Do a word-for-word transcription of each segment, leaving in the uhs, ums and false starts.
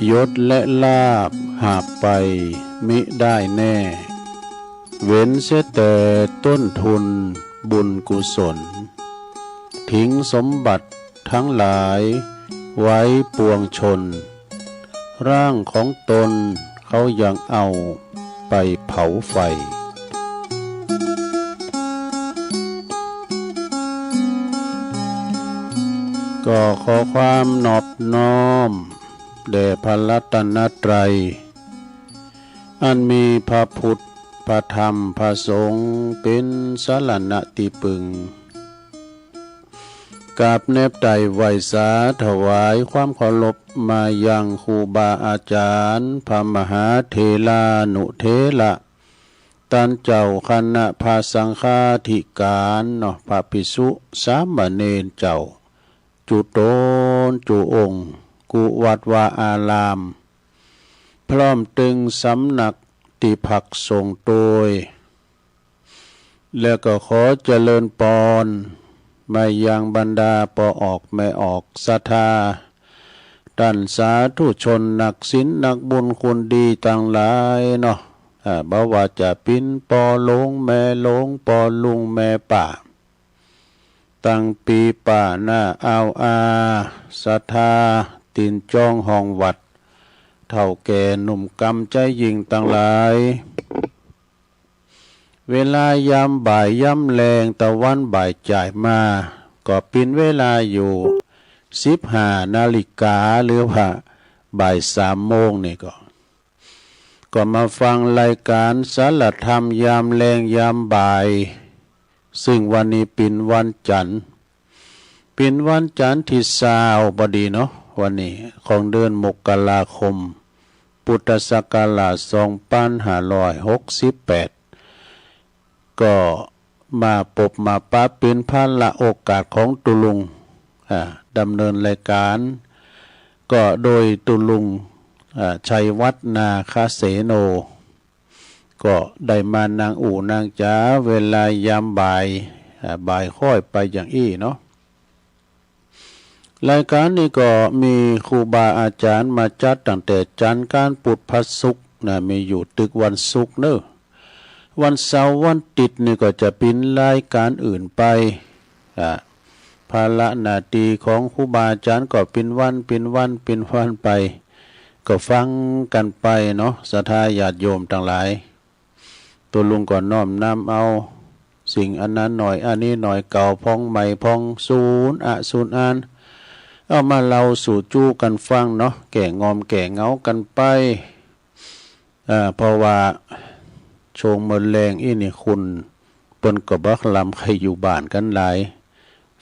ยศและลาภหาบไปมิได้แน่ เว้นเสียแต่ต้นทุนบุญกุศล ทิ้งสมบัติทั้งหลายไว้ปวงชน ร่างของตนเขายังเอาไปเผาไฟ ก็ขอความนอบน้อมแด่พระรัตนตรัย อันมีพระพุทธ พระธรรม พระสงฆ์ เป็นสรณะที่พึ่ง กราบแนบไต่ไหว้สาถวายความเคารพมายังครูบาอาจารย์ พระมหาเถรานุเถระ ต้านเจ้าคณะพระสังฆาธิการเนาะ พระภิกษุสามเณรเจ้า จุตนจุองค์ กู้วัดวาอาราม พร้อมตึงสำนักตี้พักสงฆ์โตย แล้วก็ขอเจริญปอนมายังบรรดาป้อออกแม่ออกศรัทธา ต้านสาธุชนนักศีลนักบุญคุณดีตังหลายเนาะ อ่า บ่ว่าจะปิ้นป้อหลวงแม่หลวง ป้อลุงแม่ป้า ตังปีป้าน้าอาวอา ศรัทธา ตินจ้องห้องวัด เฒ่าแก่หนุ่มกำใจ๊หญิงตังหลาย เวลายามบ่ายยามแลงตะวันบ่ายจ่ายมา ก็ปิ้นเวลาอยู่สิบห้านาฬิกา หรือว่าบ่ายสามโมงนี่ก็ ก็มาฟังรายการสารธรรมยามแลงยามบ่าย ซึ่งวันนี้ปิ้นวันจันทร์ ปิ้นวันจันทร์ตี้ซาวพอดีเนาะ วันนี้ของเดือนมกราคม พุทธศักราชสองพันห้าร้อยหกสิบแปด ก็มาปบมาปะปิ้นพาละโอกาสของตุ๊ลุง อ่า ดำเนินรายการ ก็โดยตุ๊ลุง อ่า ชัยวัฒน์ นาคเสโน ก็ได้มานั่งอู้นั่งจ๋าเวลายามบ่าย อ่า บ่ายค่อยไปอย่างอี้เนาะ รายการนี้ก็มีครูบาอาจารย์มาจัดตั้งแต่จันทร์กลางพุธพฤหัสศุกร์นะ มีอยู่ตึกวันศุกร์เนอะ วันเสาร์วันอาทิตย์นี่ก็จะปิ้นรายการอื่นไป อ่า ภาระหน้าตี้ของครูบาอาจารย์ก็ปิ้นวันปิ้นวันปิ้นวันไป ก็ฟังกั๋นไปเนาะ ศรัทธาญาติโยมตังหลาย ตุ๊ลุงก็น้อมนำเอาสิ่งอันนั้นหน่อยอันนี้หน่อย เก่าพ่องใหม่พ่อง สูนอะสูนอัน เอามาเล่าสู่จู้กั๋นฟังเนาะ แก้งอมแก้เหงากั๋นไป อ่า เพราะว่าช่วงมื้อแลงอี้นี่คนเปิ้นก็บ่ลำใค่อยู่บ้านกั๋นหลาย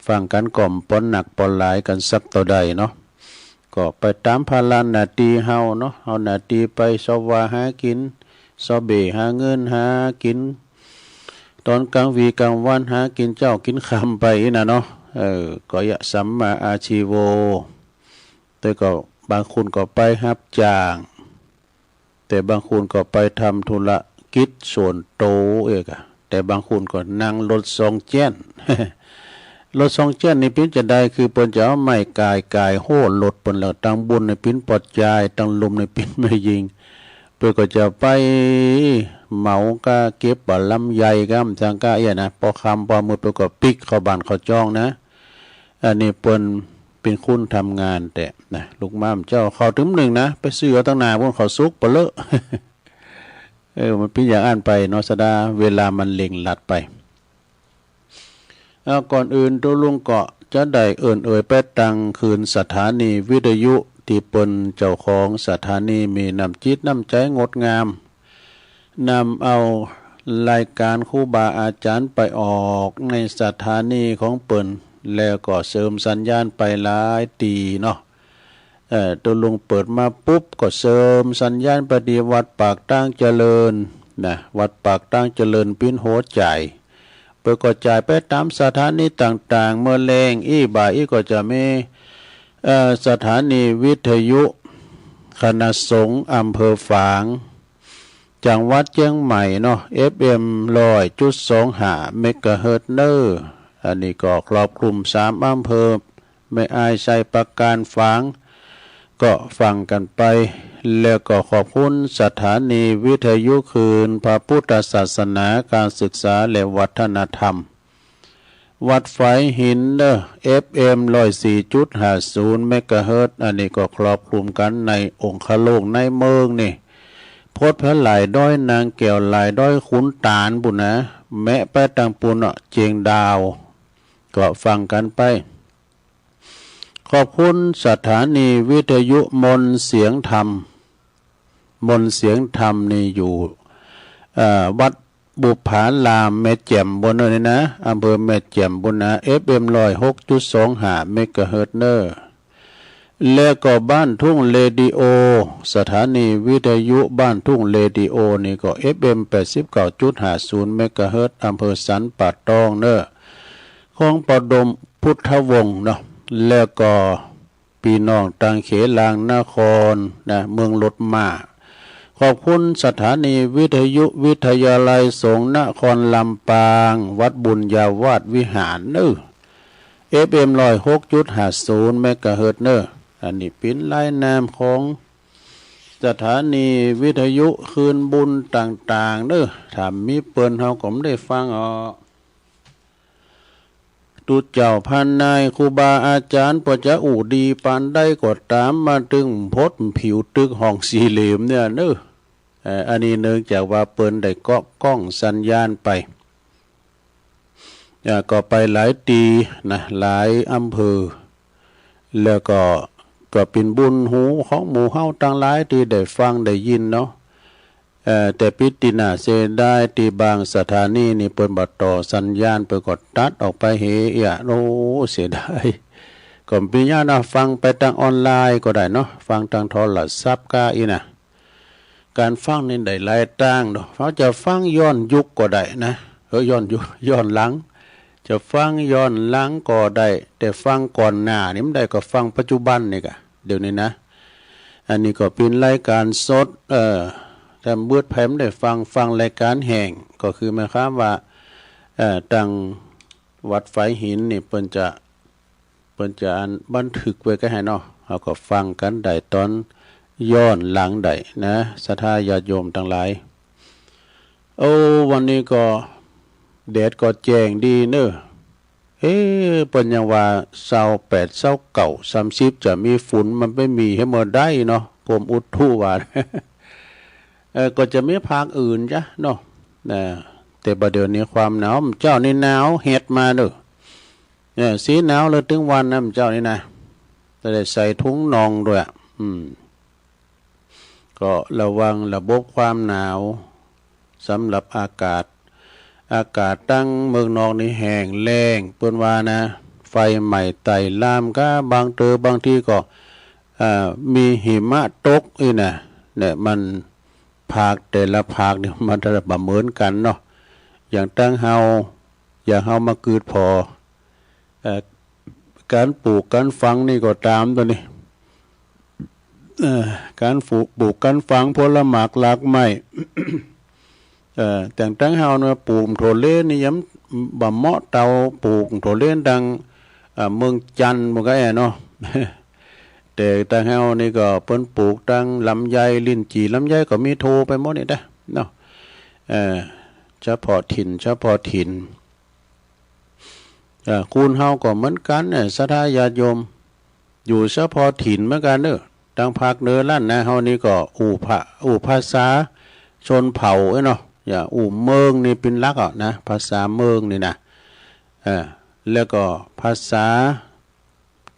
ฟังกั๋นก็บ่หนักบ่หลายกั๋นสักเต้าใดเนาะ ก็ไปต๋ามภาระหน้าตี้เฮาเนาะ เอาหน้าตี้ไปเซาะว่าหากิ๋น เซาะเบ้หาเงินหากิ๋น ต๋อนกลางวีกลางวันหากิ๋นเจ๊ากิ๋นค่ำไปอี้นะเนาะ เออ กายะสัมมาอาชีโว แต่ก็บางคนก็ไปฮับจ้าง แต่บางคนก็ไปทำธุรกิจส่วนโตเอกอะ แต่บางคนก็นั่งรถซองแจ้น รถซองแจ้นนี่ปิ้นจะใด คือเปิ้นจะเอาไม้ก่ายก่ายโฮ่รถเปิ้นแล้ว ตังบนนี่ปิ้นปอดจาย ตังลุ่มนี่ปิ้นแม่ญิง เปิ้นก็จะไปเหมาก้าเก็บบ่าลำไยก้ามจังก้าเอี้ยนะ ปอค่ำปอมืดเปิ้นก็ปิ๊กเข้าบ้านเข้าจ้องนะ อันนี้เปิ้นเป๋นคนทำงานแต๊นะ ลูกม้ามเจ้าเข้าตึมหนึ่งนะ ไปซื้อเอาตังหน้าปู้น เข้าสุกปะเลอะ เออ มันเป๋นอย่างอั้นไปเนาะ ศรัทธา เวลามันเร่งรัดไป เอา ก่อนอื่นตุ๊ลุงก็จะได้เอิ้นเอ่ยไปตังคืนสถานีวิทยุตี้เปิ้นเจ้าของสถานีมีน้ำจิตน้ำใจ๋งดงาม นำเอารายการครูบาอาจารย์ไปออกในสถานีของเปิ้น แล้วก็เสริมสัญญาณไปหลายตี้เนาะ เอ่อ ตุ๊ลุงเปิดมาปุ๊บก็เสริมสัญญาณไปตี้วัดปากตางเจริญนะ วัดปากตางเจริญปิ้นหัวจ่าย เปิ้นก็จ่ายไปต๋ามสถานีต่างๆ เมื่อแลงอี้บ่ายอี้ก็จะมี เอ่อ สถานีวิทยุคณะสงฆ์อำเภอฝาง จังหวัดเจียงใหม่เนาะ เอฟเอ็มร้อยจุดสองห้าเมกะเฮิรตซ์เนอะ อันนี้ก็ครอบคลุมสามอำเภอ แม่อาย ไชยปราการ ฝาง ก็ฟังกันไป แล้วก็ขอบคุณสถานีวิทยุคลื่นพระพุทธศาสนา การศึกษาและวัฒนธรรม วัดฝายหินเด้อ เอฟเอ็ม ร้อยสี่จุดห้าศูนย์ เมกะเฮิรตซ์ อันนี้ก็ครอบคลุมกันในองคโลกในเมืองนี่ พดแผลหลายด้อยนางแก้วหลายด้อยขุนตาลปุ้นนะ แมะไปตังปุ้นเนาะ เจียงดาว ก็ฟังกันไป ขอบคุณสถานีวิทยุมนต์เสียงธรรม มนต์เสียงธรรมนี่อยู่ เอ่อ วัดบุปผารามแม่แจ่มปุ้นเนาะนี่นะ อำเภอแม่แจ่มปุ้นนะ เอฟเอ็ม ร้อยหกจุดสองห้า เมกะเฮิรตซ์เนอะ แล้วก็บ้านทุ่งเรดิโอ สถานีวิทยุบ้านทุ่งเรดิโอนี่ก็ เอฟเอ็ม แปดสิบเก้าจุดห้าศูนย์ เมกะเฮิรตซ์ อำเภอสันป่าตองเนอะ ของปอดมพุทธวงศ์เนาะ แล้วก็ พี่น้องตังเขลางนครนะ เมืองรถม้า ขอบคุณสถานีวิทยุวิทยาลัยสงฆ์นครลำปาง วัดบุญญาวาสวิหารเนอะ เอฟเอ็ม ร้อยหกจุดห้าศูนย์ เมกะเฮิรตซ์เนอะ อันนี้เป๋นรายนามของสถานีวิทยุคลื่นบุญต่างๆ เนอะ ถ้ามีเปิ้นเฮาก็บ่ได้ฟังออก ตุ๊เจ้าพานนายครูบาอาจารย์ เปิ้นจะอู้ดีปานใดก็ตาม มาตึงพดผิวตึกห้องสี่เหลี่ยมเนี่ยเนอะ เอ่อ อันนี้เนื่องจากว่าเปิ้นได้เกาะกล้องสัญญาณไป อ่า ก็ไปหลายตี้นะ หลายอำเภอ แล้วก็ ก็เป๋นบุญหูของหมู่เฮาตังหลายตี้ได้ฟังได้ยินเนาะ เอ่อ แต่ปิดตี้น่าเสียดายตี้บางสถานีนี่เปิ้นบ่ต่อสัญญาณ เปิ้นก็ตัดออกไปเหีย โอ้ เสียดาย ก็บ่เป๋นหยังนะ ฟังไปตางออนไลน์ก็ได้เนาะ ฟังตางโทรศัพท์ก็อี้นะ ก๋านฟังนี่ได้หลายตางเนาะ เฮาจะฟังย้อนยุคก็ได้นะ เออ ย้อนยุค ย้อนหลัง จะฟังย้อนหลังก็ได้ แต่ฟังก่อนหน้านี่บ่ได้ ก็ฟังปัจจุบันนี่กะ เดี๋ยวนี้นะ อันนี้ก็เป๋นรายการสด เอ่อ ถ้าเบิดไผบ่ได้ฟัง ฟังรายการแห้ง ก็คือหมายความว่า เอ่อ ตังวัดฝายหินนี่เปิ้นจะ เปิ้นจะอันบันทึกไว้ก็ให้เนาะ เฮาก็ฟังกันได้ตอนย้อนหลังได้นะ ศรัทธาญาติโยมตังหลาย โอ้ วันนี้ก็แดดก็แจ้งดีเนอะ เอ๊ะ เปิ้นยังว่าซาวแปด ซาวเก้า สามสิบ จะมีฝน มันไปมีหื้อเมื่อใดเนาะ กรมอุตุว่า เออ ก็จะมีภาคอื่นจ้ะเนาะ นะ แต่บ่าเดี๋ยวนี้ความหนาว เจ้านี่หนาวเฮ็ดมาเด้อ เนี่ย สีหนาวเลยตึงวันนะเจ้านี่นะ แต่ได้ใส่ถุงน่องด้วยอะ อืม ก็ระวังระบบความหนาว สำหรับอากาศ อากาศตังเมืองนอกนี่แห้งแล้ง เปิ้นว่านะ ไฟไหม้ไต่ลามกา บางเตอ บางทีก็ อ่า มีหิมะตกอี้นะ เนี่ย มัน ภาคแต่ละภาคนี่มันจะบ่เหมือนกันเนาะ อย่างตังเฮา อย่างเฮามาเกิดผ่อ เอ่อ ก๋านปลูกก๋านฝังนี่ก็ตามตัวนี้ เอ่อ ก๋านปลูก ปลูกก๋านฝังผลหมากรากไม้ เอ่อ แต่งตังเฮาเนาะ ปลูกถั่วเลนนี่ยังบ่เหมาะเต้าปลูกถั่วเลนตัง เอ่อ เมืองจันทน์หมู่ก็แอเนาะ แต่ตังเฮานี่ก็เปิ้นปลูกตังลำไย ลิ้นจี่ ลำไยก็มีโทไปหมดนี่นะเนาะ เอ่อ เฉพาะถิ่น เฉพาะถิ่น เอ่อ คนเฮาก็เหมือนกันเนี่ย ศรัทธาญาติโยม อยู่เฉพาะถิ่นเหมือนกันเนอะ ตังภาคเหนือล้านนาเฮานี่ก็อู้ภา อู้ภาษาชนเผ่าเอ้ยเนาะ อย่าอู้เมืองนี่เป็นหลักอ่ะนะ ภาษาเมืองนี่นะ เอ่อ แล้วก็ภาษา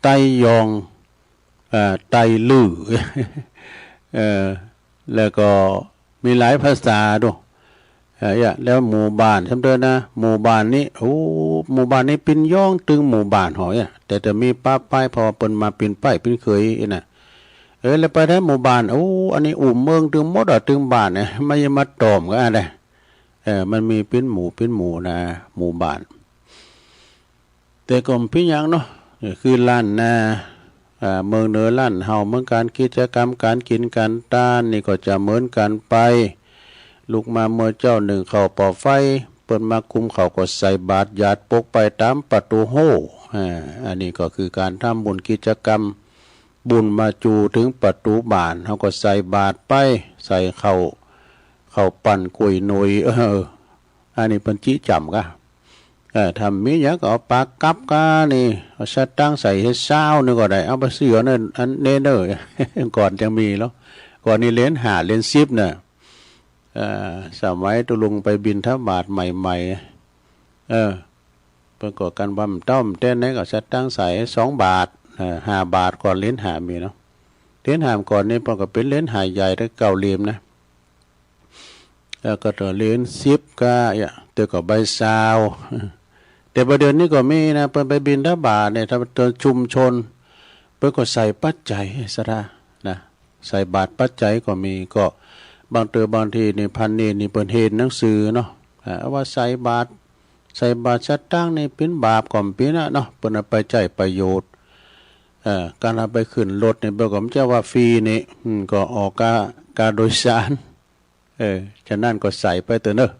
ไตยอง เอ่อ ไตลื้อ เอ่อ แล้วก็มีหลายภาษาดู เอ่อ เนี่ย แล้วหมู่บ้านซ้ำเด้อนะ หมู่บ้านนี้ โอ้ หมู่บ้านนี้ปิ้นย้องตึงหมู่บ้านหอยอะ แต่จะมีปะปาย เพราะว่าเปิ้นมาปิ้นป้ายปิ้นเขยเองนะ เออ แล้วไปแถวหมู่บ้าน โอ้ อันนี้อู้เมืองตึงหมดอะ ตึงบ้านเนี่ย ไม่มาตอมก็อะไร เออ มันมีปิ้นหมู่ปิ้นหมู่นะ หมู่บ้าน แต่ก็บ่เป๋นหยังเนาะ คือล้านนา อ่า เมืองเหนือล้านเฮาเหมือนกัน กิจกรรมก๋านกิ๋นก๋านตานนี่ก็จะเหมือนกันไป ลุกมาเมื่อเจ๊านึ่งข้าวป่อไฟ เปิ้นมากุมข้าวก็ใส่บาตรหยาดปกไปต๋ามประตูโฮ่ อ่า อันนี้ก็คือก๋านทำบุญกิจกรรม บุญมาจูถึงประตูบ้าน เฮาก็ใส่บาตรไป ใส่ข้าว ข้าวปั้นก๋วยหน่วย เออ อันนี้เปิ้นจิจ๋ำกะ เออ ถ้ามีหยังก็เอาปากกับกานี่ เอาสตางค์ใส่ให้ซาวหนึ่งก็ได้ เอาไปซื้อเอาเน่อ อันเน่อเน่อ ก่อนจังมีเนาะ ก่อนนี้เหรียญห้า เหรียญสิบน่ะ เออ สมัยตุลุงไปบิณฑบาตใหม่ๆ เออ เปิ้นก็กันว่ามันต้อมแต้นไหนก็สตางค์ใส่สองบาท เออ ห้าบาทก่อน เหรียญห้ามีเนาะ เหรียญห้าก่อนนี่เปิ้นก็เป็นเหรียญห้าใหญ่ได้เก้าเหลี่ยมนะ แล้วก็ต่อเหรียญสิบก็ เอ้ย แต่ก็ใบซาว แต่บัดเดี๋ยวนี้ก็มีนะ เปิ้นไปบิณฑบาตเนี่ย ถ้าเป็นชุมชน เปิ้นก็ใส่ปัจจัยศรัทธานะ ใส่บาตรปัจจัยก็มี ก็บางเทื่อบางทีนี่พระเณรนี่เปิ้นเห็นหนังสือเนาะ อ่า ว่าใส่บาตร ใส่บาตรสตางค์นี่เป็นบาปก็บ่เป็นนะเนาะ เปิ้นเอาไปใช้ประโยชน์ เอ่อ การเอาไปขึ้นรถนี่เปิ้นก็บ่ใจ้ว่าฟรีนี่ อืม ก็ออกค่า ค่าโดยสาร เออ ฉะนั้นก็ใส่ไปเถอะเนอะ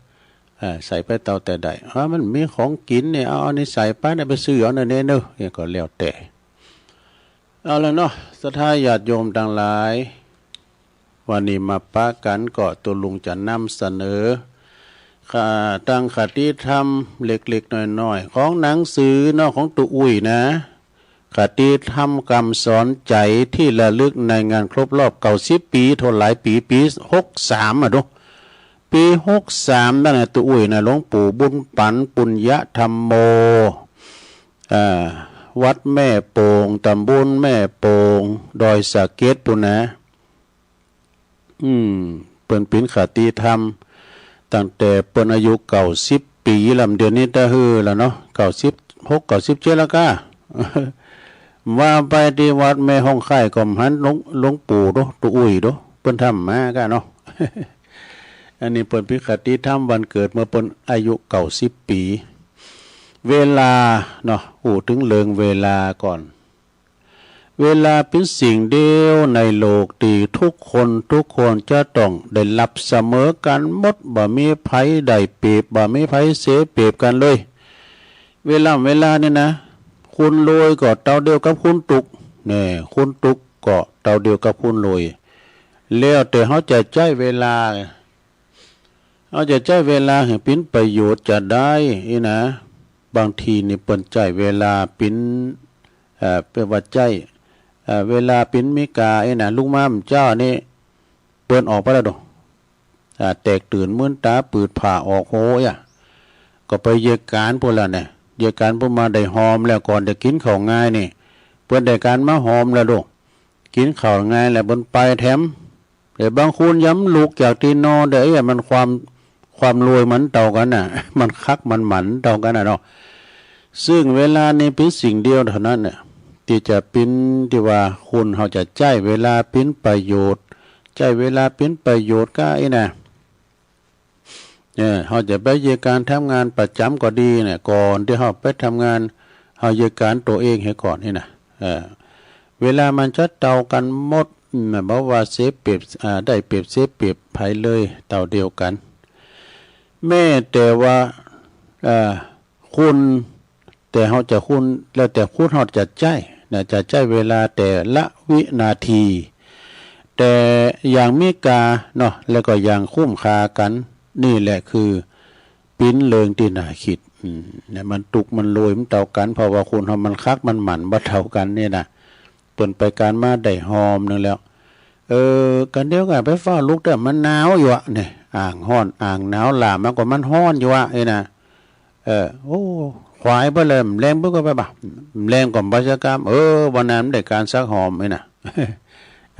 เออ ใส่ไปเต้าแต่ได้ ถ้ามันมีของกินเนี่ย เอาอันนี้ใส่ไปนะ ไปซื้อเอาเนอะเนอะเนอะ เนี่ยก็แล้วแต่ เอาละเนาะ ศรัทธาญาติโยมทั้งหลาย วันนี้มาปะกันก็ตุลุงจะนำเสนอ ค่ะ ตั้งคติธรรมเล็กๆน้อยๆ ของหนังสือเนาะ ของตุ๊อุ้ยนะ คติธรรมคำสอนใจที่ระลึกในงานครบรอบเก้าสิบปี โทษหลายปี ปีหกสามอะดู ปีหกสามนั่นน่ะ ตุ๊อุ้ยนะ หลวงปู่บุญปัน ปุญญธรรมโม อ่า วัดแม่โป่ง ตำบลแม่โป่ง ดอยสะเก็ดปู้นนะ อืม เปิ้นปิณคติธรรม ตั้งแต่เปิ้นอายุเก้าสิบปี๋ลำ เดี๋ยวนี้ตะหื้อแล้วเนาะ เก้าสิบหก เก้าสิบเจ็ดแล้วก้า ว่าไปตี้วัดแม่ฮ่องไคล้ก็บ่หันหลวง หลวงปู่โด ตุ๊อุ้ยโด เปิ้นทำมาก้าเนาะ อันนี้เปิ้นปิณคติธรรมวันเกิดเมื่อเปิ้นอายุเก้าสิบปี๋ เวลาเนาะ อู้ถึงเรื่องเวลาก่อน เวลาเป๋นสิ่งเดียวในโลกตี้ทุกคนทุกคนจะต้องได้รับเสมอกั๋นหมด บ่มีใผได้เปรียบ บ่มีใผเสียเปรียบกั๋นเลย เวลา เวลานี่นะ คนรวยก็เต้าเดียวกับคนตุ๊ก แน่ คนตุ๊กก็เต้าเดียวกับคนรวย แล้วแต่เฮาจะใจ๊เวลา เฮาจะใจ๊เวลาหื้อเป๋นประโยชน์จะได้อี้นะ บางทีนี่เปิ้นใจ๊เวลาเป๋น เอ่อ เปิ้นว่าใจ๊ เอ่อ เวลาเป๋นมีกาอี้นะ ลุกมาเมื่อเจ๊านี้ เปิ้นออกไปแล้วโด อ่า แตกตื่นมืนต๋าปืดผ้าออกโฮยอะ ก็ไปเยียะก๋านปู้นแล้วเนี่ย เยียะก๋านปู้นมาได้หอมแล้ว ก่อนจะกิ๋นข้าวงายนี่ เปิ้นได้ก๋านมาหอมแล้วโด กิ๋นข้าวงายแล้วเปิ้นไปแถม แต่บางคนย้ำลุกจากตี้นอนได้ เอ้ย มันความ ความรวยมันเต้ากั๋นน่ะ มันคักมันหมานเต้ากั๋นน่ะเนาะ ซึ่งเวลานี้เป๋นสิ่งเดียวเท่านั้นเนี่ย ตี้จะเป๋น ตี้ว่าคนเฮาจะใจ๊เวลาเป๋นประโยชน์ ใจ๊เวลาเป๋นประโยชน์ก้าอี้นะ เออ เฮาจะไปเยียะก๋านทำงานประจ๋ำก็ดีเนี่ย ก่อนตี้เฮาไปทำงาน เฮาเยียะก๋านตั๋วเองหื้อก่อนอี้นะ เออ เวลามันจะเต้ากั๋นหมด อืม บ่ว่าเสียเปรียบ อ่า ได้เปรียบเสียเปรียบใผเลย เต้าเดียวกั๋น แม้แต่ว่า เอ่อ คน แต่เฮาจะคน แล้วแต่คนเฮาจะใจ๊นะ จะใจ๊เวลาแต่ละวินาที แต่อย่างมีกาเนาะ แล้วก็อย่างคุ้มค่ากั๋น นี่แหละคือ เป๋นเรื่องตี้น่าคิด อืม เนี่ย มันตุ๊กมันรวยมันเต้ากั๋น เพราะว่าคนเฮามันคักมันหมานบ่เต้ากั๋นนี่นะ เปิ้นไปก๋านมาได้หอมหนึ่งแล้ว เออ กั๋นเดียวกั๋นไปฟ้าวลุกเต๊อะ มันหนาวอยู่อะ เนี่ย อ้างฮ้อนอ้างหนาว หล่ามาก็มันฮ้อนอยู่อะ อี้นะ เออ โอ้ ควายเปิ้นเลย แลงเปิ้นก็ไปบ่า แลงก็บ่าสักกำ เออ วันนั้นได้ก๋านสักหอม อี้นะ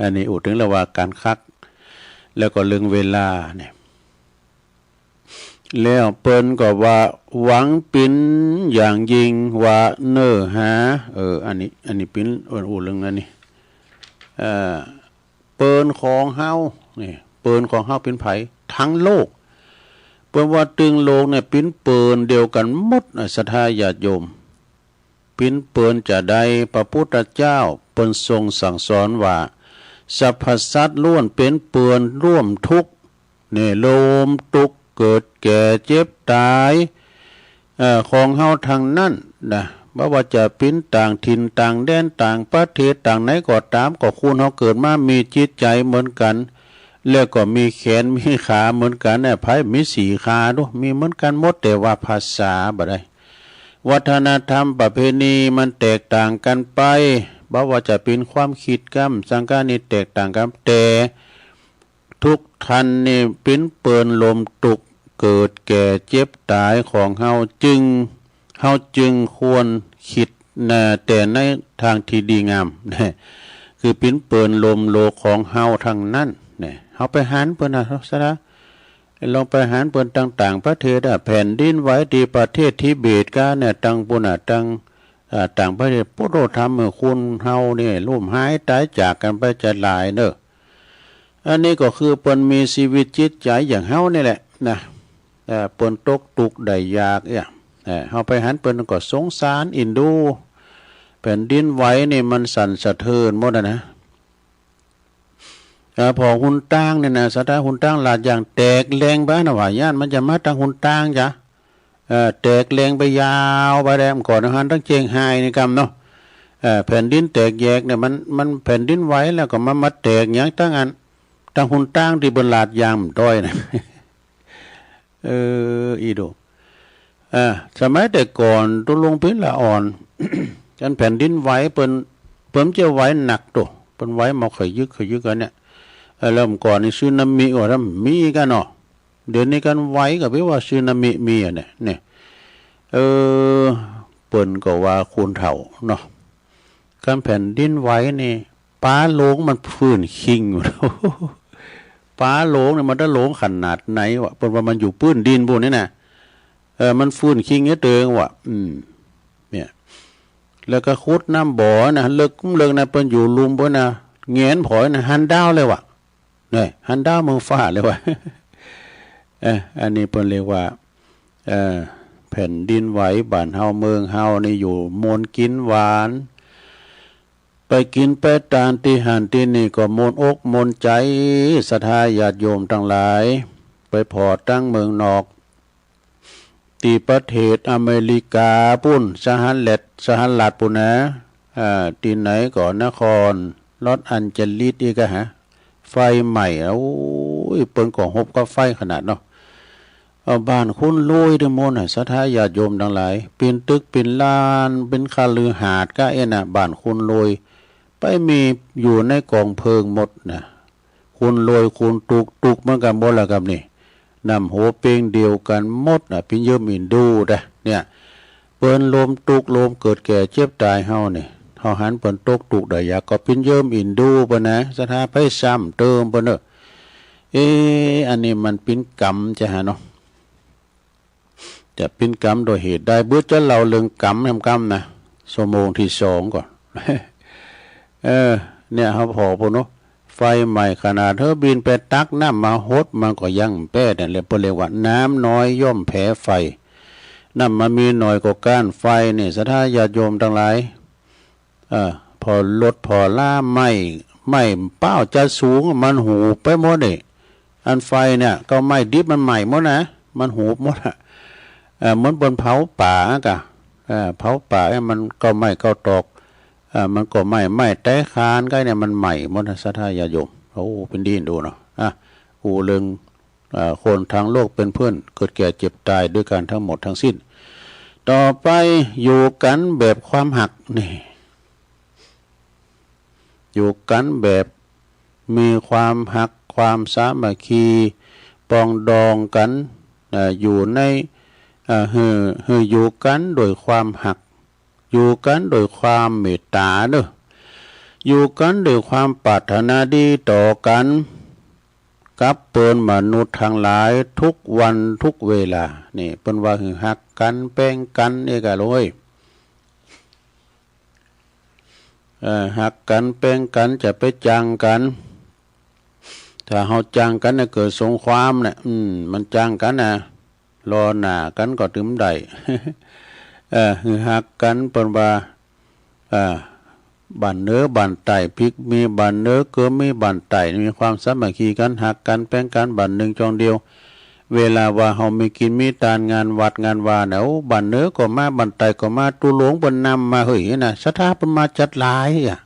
อันนี้อู้ถึงเรื่องว่าก๋านคัก แล้วก็เรื่องเวลาเนี่ย แล้วเปิ้นก็ว่าหวังเป๋นอย่างยิ่งว่าเน่อหา เออ อันนี้ อันนี้เป๋นอู้เรื่องอันนี้ เอ่อ เปิ้นของเฮา นี่ เปิ้นของเฮาเป๋นใผ ทั้งโลก เปิ้นว่าตึงโลกเนี่ยเป๋นเปิ้นเดียวกั๋นหมดนะ ศรัทธาญาติโยม เป๋นเปิ้นจะใด พระพุทธเจ้าเปิ้นทรงสั่งสอนว่า สรรพสัตว์ล้วนเป๋นเปิ้นร่วมทุกข์ เนี่ย ร่วมทุกข์เกิดแก่เจ็บต๋าย เอ่อ ของเฮาตังนั้นนะ บ่ว่าจะเป๋นต่างถิ่นต่างแดนต่างประเทศต่างไหนก็ต๋าม ก็คนเฮาเกิดมามีจิตใจ๋เหมือนกั๋น แล้วก็มีแขนมีขาเหมือนกั๋นเนี่ย ไผมีสี่ขาดู มีเหมือนกั๋นหมด แต่ว่าภาษาบ่ได้ วัฒนธรรมประเพณีมันแตกต่างกั๋นไป บ่ว่าจะเป๋นความคิดกำสังกั๋นนี่แตกต่างกั๋น แต่ ทุกท่านนี่เป๋นเปิ้นลมตุ๊กข์เกิดแก่เจ็บต๋ายของเฮา จึง เฮาจึงควรคิดนะ แต่ในทางที่ดีงามนะ คือเป๋นเปิ้นลมโลกของเฮาทั้งนั้นนะ เฮาไปหันเปิ้นนะ สะดา ลองไปหันเปิ้นต่างๆ ประเทศอะ แผ่นดินไหวที่ประเทศทิเบตกาเนี่ย ตังปุ้นอะ ตัง อ่า ต่างประเทศ โป้โธ่ ทำหื้อคนเฮาเนี่ย ล้มหายต๋ายจากกั๋นไปจะหลายเนอะ อันนี้ก็คือเปิ้นมีชีวิตจิตใจ๋อย่างเฮานี่แหละนะ เอ่อ เปิ้นตกตุ๊กข์ได้ยากเนี่ย เอ่อ เฮาไปหันเปิ้นก็สงสารเอ็นดู แผ่นดินไหวนี่มันสั่นสะเทือนหมดอะนะ เอ่อ ผ่อหนตางเนี่ยนะ สะดา หนตางลาดยางแตกแหลงไปนะว่า ย้านมันจะมาตังหนตางจ้ะ เอ่อ แตกแหลงไปยาวไปแหลมก่อนนะ หันตังเจียงไฮ้นี่กำเนาะ เอ่อ แผ่นดินแตกแยกเนี่ย มัน มันแผ่นดินไหวแล้วก็มา มาแตกหยังตังอัน ตังหนตางตี้เปิ้นลาดยางมันต้อยนะ เออ อีโด เอ่อ สมัยแต่ก่อน ตุ๊ลุงเป๋นละอ่อน คันแผ่นดินไหวเปิ้น เปิ้นจะไหวหนักโต เปิ้นไหวมาขยึกขยึกอันเนี่ย เอ่อ แล้วเมื่อก่อนนี่สึนามิว่าถ้ามีกั๋นเนาะ เดี๋ยวนี้คันไหวก็แป๋ว่าสึนามิมีอะเนี่ย เนี่ย เออ เปิ้นก็ว่าคนเฒ่าเนาะ คันแผ่นดินไหวนี่ ป๋าโลงมันฟื้นคิงอยู่ ป๋าโลงเนี่ยมันจะโลงขนาดไหนวะ เปิ้นว่ามันอยู่ปื้นดินปู้นนี่นะ เออ มันฟื้นคิงเนี่ยเติงวะ อืม เนี่ย แล้วก็ขุดน้ำบ่อนะ เลิก เลิกนะ เปิ้นอยู่ลุ่มปู้นนะ แหงนผอยนะ หันดาวเลยวะ เนี่ย หันดาวเมืองฟ้าเลยวะ เออ อันนี้เปิ้นเรียกว่า เอ่อ แผ่นดินไหวบ้านเฮาเมืองเฮานี่อยู่ม่วนกินหวาน ไปกินไปตานตี้หั้นตี้นี่ก็ม่วนอกม่วนใจ๋ ศรัทธาญาติโยมตังหลาย ไปผ่อตังเมืองนอก ตี้ประเทศอเมริกาปู้น สหรัฐ สหรัฐปู้นนะ อ่า ตี้ไหนก็นครลอสแอนเจลิสอีกอะฮะ ไฟไหม้อะ โอ้ย เปิ้นก็ฮบกับไฟขนาดเนาะ เอาบ้านคนรวยเด้อหมดน่ะ ศรัทธาญาติโยมตังหลาย เป๋นตึกเป๋นลาน เป๋นคฤหาสน์กะเอ็นน่ะ บ้านคนรวย ไปมีอยู่ในกองเพลิงหมดน่ะ คนรวยคนตุ๊กข์ ตุ๊กข์เหมือนกั๋นหมดละครับนี่ น้ำหัวเป๋งเดียวกั๋นหมดน่ะ เป๋นเยื่อมอินดูดะ เนี่ย เปิ้นล้มตุ๊กข์ ล้มเกิดแก่เจ็บต๋ายเฮานี่ เฮาหันเปิ้นตกตุ๊กข์ได้ยาก ก็เป๋นเยื่อมอินดูเปิ้นนะ ศรัทธาไปซ้ำเติมเปิ้นเนอะ เอ๊ะ อันนี้มันเป๋นกรรมจ้ะฮะเนาะ จะเป๋นกรรมโดยเหตุใด เปื้อจะเล่าเรื่องกรรมแหมกรรมนะ ชั่วโมงที่สองก่อน เออ เนี่ย เฮาผ่อปู้นเนาะ ไฟไหม้ขนาดเฮาบินไปตักน้ำมาหด มันก็ยังแป๊ดนั่นแหละ เปิ้นเรียกว่าน้ำน้อยย่อมแพ้ไฟ น้ำมันมีหน่อยก็ก้านไฟนี่ ศรัทธาญาติโยมตังหลาย เอ่อ ผ่อรถผ่อลาไหม้ ไหม้เป้าจะสูง มันหูบไปหมดนี่ อันไฟเนี่ย ก็ไหม้ดิบมันไหม้หมดนะ มันหูบหมดอะ เอ่อ เหมือนเปิ้นเผาป่าอะกะ เอ่อ เผาป่าเนี่ยมันก็ไหม้เก้าตอก เอ่อ มันก็ไหม้ ไหม้ไตรคานก็เนี่ยมันไหม้หมดนะ ศรัทธาญาติโยม โอ้ เป๋นดีดูเนาะ อ่ะ อู้เรื่อง เอ่อ คนทั้งโลกเป็นเพื่อน เกิดแก่เจ็บตายด้วยกันทั้งหมดทั้งสิ้น ต่อไป อยู่กันแบบความฮักนี่ อยู่กันแบบมีความฮัก ความสามัคคี ปรองดองกัน เอ่อ อยู่ใน เอ่อ หื้อ หื้ออยู่กันด้วยความฮัก อยู่กันด้วยความเมตต๋าเนอะ อยู่กันด้วยความปรารถนาดีต่อกัน กับเปิ้นมนุษย์ทั้งหลายทุกวันทุกเวลา นี่ เปิ้นว่าหื้อฮักกันแป้งกันนี่กะลูกเอ้ย เอ่อ ฮักกันแป้งกัน จะไปจั่งกัน ถ้าเฮาจั่งกันเนี่ยเกิดสงครามเนี่ย อืม มันจั่งกันนะ รอหน้ากันก็ตึมได้ เอ่อ ฮักกันเปิ้นว่า เอ่อ บ้านเหนือบ้านใต้ พริกมีบ้านเหนือ เกลือมีบ้านใต้ มีความสามัคคีกัน ฮักกันแป้งกัน บ้านหนึ่งจองเดียว เวลาว่าเฮามีกินมีตานงานวัดงานวานะ โอ้ บ้านเหนือก็มา บ้านใต้ก็มา ตุ๊ลุงเปิ้นนำมาเฮ้ยนะ ศรัทธาเปิ้นมาจัดหลายอะ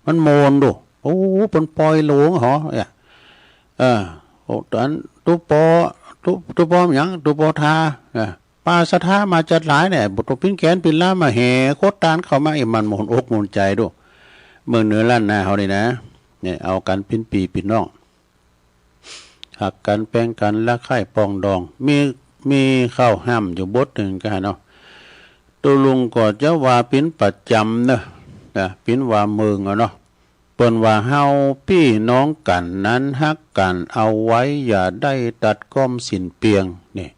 มันม่วนโด โอ้ เปิ้นปล่อยหลวงหออะ เออ โอ้ อันตุ๊ปอ ตุ๊ ตุ๊ปอหยัง ตุ๊ปอทา เออ ปาศรัทธามาจัดหลายเนี่ย บ่ต้องปิ้นแขนปิ้นลามาแห่โคตรตานเข้ามา เอ้ย มันม่วนอกม่วนใจโด เมืองเหนือล้านนาเฮานี่นะ เนี่ย เอากันปิ้นปี้ปิ้นน้อง ฮักกันแป้งกัน รักใคร่ปรองดอง มี มีข้าวห้ำอยู่บทหนึ่งก็เนาะ ตุ๊ลุงก็จะว่าปิ้นประจำเนอะ นะ ปิ้นว่าเมืองอะเนาะ เปิ้นว่าเฮาปี้น้องกั๋นนั้นฮักกั๋นเอาไว้ อย่าได้ตัดก้อมสินเปียง นี่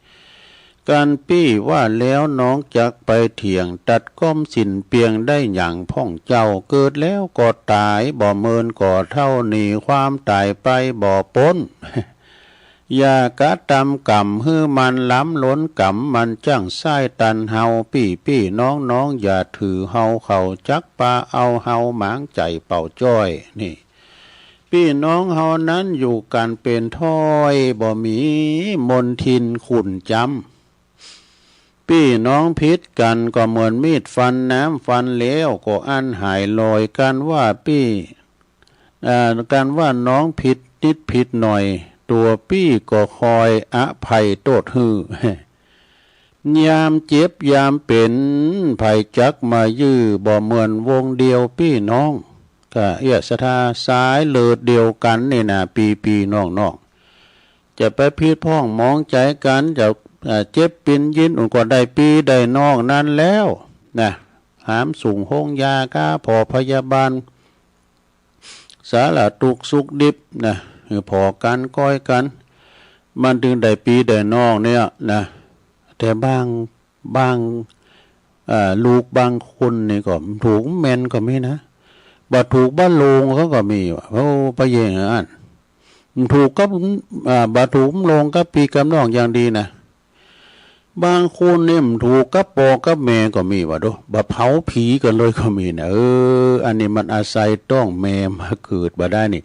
กั๋นปี้ว่าแล้วน้องจักไปเถียง ตัดก้อมสินเปียงได้หยังพ่องเจ้า เกิดแล้วก็ต๋าย บ่เมินก็เฒ่า หนีความต๋ายไปบ่ป๊น อย่ากระตำกรรมหื้อมันล้ำล้นกรรม มันจั้งซ้ายตันเฮา ปี้ปี้น้องน้องอย่าถือเฮา เขาจักปาเอาเฮาหมางใจ๋เป่าจ้อย นี่ ปี้น้องเฮานั้นอยู่กั๋นเป๋นถ้อย บ่มีมลทินขุ่นจำ ปี้น้องผิดกั๋นก็เหมือนมีดฟันน้ำ ฟันแล้วก็อั้นหายลอย กั๋นว่าปี้ เอ่อ กั๋นว่าน้องผิดนิดผิดหน่อย ตั๋วปี้ก็คอยอภัยโต้ษหื้อ ยามเจ็บยามเป๋น ไผจักมายื้อ บ่เหมือนวงเดียวปี้น้อง ก็เอี้ยศรัทธาสายเลือดเดียวกั๋นนี่นะ ปี้ปี้น้องน้อง จะไปผิดพ้องหมองใจ๋กั๋น จะ เอ่อ เจ็บปิ้นยินอุ่นก็ได้ปี้ได้น้องนั้นแล้วนะ หามส่งโฮงยาก้าผ่อพยาบาล สารทุกข์สุขดิบนะ หื้อผ่อกั๋นก้อยกั๋น มันจึงได้ปี้ได้น้องเนี่ยนะ แต่บาง บาง เอ่อ ลูกบางคนนี่ก็ถูกแม่นก็มีนะ บ่ถูกบ่ลงเขาก็มีว่ะ โอ้ ไปแย่งอัน ถูกกับ อ่า บ่ถูกลงกับปี้กับน้องอย่างดีนะ บางคนนี่ถูกกับป้อกับแม่ก็มีว่ะโด บ่เผาผีกั๋นเลยก็มีนะ เออ อันนี้มันอาศัยต๊องแม่มาเกิดบ่ได้นี่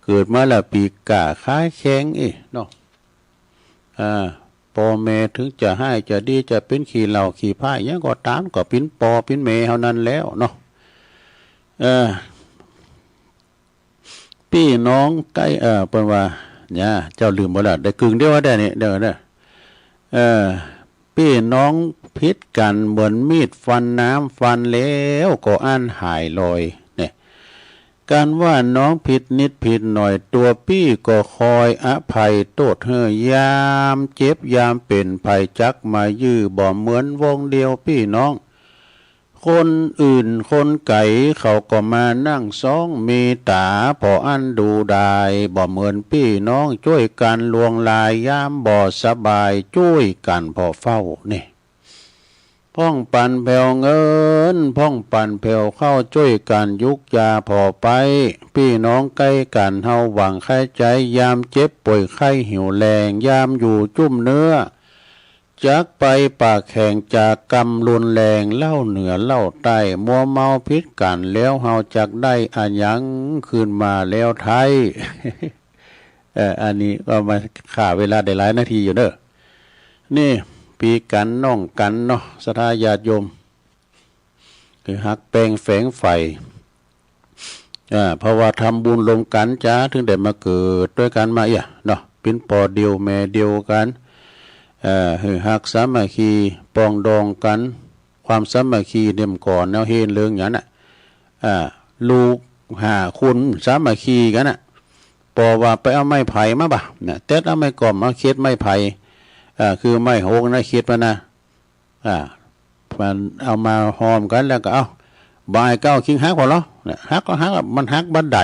เกิดมาแล้วปีกล้าขาแข็งเอ้ยเนาะ อ่า ป้อแม่ถึงจะฮ้ายจะดี จะเป๋นขี้เหล้าขี้พายหยังก็ต๋าม ก็เป๋นป้อเป๋นแม่เฮานั้นแล้วเนาะ เออ ปี้น้องใก้ เอ่อ เปิ้นว่า เนี่ย เจ้าลืมบ่ล่ะ ได้กึ่งเดียวได้นี่ เดี๋ยวเด้อ เอ่อ ปี้น้องผิดกั๋นเหมือนมีดฟันน้ำ ฟันแล้วก็อั้นหายลอย เนี่ย กั๋นว่าน้องผิดนิดผิดหน่อย ตั๋วปี้ก็คอยอภัยโต้ษหื้อ ยามเจ็บยามเป๋น ไผจักมายื้อ บ่เหมือนวงเดียวปี้น้อง คนอื่นคนไก๋เขาก็มานั่งซ้อง มีต๋าผ่ออั้นดูดาย บ่เหมือนปี้น้องจ้วยกั๋นลวงลาย ยามบ่สบายจ้วยกั๋นผ่อเฝ้า นี่ พ่องปันแผ่วเงิน พ่องปันแผ่วข้าว จ้วยกั๋นยุกยาผ่อไป ปี้น้องใก้กั๋นเฮาหวังไข้ใจ๋ ยามเจ็บป่วยไข้หิวแล้ง ยามอยู่จุ่มเนื้อ จักไปปากแข็งจากกรรมรุนแรง เหล้าเหนือเหล้าใต้ มัวเมาผิดกั๋นแล้ว เฮาจักได้อะหยังคืนมาแล้วไท้ เอ่อ อันนี้ก็มาฆ่าเวลาได้หลายนาทีอยู่เนอะ นี่ ปี้กั๋นน้องกั๋นเนาะ ศรัทธาญาติโยม คือฮักแป้งแฝงใฝ่ อ่า เพราะว่าทำบุญร่วมกั๋นจ้า ถึงได้มาเกิดด้วยกั๋นมาเอี้ยเนาะ เป๋นป้อเดียวแม่เดียวกั๋น เอ่อ หื้อฮักสามัคคีปรองดองกั๋น ความสามัคคีเนี่ยมันก่อแนวเฮนเรื่องหยังน่ะ อ่า ลูกห้าคนสามัคคีกั๋นน่ะ ป้อว่าไปเอาไม้ไผ่มาบ่ะ น่ะ เต็ดเอาไม้ก่อม เอาเข็ดไม้ไผ่ อ่า คือไม้หกนะ เข็ดมันนะ อ่า มันเอามาฮอมกั๋นแล้วก็ เอ้า บ่ายเก้าคิงหักบ่เหรอ เนี่ย หักก็หัก มันหักบ่ได้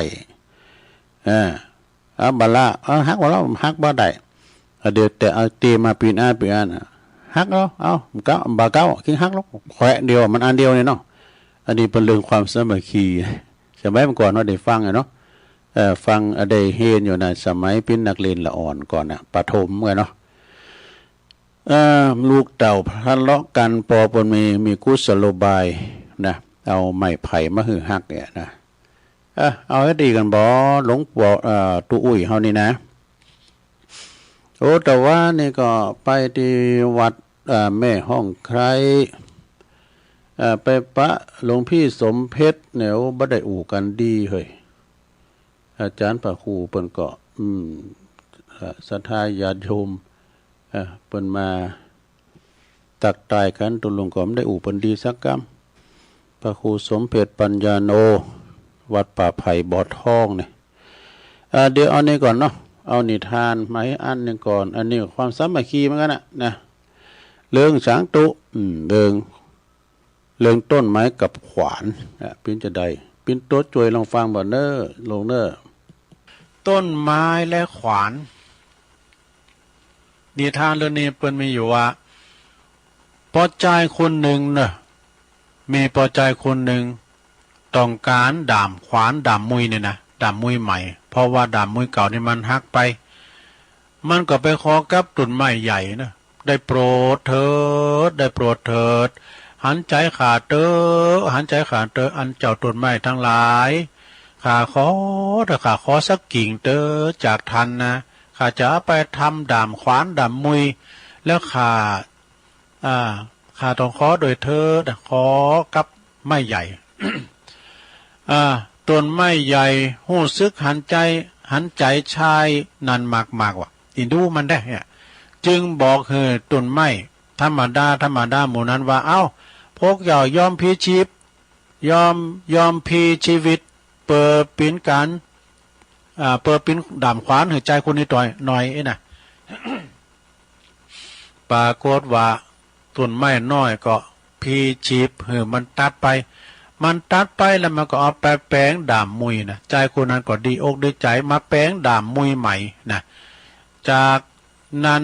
เออ เอาบ่ละ เอาหักบ่เหรอ หักบ่ได้ เอาเดี๋ยวแต่เอาตีมาปีนอ้าปีนอ้าน่ะ หักเหรอ เอา เก้า บ่าเก้าคิงหักเหรอ แขวะเดียว มันอันเดียวนี่เนาะ อันนี้เป๋นเรื่องความสามัคคี สมัยเมื่อก่อนเฮาได้ฟังอะเนาะ เอ่อ ฟัง เอ่อ ได้เฮนอยู่นะ สมัยเป๋นนักเรียนละอ่อนก่อนน่ะ ประถมกันเนาะ เอ่อ ลูกเต้าทะเลาะกั๋น ป้อเปิ้นมี มีกุศโลบายนะ เอาไม้ไผ่มาหื้อหักเนี่ยนะ เอ่อ เอาให้ดีกันบ่ หลวงป้อ เอ่อ ตุ๊อุ้ยเฮานี่นะ โอ้ แต่ว่านี่ก็ไปที่วัด เอ่อ แม่ฮ่องไคร้ เอ่อ ไปปะหลวงพี่สมเพชรเนี่ย โอ้ บ่ได้อู้กันดีเฮ้ย อาจารย์พระครูเปิ้นก็ อืม เอ่อ ศรัทธาญาติโยม เอ่อ เปิ้นมา ตักตายกัน ตกลงก็บ่ได้อู้เปิ้นดีสักกำ พระครูสมเพชรปัญญาโน วัดป่าไผ่บ่อทองเนี่ย อ่า เดี๋ยวเอานี่ก่อนเนาะ เอานิทานมาให้อันหนึ่งก่อน อันนี้ความสามัคคีเหมือนกันนะ นะ เรื่องช้างตุ อืม เรื่อง เรื่องต้นไม้กับขวาน อ่ะ เปิ้นจะได้ เปิ้นตัวช่วยลองฟังบ่เน้อ ลงเน้อ ต้นไม้และขวาน นิทานเรื่องนี้เปิ้นมีอยู่ว่า ป้อจายคนหนึ่งเนอะ มีป้อจายคนหนึ่ง ต้องการด้ามขวานด้ามมุยเนี่ยนะ ด้ามมุยใหม่ เพราะว่าด้ามมุยเก่านี่มันหักไป มันก็ไปขอกับต้นไม้ใหญ่นะ ได้โปรดเถิด ได้โปรดเถิด หันใจข้าเต๊อะ หันใจข้าเต๊อะ อันเจ้าต้นไม้ทั้งหลาย ข้าขอเต๊อะ ข้าขอสักกิ่งเต๊อะ จากท่านนะ ข้าจะเอาไปทำด้ามขวานด้ามมุย แล้วข้า อ่า ข้าต้องขอโดยเถิด ขอกับไม้ใหญ่ อ่า ต้นไม้ใหญ่ฮู้สึกหันใจ หันใจชายนั้นมากๆ ว่า อินดูมันได้เนี่ย จึงบอกหื้อต้นไม้ธรรมดา ธรรมดาหมู่นั้นว่า เอ้า พวกเจ้ายอมพลีชีพ ยอม ยอมพลีชีวิต เปื้อเป๋นการ อ่า เปื้อเป๋นด้ามขวานหื้อจายคนนี้ต่อยหน่อยเอ้ยนะ ปรากฏว่าต้นไม้น้อยก็พลีชีพหื้อมันตัดไป มันตัดไปแล้วมันก็เอาไปแป๋งด้ามมุยนะ จายคนนั้นก็ดีอกดีใจมาแป๋งด้ามมุยใหม่นะ จากนั้น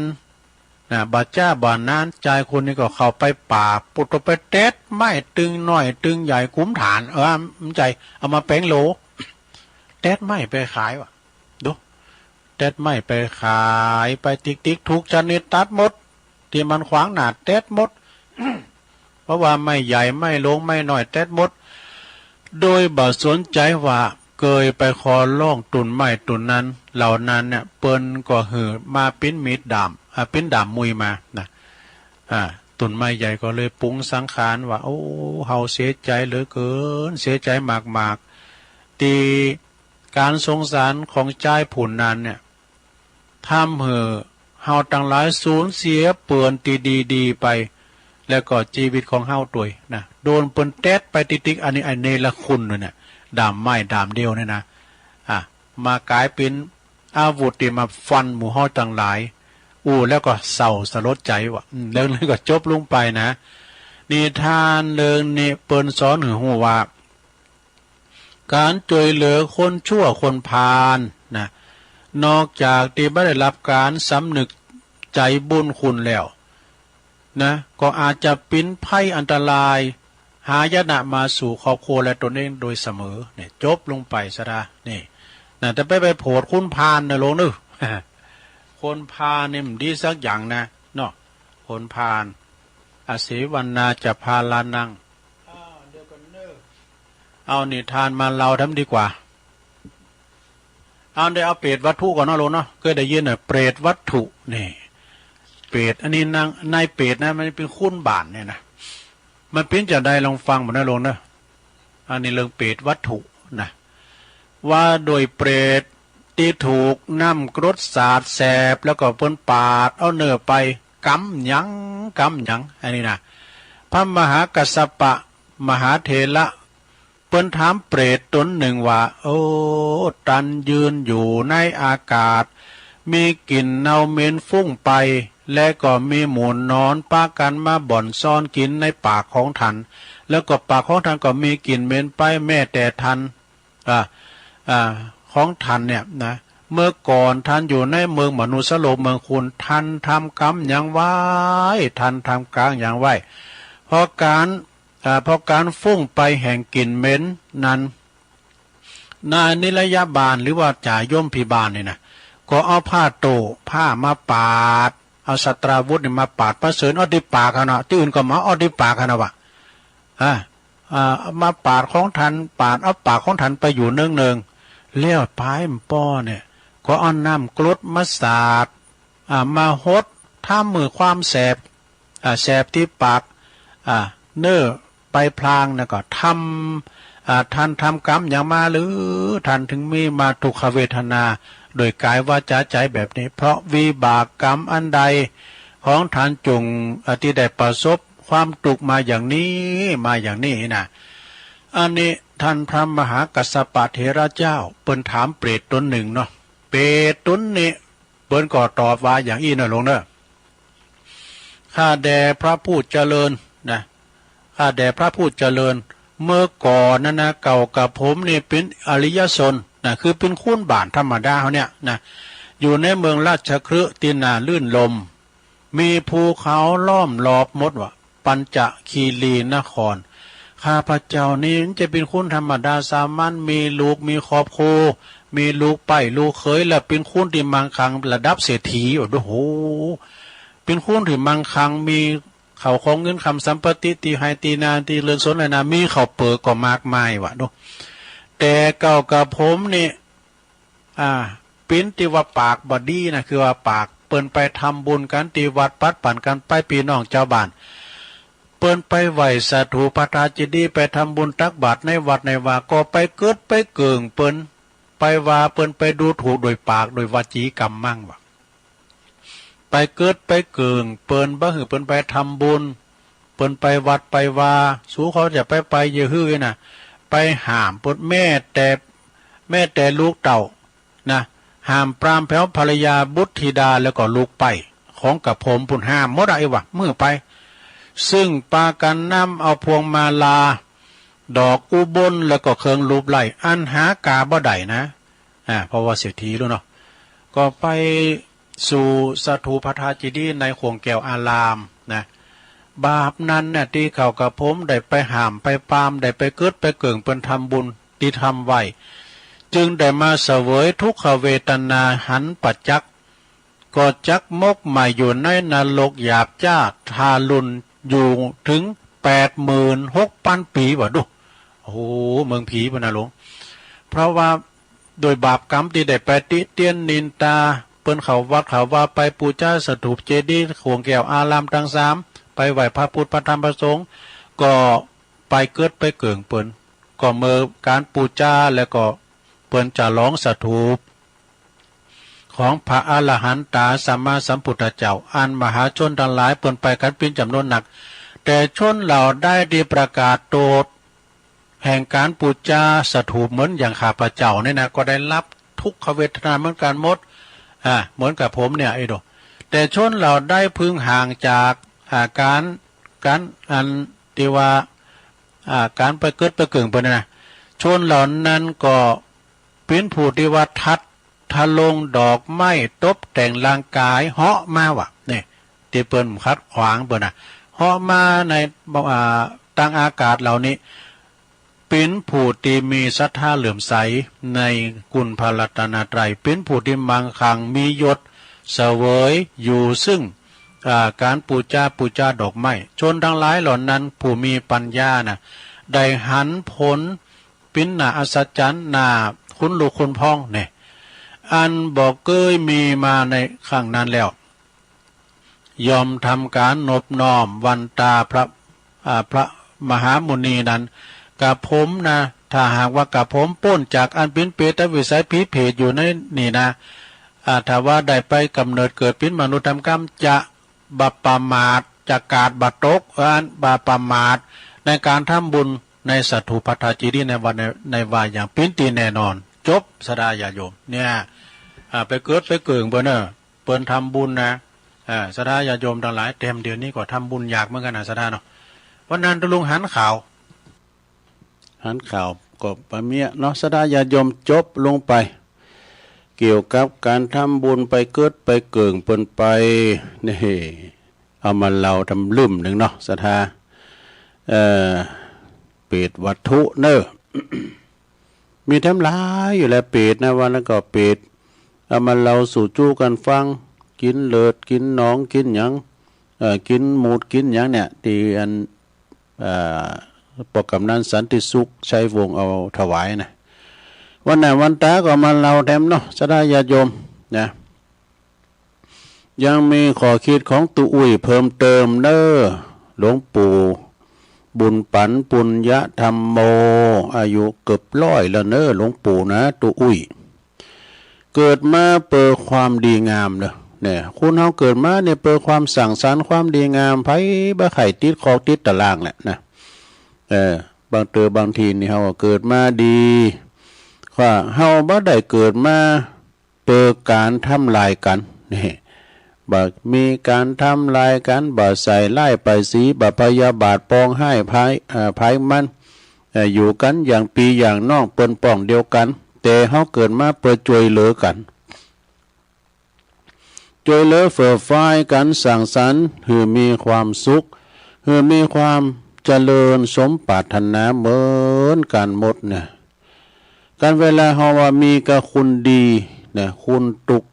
นะ บ่าจ๊าบ่านาน จายคนนี้ก็เข้าไปป่า ปุดไปเต็ดไม้ตึงน้อยตึงใหญ่กุมฐาน เออ มันใหญ่ เอามาแป๋งโหล เต็ดไม้ไปขายว่ะ ดู เต็ดไม้ไปขาย ไปติ๊กๆ ทุกชนิดตัดหมด ตี้มันขวางหน้าเต็ดหมด เพราะว่าไม้ใหญ่ไม้หลวงไม้น้อยเต็ดหมด โดยบ่สนใจว่าเกยไปขอร้องต้นไม้ต้นนั้น เหล่านั้นเนี่ย เปิ้นก็หื้อมาเป๋นมีดด้าม อ่า เป๋นด้ามมุยมานะ อ่า ต้นไม้ใหญ่ก็เลยปรุงสังขารว่า โอ้ เฮาเสียใจเหลือเกิน เสียใจมากๆ ตี้การสงสารของจายผู้นั้นเนี่ย ทำหื้อเฮาตังหลายสูญเสียเปื้อนตี้ดีๆ ไป แล้วก็จีวิตของเฮาตวยนะ โดนเปิ้นเต็ดไปติ๊กๆ อันนี้ไอ้เนรคุณเนี่ย ด้ามไม้ด้ามเดียวเนี่ยนะ อ่ะ มากลายเป๋นอาวุธตี้มาฟันหมู่เฮาตังหลาย อู้แล้วก็เศร้าสลดใจว่ะ อืม เรื่องนี้ก็จบลงไปนะ นิทานเรื่องนี้เปิ้นสอนหื้อฮู้ว่า การจ้วยเหลือคนชั่วคนพาลนะ นอกจากตี้บ่ได้รับการสำนึกใจบุญคุณแล้วนะ ก็อาจจะเป๋นภัยอันตราย หายนะมาสู่ครอบครัวและตนเองโดยเสมอ เนี่ย จบลงไปซะนะ นี่นะ แต่ไป ไปโผดคนพาลนะโลงเนอะ คนพาลนี่มันดีสักอย่างนะ เนาะ คนพาล อเสวนาจะพาลานัง อ้าว เดี๋ยวก่อนเนอะ เอานิทานมาเล่าทำดีกว่า เอา เดี๋ยวเอาเปรตวัตถุก่อนเนาะโลงเนาะ เคยได้ยินน่ะ เปรตวัตถุ นี่ เปรต อันนี้นาง นายเปรตนะ มันเป็นคนบ้านเนี่ยนะ มันเป็นจั่งใดลองฟังบ่นะโลงเนอะ อันนี้เรื่องเปรตวัตถุนะ ว่าโดยเปรตตี้ถูกน้ำกรดสาดแสบ แล้วก็เปิ้นปาดเอาเนื้อไป กำหยัง กำหยัง อันนี้นะ พระมหากัสสปะมหาเถระ เปิ้นถามเปรตตนหนึ่งว่า โอ้ ตันยืนอยู่ในอากาศ มีกลิ่นเน่าเหม็นฟุ้งไป และก็มีหมูหนอนปะกันมาบ่อนซ่อนกินในปากของท่าน แล้วก็ปากของท่านก็มีกลิ่นเหม็นไปแม้แต่ท่าน อ่า อ่า ของท่านเนี่ยนะ เมื่อก่อนท่านอยู่ในเมืองมนุสโลกเมืองคุณ ท่านทำกรรมหยังไว้ ท่านทำกรรมหยังไว้ เพราะการ อ่า เพราะการฟุ้งไปแห่งกลิ่นเหม็นนั้น นายนิรยาบาลหรือว่าจ่ายมพิบาลนี่นะ ก็เอาผ้าโต้ ผ้ามาปาด เอาสัตราวุธนี่มาปาดประเสริญเอาตี้ปากหั้นนะ ตี้อื่นก็มาเอาตี้ปากหั้นนะวะ อ่า อ่า มาปาดของท่าน ปาดเอาปากของท่านไปอยู่เนืองๆ แล้วปายมันป้อเนี่ย ก็เอาน้ำกรดมาสาด อ่า มาหดทำหื้อความแสบ อ่า แสบตี้ปาก อ่า เน้อไปพลางนะ ก็ทำ อ่า ท่านทำกรรมหยังมาหรือ ท่านถึงมีมาทุกขเวทนา โดยกายวาจาใจแบบนี้ เพราะวิบากกรรมอันใดของท่านจึง อ่า ที่ได้ประสบความทุกข์มาอย่างนี้ มาอย่างนี้นะ อันนี้ท่านพระมหากัสสปะเถระเจ้า เปิ้นถามเปรตตนหนึ่งเนาะ เปรตตนนี้ เปิ้นก็ตอบว่าอย่างอี้เนอะหลวงเนอะ ข้าแด่พระผู้เจริญนะ ข้าแด่พระผู้เจริญ เมื่อก่อนนั้นนะ เก่ากับผมนี่เป็นอริยชนนะ คือเป็นคนบ้านธรรมดาเฮาเนี่ยนะ อยู่ในเมืองราชคฤห์ที่น่ารื่นรมย์ มีภูเขาล้อมรอบหมดว่า ปัญจคีรีนคร ข้าพเจ้านี่มันจะเป็นคนธรรมดาสามัญ มีลูกมีครอบครัว มีลูกใป๊ลูกเขย และเป็นคนที่มั่งคั่งระดับเศรษฐี โอ้โห เป็นคนที่มั่งคั่ง มีข้าวของเงินคำสัมปติ ตี้ไฮ่ตี้นา ตี้เรือนสวนไรนา มีข้าวเปลือกก็มากมายว่ะดู แต่เก่ากับผมนี่ อ่า ปิ้นตี้ว่าปากบ่ดีนะ คือว่าปาก เปิ้นไปทำบุญกันตี้วัด ปัดปั๋นกันไปปี้น้องจาวบ้าน เปิ้นไปไหว้สถูปพระธาตุเจดีย์ ไปทำบุญตักบาตรในวัดในวา ก็ไปเกิดไปเกิ่งเปิ้น ไปว่าเปิ้น ไปดูถูกโดยปาก โดยวจีกรรมมั่งว่ะ ไปเกิดไปเกิ่งเปิ้น บ่หื้อเปิ้นไปทำบุญ เปิ้นไปวัดไปวา สูเขาจะไปไปเยอะหื้อนะ ไปห้ามเปิ้น แม้แต่ แม้แต่ลูกเต้านะ ห้ามปรามแผวภรรยาบุตรธิดา แล้วก็ลูกใป๊ของกับผมปุ้น ห้ามหมดอะ ไอ้วะ มื้อไป ซึ่งปากันนำเอาพวงมาลา ดอกอุบล แล้วก็เครื่องลูบไล้ อันหากาบ่ได้นะ อ่า เพราะว่าเศรษฐีแล้วเนาะ ก็ไปสู่สถูปพระธาตุเจดีย์ในข่วงแก้วอารามนะ บาปนั้นน่ะ ตี้เขากับผมได้ไปห้ามไปปราม ได้ไปเกิดไปเกิ่งเปิ้นทำบุญตี้ทำไว้ จึงได้มาเสวยทุกขเวทนาหันประจักษ์ ก็จักหมกไหม้อยู่ในนรกหยาบจ้าทารุณอยู่ถึงแปดหมื่นหกพันปี๋ว่ะดู โอ้โห เมืองผีพุ้นนะหลวง เพราะว่าโดยบาปกรรมตี้ได้ไปติเตียนนินตา เปิ้นเข้าวัดเข้าวา ไปปู๋จาสถูปเจดีย์ข่วงแก้วอารามตังสาม ไปไหว้พระพุทธพระธรรมพระสงฆ์ ก็ไปเกิดไปเกิ่งเปิ้น ก็เมื่อการปู๋จาแล้วก็เปิ้นจะลองสถูป ของพระอรหันตาสัมมาสัมพุทธเจ้า อันมหาชนตังหลายเปิ้นไปกันเป๋นจ๋ำนวนนัก แต่ชนเหล่าใดตี้ประกาศโตษแห่งการปู๋จาสถูปเหมือนอย่างข้าพเจ้านี่นะ ก็ได้รับทุกขเวทนาเหมือนกันหมด อ่า เหมือนกับผมเนี่ย ไอ้ดู แต่ชนเหล่าใดพึงห่างจาก อ่า การ การ อันตี้ว่า อ่า การไปเกิดไปเกิ่งเปิ้นนะ ชนเหล่านั้นก็ เป๋นผู้ตี้ว่าทัดทะลงดอกไม้ตบแต่งร่างกายเหาะมาว่ะ นี่ ตี้เปิ้นขัดขวางเปิ้นนะ เหาะมาใน อ่า ตังอากาศเหล่านี้ เป๋นผู้ตี้มีศรัทธาเหลื่อมใสในคุณพระรัตนตรัย เป๋นผู้ตี้มั่งคั่งมียศเสวยอยู่ซึ่ง อ่า การปู๋จา ปู๋จาดอกไม้ ชนทั้งหลายเหล่านั้นผู้มีปัญญานะ ได้หันผล เป๋นหน้าอัศจรรย์ หน้าขนลุกขนพองเนี่ย อันบ่เกยมีมาในครั้งนั้นแล้ว ย่อมทำการนบน้อมวันตาพระ อ่า พระมหามุนีนั้น กับผมนะ ถ้าหากว่ากับผมป๊นจากอันเป๋นเปรตวิสัยผีเปรตอยู่ในนี่นะ อ่า ถ้าว่าได้ไปกำเนิดเกิดเป๋นมนุษย์ธรรมกำ จะบ่ประมาท จะกาดบ่ตก อันบ่ประมาทในการทำบุญในสถูปพระธาตุเจดีย์ในวันใน ในว่าอย่างเป๋นตี้แน่นอน จบ ศรัทธาญาติโยม เนี่ย อ่า ไปเกิดไปเกิ่งเปิ้นเนอะ เปิ้นทำบุญนะ อ่า ศรัทธาญาติโยมทั้งหลาย แถมเดี๋ยวนี้ก็ทำบุญยากเหมือนกันนะ ศรัทธาเนาะ วันนั้นตะลุงหันข่าว หันข่าวก็บ่มีเนาะ ศรัทธาญาติโยม จบลงไป เกี่ยวกับการทำบุญไปเกิดไปเกิ่งเปิ้นไป นี่ เอามาเล่าทำลืมหนึ่งเนาะ ศรัทธา เอ่อ เปรตวัตถุเนอะ มีแถมหลายอยู่แหละ เปรตนะ ว่าแล้วก็เปรต เอามาเล่าสู่จู้กันฟัง กิ๋นเลือด กิ๋นหนอง กิ๋นหยัง เอ่อ กิ๋นหมูด กิ๋นหยังเนี่ย ตี้อัน เอ่อ ปกำนันสันติสุข ชัยวงศ์ เอาถวายนะ วันหน้าวันต๋าก็มาเล่าแถมเนาะ ศรัทธาญาติโยมนะ ยังมีข้อคิดของตุ๊อุ้ยเพิ่มเติมเนอะ หลวงปู่บุญปัน ปุญญธรรมโม อายุเกือบร้อยแล้วเนอะ หลวงปู่นะ ตุ๊อุ้ย เกิดมาเปื้อความดีงามเนอะ เนี่ย คนเฮาเกิดมาเนี่ยเปื้อความสร้างสรรค์ความดีงาม ไผบ่ใค่ติดคอกติดตะรางแหละนะ เออ บางเตื้อบางทีนี่เฮาก็เกิดมาดี ว่าเฮาบ่ได้เกิดมา เปื้อการทำลายกัน นี่ บ่มีการทำลายกัน บ่ใส่ร้ายป้ายสี บ่พยาบาทปองร้ายไผ เอ่อ ไผมัน เอ่อ อยู่กันอย่างปี้อย่างน้อง เปิ้นป้องเดียวกัน แต่เฮาเกิดมาเปื้อจ้วยเหลือกัน จ้วยเหลือเฟื่อฟ้ายกัน สร้างสรรค์หื้อมีความสุข หื้อมีความเจริญสมปรารถนาเหมือนกันหมดเนี่ย กันเวลาเฮาว่ามีกับคนดีนะ คนตุ๊ก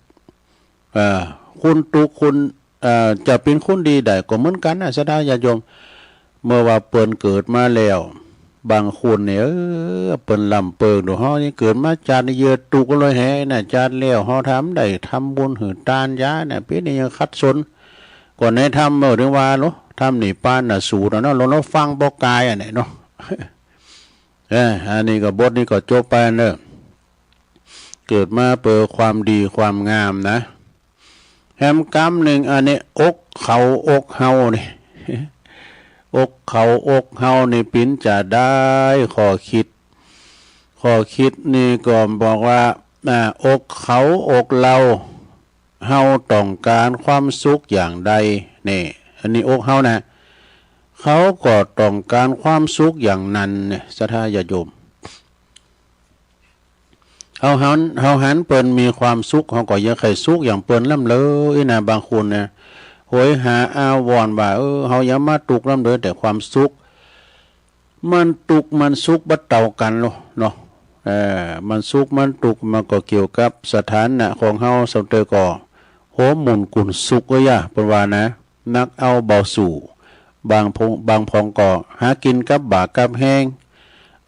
เอ่อ คนตุ๊ก คน เอ่อ จะเป็นคนดีได้ก็เหมือนกันนะ ศรัทธาญาติโยม เมื่อว่าเปิ้นเกิดมาแล้ว บางคนเนี่ย เออ เปิ้นลำเปิงดู เฮานี่เกิดมาจาตินี้เยอะตุ๊กเลยแฮะนะ จาติแล้วเฮาทำได้ทำบุญหื้อตานยาเนี่ย ปีนี้ยังขัดสน ก็ในธรรมเออ ถึงว่าโล ธรรมนี่ปานน่ะสูตรเนาะ ลอง ลองฟังบ่กายอันนี้เนาะ เออ อันนี้ก็บทนี้ก็จบไปเนอะ เกิดมาเปื้อความดีความงามนะ แฮมกำหนึ่งอันนี้ อกเขาอกเฮานี่ อกเขาอกเฮานี่ปิ๋นจะได้ข้อคิด ข้อคิดนี่ก็บอกว่า อ่า อกเขาอกเรา เฮาต้องการความสุขอย่างใด นี่ อันนี้อกเฮานะ เขาก็ต้องการความสุขอย่างนั้นเนี่ย ศรัทธาญาติโยม เฮาหัน เฮาหันเปิ้นมีความสุข เฮาก็อยากให้สุขอย่างเปิ้นลำเลิศนะ บางคนนะ โหยหาอาวรณ์ว่า เออ เฮาอย่ามาตุ๊กข์ลำเลิศ แต่ความสุข มันตุ๊กข์มันสุขบ่เต้ากันโลเนาะ เออ มันสุขมันตุ๊กข์มันก็เกี่ยวกับสถานะของเฮา ส่ำเตอก็ โหมหมุนกุนสุขเอ้ยอะ เปิ้นว่านะ หนักเอาเบาสู้ บางพง บางพองก็หากินกับบ่ากับแฮง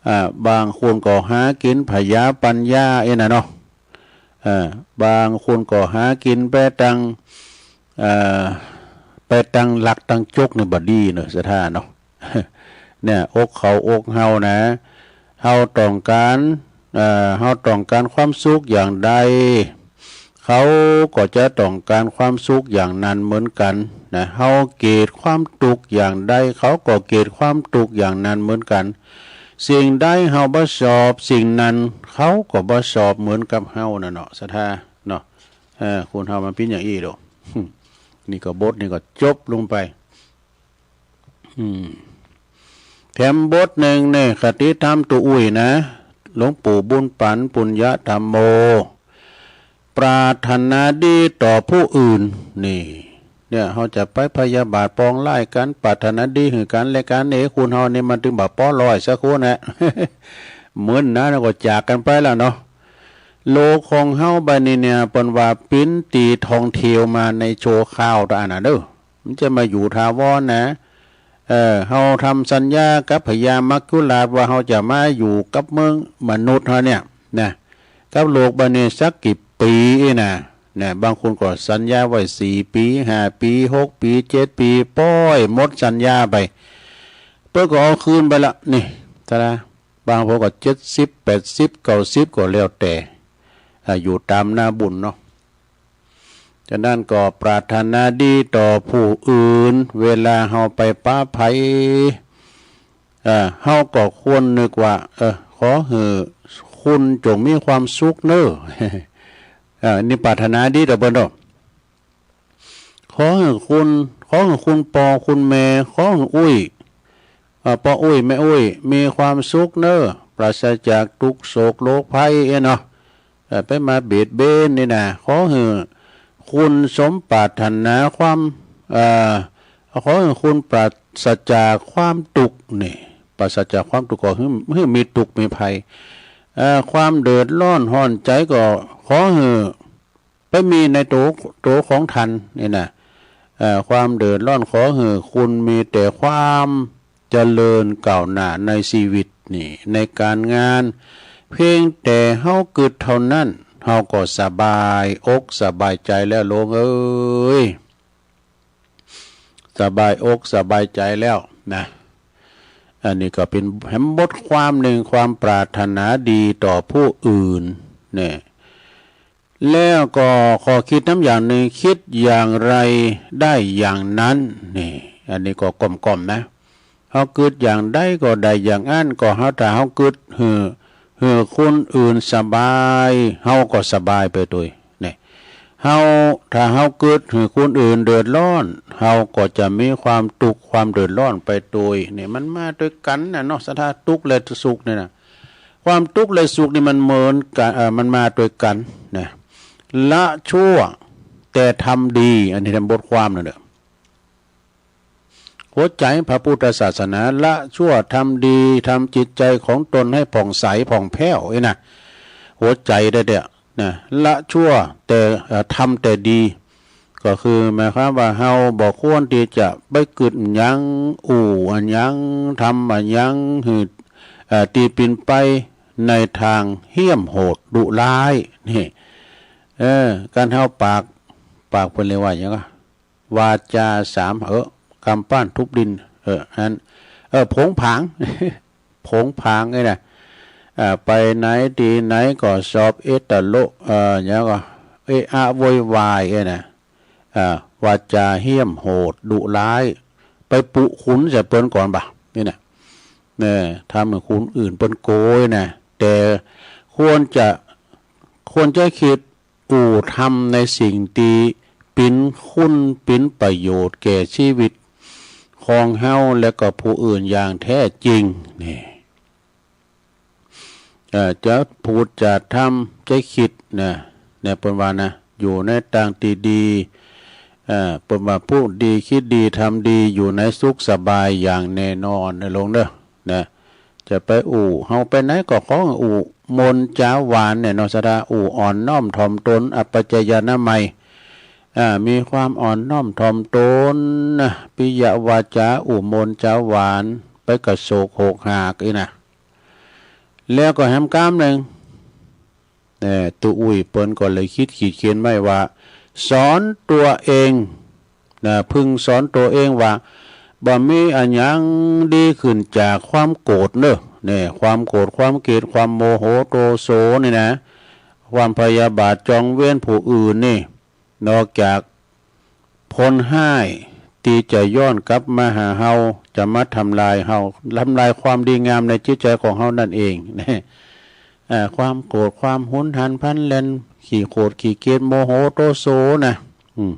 อ่า บางคนก็หากินผยาปัญญาเอ้ยนะเนาะ อ่า บางคนก็หากินไปตัง อ่า ไปตังลักตังจกนี่บ่ดีเนาะ ศรัทธาเนาะ เนี่ย อกเขาอกเฮานะ เฮาต้องการ เอ่อ เฮาต้องการความสุขอย่างใด เขาก็จะต้องการความสุขอย่างนั้นเหมือนกันนะ เฮาเกลียดความตุ๊กข์อย่างใด เขาก็เกลียดความตุ๊กข์อย่างนั้นเหมือนกัน สิ่งใดเฮาบ่ชอบ สิ่งนั้นเขาก็บ่ชอบเหมือนกับเฮาน่ะเนาะ ศรัทธาเนาะ เออ คนเฮามันเป๋นอย่างอี้โล นี่ก็บทนี่ก็จบลงไป อืม แถมบทหนึ่งเนี่ย คติธรรมตุ๊อุ้ยนะ หลวงปู่บุญปัน ปุญญธรรมโม ปรารถนาดีต่อผู้อื่น นี่ เนี่ย เฮาจะไปพยาบาทปองร้ายกัน ปรารถนาดีหื้อกันและกัน เอ้ คนเฮานี่มันตึงบ่ปอร้อยสักคนนะ เหมือนนะ แล้วก็จากกันไปแล้วเนาะ โลกของเฮาบัดนี้เนี่ย เปิ้นว่าเป๋นตี้ท่องเที่ยวมาในชั่วคราวเต้าอั้นน่ะเด้อ มันจะมาอยู่ถาวรนะ เออ เฮาทำสัญญากับพญามัจจุราชว่าเฮาจะมาอยู่กับเมืองมนุษย์เฮาเนี่ยนะ กับโลกบัดนี้สักกี่ปีนะ นะ บางคนก็สัญญาไว้สี่ปี ห้าปี หกปี เจ็ดปี ป้อยหมดสัญญาไป เปิ้นก็เอาคืนไปละ นี่ ตะละ บางพวกก็เจ็ดสิบ แปดสิบ เก้าสิบ ก็แล้วแต่ อ่า อยู่ตามหน้าบุญเนาะ ฉะนั้นก็ปรารถนาดีต่อผู้อื่น เวลาเฮาไปปะไผ อ่า เฮาก็ควรนึกว่า เออ ขอหื้อคุณจงมีความสุขเน้อ อ่า นี่ปรารถนาดีต่อเปิ้นเนาะ ขอหื้อคุณ ขอหื้อคุณป้อคุณแม่ ขอหื้ออุ้ย อ่า ป้ออุ้ยแม่อุ้ย มีความสุขเน้อ ปราศจากทุกข์โศกโรคภัยเอ้ยเนาะ เอ่อ ไปมาเบียดเบียนนี่นะ ขอหื้อคุณสมปรารถนาความ เอ่อ ขอหื้อคุณปราศจากความทุกข์นี่ ปราศจากความทุกข์ก็หื้อ หื้อมีทุกข์มีภัย เอ่อ ความเดือดร้อนฮ้อนใจก็ขอหื้อ ไปมีในตัว ตัวของท่านนี่นะ เอ่อ ความเดือดร้อน ขอหื้อคุณมีแต่ความเจริญก้าวหน้าในชีวิตนี่ ในการงาน เพียงแต่เฮากึ๊ดเท่านั้น เฮาก็สบายอกสบายใจแล้ว โลงเอ้ย สบายอกสบายใจแล้วนะ อันนี้ก็เป็นแหมบทความหนึ่ง ความปรารถนาดีต่อผู้อื่นเนี่ย แล้วก็ข้อคิดนำอย่างหนึ่ง คิดอย่างไรได้อย่างนั้น นี่ อันนี้ก็ก้อมๆนะ เฮากึ๊ดอย่างใดก็ได้อย่างอั้น ก็เฮา ถ้าเฮากึ๊ดหื้อ หื้อคนอื่นสบาย เฮาก็สบายไปตวย เนี่ย เฮา ถ้าเฮากึ๊ดหื้อคนอื่นเดือดร้อน เฮาก็จะมีความทุกข์ความเดือดร้อนไปตวย เนี่ย มันมาตวยกั๋นนะเนาะ ศรัทธา ทุกข์และสุขเนี่ยนะ ความทุกข์และสุขนี่มันเหมือนกั๋น เอ่อ มันมาตวยกั๋นนะ ละชั่วแต่ทำดี อันนี้ในบทความนั่นแหละ หัวใจพระพุทธศาสนา ละชั่วทำดี ทำจิตใจของตนให้ผ่องใสผ่องแผ้ว นี่นะ หัวใจแต๊ๆนะ ละชั่วแต่ เอ่อ ทำแต่ดี ก็คือหมายความว่าเฮาบ่ควรที่จะไปกึ๊ดหยัง อู้อันหยัง ทำอันหยังหื้อ เอ่อ ตี้เป๋นไปในทางเหี้ยมโหดดุร้าย นี่ เออ การเฮาปาก ปากเปิ้นเรียกว่าหยังวะ วาจาสาม เออ กำปั้นทุบดิน เออ อัน เออ โผงผาง โผงผางนี่นะ เอ่อ ไปไหนตี้ไหนก็สอบเอตโล เอ่อ หยังก็เอะอะโวยวายนี่นะ เอ่อ วาจาเหี้ยมโหดดุร้าย ไปปุขุนใส่เปิ้นก่อนบ่ะ นี่นะ เนี่ย ทำให้คนอื่นเปิ้นโกรธนะ แต่ควรจะ ควรจะคิด อู้ทำในสิ่งตี้เป๋นคุณเป๋นประโยชน์แก่ชีวิตของเฮาและก็ผู้อื่นอย่างแท้จริง นี่ เอ่อ จะพูดจะทำจะคิดนะ เนี่ย เปิ้นว่านะ อยู่ในตางตี้ดี เอ่อ เปิ้นว่าพูดดีคิดดีทำดีอยู่ในสุขสบายอย่างแน่นอนนะโลงเด้อ นะ จะไปอู้ เฮาไปไหนก็ขออู้มนต์จ๋าหวานเนี่ยเนาะ ศรัทธา อู้อ่อนน้อมถ่อมตน อัปปะจายานามัย อ่า มีความอ่อนน้อมถ่อมตนนะ ปิยวาจา อู้มนต์จ๋าหวาน ไปกระโศกโหกหากอี้นะ แล้วก็แหมกำนึ่ง เอ่อ ตุ๊อุ้ยเปิ้นก็เลยคิดขีดเขียนไว้ว่า สอนตัวเองนะ พึงสอนตัวเองว่า บ่มีอะหยังดีขึ้นจากความโกรธเนอะ เนี่ย ความโกรธ ความเกลียด ความโมโหโทโสนี่นะ ความพยาบาทจองเวรผู้อื่นนี่ นอกจาก ผลฮ้ายตี้จะย้อนกลับมาหาเฮา จะมาทำลายเฮา ทำลายความดีงามในจิตใจของเฮานั่นเอง เอ่อ ความโกรธ ความหุนหันพลันแล่น ขี้โกรธ ขี้เกลียด โมโห โทโสนะ อืม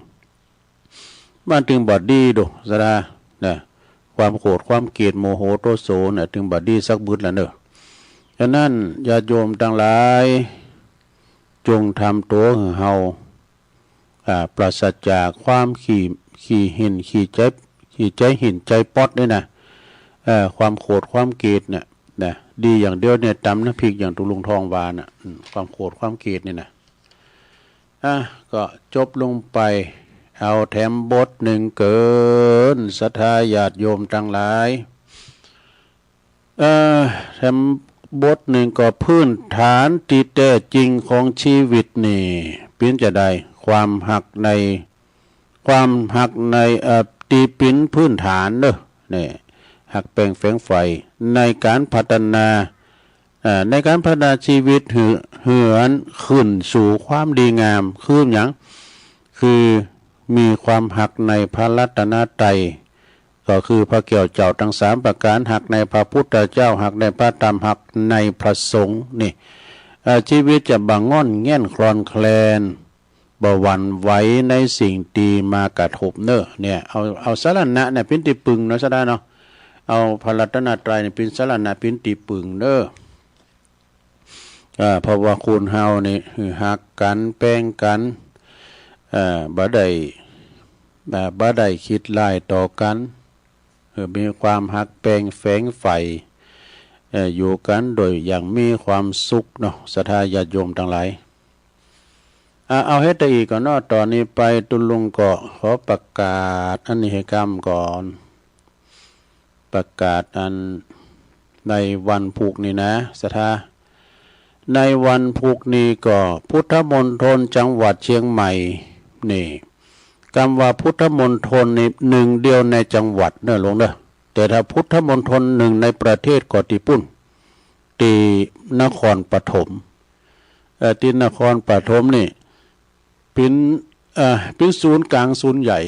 มันจึงบ่ดีโด ศรัทธา นะ ความโกรธ ความเกลียด โมโห โทโสนะ จึงบ่ดีสักบึดละเนอะ ฉะนั้น ญาติโยมตังหลาย จงทำตั๋วหื้อเฮา อ่า ปราศจากความขี้ ขี้หิน ขี้ใจ๋ ขี้ใจ๋หินใจ๋ป๊อดนี่นะ เอ่อ ความโกรธ ความเกลียดเนี่ย นะ ดีอย่างเดียวเนี่ย ตำน้ำพริกอย่างตุ๊ลุงทองว่าน่ะ อืม ความโกรธ ความเกลียดนี่นะ อ่ะ ก็จบลงไป เอาแถมบทนึ่งเกิน ศรัทธาญาติโยมตังหลาย เอ่อ แถมบทนึ่งก็ พื้นฐานตี้แต๊จริงของชีวิตนี่ เป๋นจาใด ความฮักใน ความฮักใน เอ่อ ตี้เป๋นพื้นฐานเนอะ เนี่ย ฮักแป้งแฝงใฝ่ ในก๋านพัฒนา เอ่อ ในก๋านพัฒนาชีวิตหื้อ หื้ออันขึ้นสู่ความดีงาม คือหยัง คือมีความฮักในพระรัตนตรัย ก็คือพระแก้วเจ้าตังสามประก๋าน ฮักในพระพุทธเจ้า ฮักในพระธรรม ฮักในพระสงฆ์ นี่ เอ่อ ชีวิตจะบ่ง่อนแง่นคลอนแคลน บ่หวั่นไหวในสิ่งตี้มากระทบเนอะ เนี่ย เอา เอาสรณะเนี่ยเป๋นตี้ปึงเนาะ ศรัทธาเนาะ เอาพระรัตนตรัยเนี่ยเป๋นสรณะ เป๋นตี้ปึงเนอะ อ่า เพราะว่าคนเฮานี่ฮักกั๋น แป้งกั๋น เอ่อ บ่ได้ อ่า บ่ได้คิดร้ายต่อกั๋น เออ มีความฮักแป้งแฝงใฝ่ เอ่อ อยู่กั๋นโดยอย่างมีความสุขเนาะ ศรัทธาญาติโยมตังหลาย อ่า เอาเฮ็ดแต่อี้ก่อนเนาะ ต๋อนนี้ไปตุ๊ลุงก็ขอประกาศอันนี้หื้อก้ำก่อน ประกาศอันในวันพุธนี่นะ ศรัทธา ในวันพุธนี้ก็พุทธมณฑลจังหวัดเชียงใหม่นี่ กำว่าพุทธมณฑลนี่หนึ่งเดียวในจังหวัดเนอะหลวงเนอะ แต่ถ้าพุทธมณฑลหนึ่งในประเทศก็ตี้ปุ้น ตี้นครปฐม เอ่อ ตี้นครปฐมนี่ เป็น เอ่อ เป็นศูนย์กลางศูนย์ใหญ่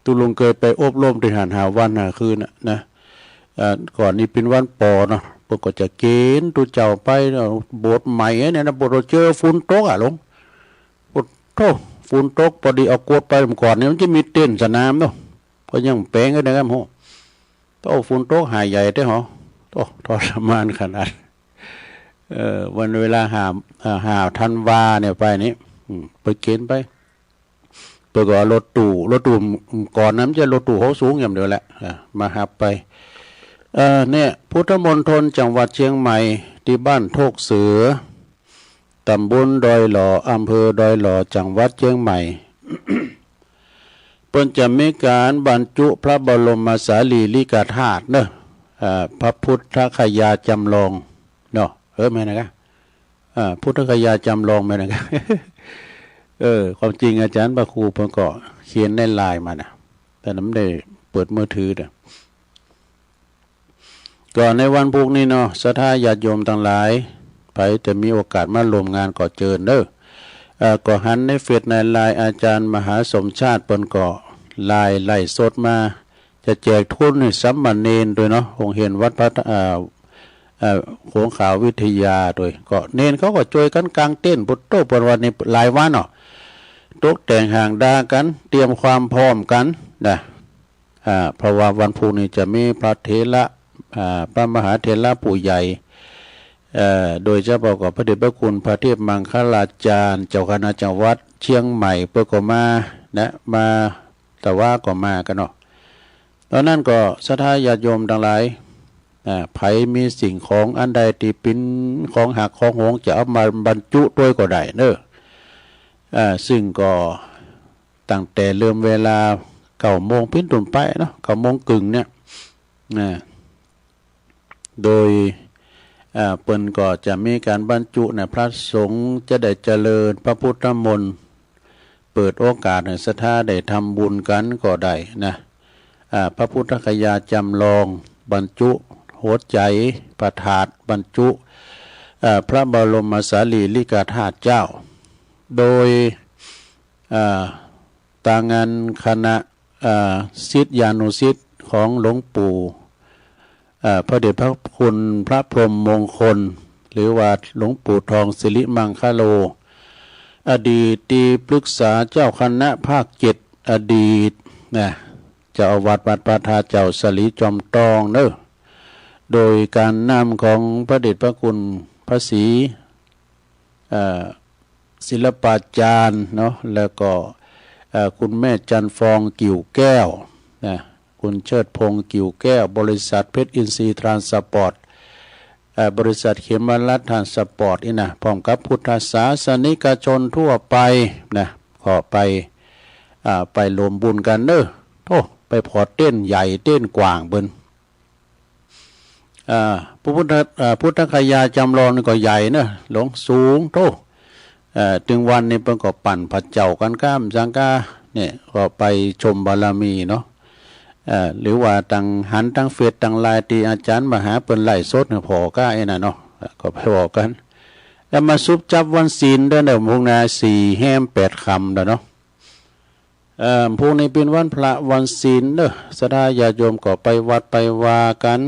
ตุ๊ลุงเคยไปอบรมตี้หั้นห้าวันห้าคืนน่ะนะ เอ่อ ก่อนนี้เป็นวันปอเนาะ เปิ้นก็จะเกณฑ์ตุ๊เจ้าไปเนาะ โบสถ์ใหม่เนี่ยนะ โบสถ์เราเจอฝนตกอะหลวง โอ้โธ่ ฝนตก พอดีเอาโกดไป ก่อนนี้มันจะมีเต็นท์สนามเนาะ ก็ยังแปลงกันนะครับ โห โอ้ ฝนตกหาดใหญ่แท้หรอ โอ้ ทรมานขนาด เอ่อ วันเวลาห้า อ่า ห้าธันวาเนี่ยไปนี่ อืม ไปเกณฑ์ไป เปิ้นก็เอารถตู้ รถตู้ก่อนนั้นมันจะรถตู้เขาสูงอย่างเดียวแหละ อ่า มาฮับไป เอ่อ เนี่ย พุทธมณฑลจังหวัดเชียงใหม่ ตี้บ้านโทกเสือ ตำบลดอยหล่อ อำเภอดอยหล่อ จังหวัดเชียงใหม่ เปิ้นจะมีการบรรจุพระบรมสารีริกธาตุเนอะ อ่า พระพุทธคยาจำลองเนาะ เออ แม่นนะกะ อ่า พุทธคยาจำลองแม่นนะกะ เออ ความจริงอาจารย์พระครูเปิ้นก็เขียนในไลน์มานะ แต่นั้นไม่ได้เปิดมือถือนะ ก็ในวันพุธนี้เนาะ ศรัทธาญาติโยมตังหลาย ใผจะมีโอกาสมาร่วมงานก็เจิญเด้อ เอ่อ ก็หันในเฟซในไลน์ อาจารย์มหาสมชาติเปิ้นก็ไลฟ์ ไลฟ์สดมา จะแจกทุนให้สามเณรด้วยเนาะ โฮงเฮียนวัดพระ เอ่อ เอ่อ โขงขาววิทยาด้วย ก็เณรเขาก็ช่วยกันกางเต็นท์ พุทโธ เปิ้นว่านี่หลายวันเนาะ ตกแต่งห้างดากัน เตรียมความพร้อมกันนะ อ่า เพราะว่าวันพุธนี้จะมีพระเถระ อ่า พระมหาเถระผู้ใหญ่ เอ่อ โดยเฉพาะก็พระเดชพระคุณพระเทพมังคลาจารย์ เจ้าคณะจังหวัดเชียงใหม่ เปิ้นก็มานะ มา แต่ว่าก็มากันเนาะ ตอนนั้นก็ศรัทธาญาติโยมตังหลาย อ่า ใผมีสิ่งของอันใดตี้เป๋นของฮักของหวง จะเอามาบรรจุตวยก็ได้เนอะ อ่า ซึ่งก็ตั้งแต่เริ่มเวลาเก้าโมงเป๋นต้นไปเนาะ เก้าโมงครึ่งเนี่ย อ่า โดย อ่า เปิ้นก็จะมีการบรรจุนะ พระสงฆ์จะได้เจริญพระพุทธมนต์ เปิดโอกาสให้ศรัทธาได้ทำบุญกันก็ได้นะ อ่า พระพุทธคยาจำลอง บรรจุหัวใจ พระธาตุบรรจุ อ่า พระบรมสารีริกธาตุเจ้า โดย อ่า ตางานคณะ อ่า ศิษยานุศิษย์ของหลวงปู่ อ่า พระเดชพระคุณพระพรหมมงคล หรือว่าหลวงปู่ทองสิริมังคโล อดีตที่ปรึกษาเจ้าคณะภาคเจ็ด อดีตนะ เจ้าอาวาสวัดพระธาตุเจ้าสลีจอมตองเนอะ โดยการนำของพระเดชพระคุณพระศรี เอ่อ ศิลปาจารย์เนาะ แล้วก็ เอ่อ คุณแม่จันทร์ฟองกิ่วแก้วนะ คุณเชิดพงษ์กิ่วแก้ว บริษัทเพชรอินทรีย์ทรานสปอร์ต เอ่อ บริษัทเขมรัฐทรานสปอร์ตนี่นะ พร้อมกับพุทธศาสนิกชนทั่วไปนะ ก็ไป อ่า ไปร่วมบุญกันเนอะ โธ่ ไปผ่อเต็นท์ใหญ่เต็นท์กว้างเปิ้น อ่า พระพุทธ อ่า พุทธคยาจำลองนี่ก็ใหญ่เนอะ หลวงสูงโธ่ เอ่อ ตึงวันนี้เปิ้นก็ปั่นพระเจ้ากันก้ามสังกา เนี่ย ก็ไปชมบารมีเนาะ เอ่อ หรือว่าตังหันตังเฟซตังไลน์ตี้อาจารย์มหาเปิ้นไลฟ์สดเนี่ยผ่อก้าไอ้น่ะเนาะ ก็ไปผ่อกัน แล้วมาสุบจับวันศีลเด้อเนอะ พุงนาสี่แฮมแปดค่ำเด้อเนาะ เอ่อ พุงนี้เป๋นวันพระวันศีลเนอะ ศรัทธาญาติโยมก็ไปวัดไปวากัน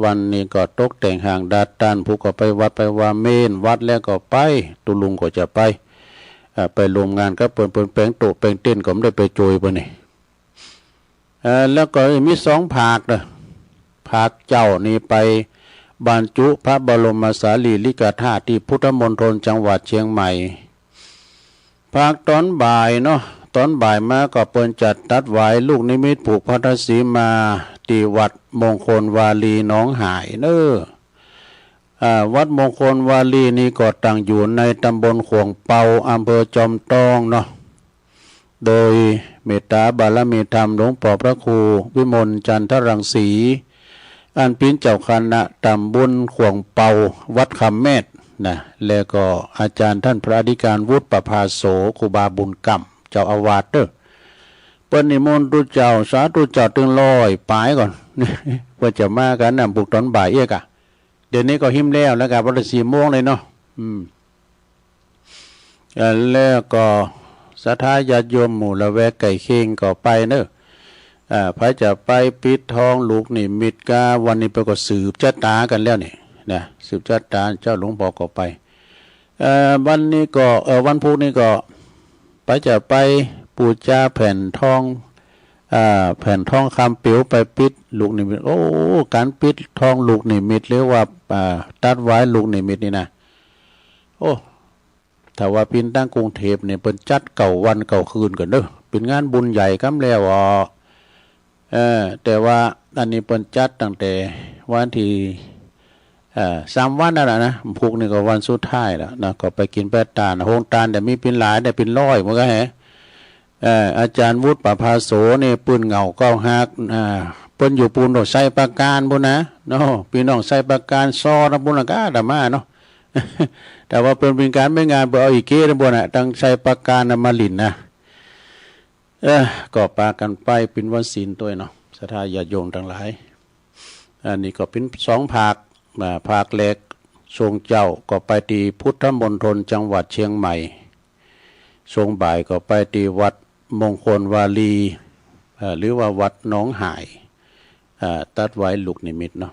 วันนี้ก็ตกแต่งห้างดาดตัน ผู้ก็ไปวัดไปวา เมนวัดแล้วก็ไป ตุ๊ลุงก็จะไป เอ่อ ไปร่วมงานกับเปิ้น เปิ้นแป๋งโต๊ะแป๋งเต็นท์ก็ไม่ได้ไปโจยเปิ้นนี่ เอ่อ แล้วก็มีสองภาคเนอะ ภาคเจ๊านี่ไปบรรจุพระบรมสารีริกธาตุตี้พุทธมณฑลจังหวัดเชียงใหม่ ภาคตอนบ่ายเนาะ ตอนบ่ายมาก็เปิ้นจัดตัดหวายลูกนิมิตผูกพัทธสีมาตี้วัดมงคลวารีหนองหายเนอะ อ่า วัดมงคลวารีนี่ก็ตั้งอยู่ในตำบลข่วงเปา อำเภอจอมตองเนาะ โดยเมตตาบารมีธรรมหลวงปอพระครูวิมลจันทรังสี อันเป๋นเจ้าคณะตำบลข่วงเปา วัดคำแมด นะ แล้วก็อาจารย์ท่านพระอธิการวุฒิประภาโส ครูบาบุญกำ เจ้าอาวาสเด้อ เปิ้นนิมนต์ตุ๊เจ้า สาธุเจ้า ตึงร้อยปายก่อน เปิ้นจะมากันนะ ปลุกตอนบ่ายเอี้ยกะ เดี๋ยวนี้ก็หิมแล้ว แล้วกะ วันละสี่โมงเลยเนาะ อืม เอ่อ แล้วก็ศรัทธาญาติโยมหมู่ละแวกใกล้เคียงก็ไปเนอะ อ่า ไผจะไปปิดทองลูกนิมิตกา วันนี้เปิ้นก็สืบชะตากันแล้วนี่นะ สืบชะตา เจ้าหลวงพ่อก็ไป เอ่อ วันนี้ก็ เอ่อ วันพุธนี้ก็ ไผจะไปปูจาแผ่นทอง อ่า แผ่นทองคำเปลวไปปิดลูกนิมิต โอ้ การปิดทองลูกนิมิต หรือว่า อ่า ตัดหวายลูกนิมิตนี่นะ โอ้ ถ้าว่าเปิ้นตังกรุงเทพฯเนี่ย เปิ้นจัดเก้าวันเก้าคืนก่อนเด้อ เปิ้นงานบุญใหญ่กำแล้วอ๋อ เออ แต่ว่าอันนี้เปิ้นจัดตั้งแต่วันที่ เอ่อ สามวันนั่นแหละนะ พุธนี่ก็วันสุดท้ายแล้วนะ ก็ไปกิ๋นไปตาน โฮงตานแต่มีเปิ้นหลาย แต่เปิ้นร้อย มันก็แห เอ่อ อาจารย์วุฒิประภาโสนี่ ปืนเหงาเก้าฮัก อ่า เปิ้นอยู่ปูนโดดไซประการปูนนะ เนาะ พี่น้องไซประการ ซอนะปูนละกะอาตมาเนาะ แต่ว่าเปิ้นเป๋นก๋านเป๋นงาน เปิ้นเอาอีเก้นะปูนนะ ตังไซประการนะมาหลิ้นนะ เออ ก็ปากั๋นไปเป๋นวันศีลตวยเนาะ ศรัทธาญาติโยมตังหลาย อันนี้ก็เป๋นสองภาค อ่า ภาคแรก ช่วงเจ๊าก็ไปตี้พุทธมณฑลจังหวัดเชียงใหม่ ช่วงบ่ายก็ไปตี้วัดมงคลวารี เอ่อ หรือว่าวัดหนองหาย เอ่อ ตัดหวายลูกนิมิตเนาะ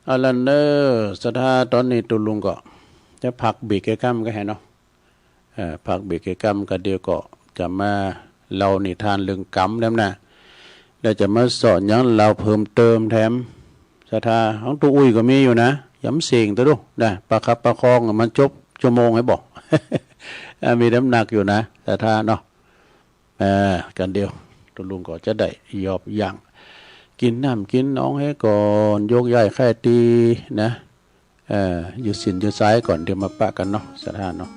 เอาละเนอะ ศรัทธา ต๋อนนี้ตุ๊ลุงก็จะพักเบรกแค่กำก็แหเนาะ เอ่อ พักเบรกแค่กำก็เดี๋ยวก็จะมาเล่านิทานเรื่องกำแล้วนะ แล้วจะมาสอนหยังเล่าเพิ่มเติมแถม ศรัทธา ของตุ๊อุ้ยก็มีอยู่นะ ยำเสียงตัวดูนะ ประคับประคองมันจบชั่วโมงไหมบอก อ่า มีน้ำหนักอยู่นะ ศรัทธาเนาะ เอ่อ กันเดี๋ยว ตุ๊ลุงก็จะได้ยอบยั้ง กิ๋นน้ำกิ๋นหนองให้ก่อน ยกย้ายไข้ตีนะ เอ่อ ยืดเส้นยืดสายก่อน เดี๋ยวมาปะกั๋นเนาะ ศรัทธาเนาะ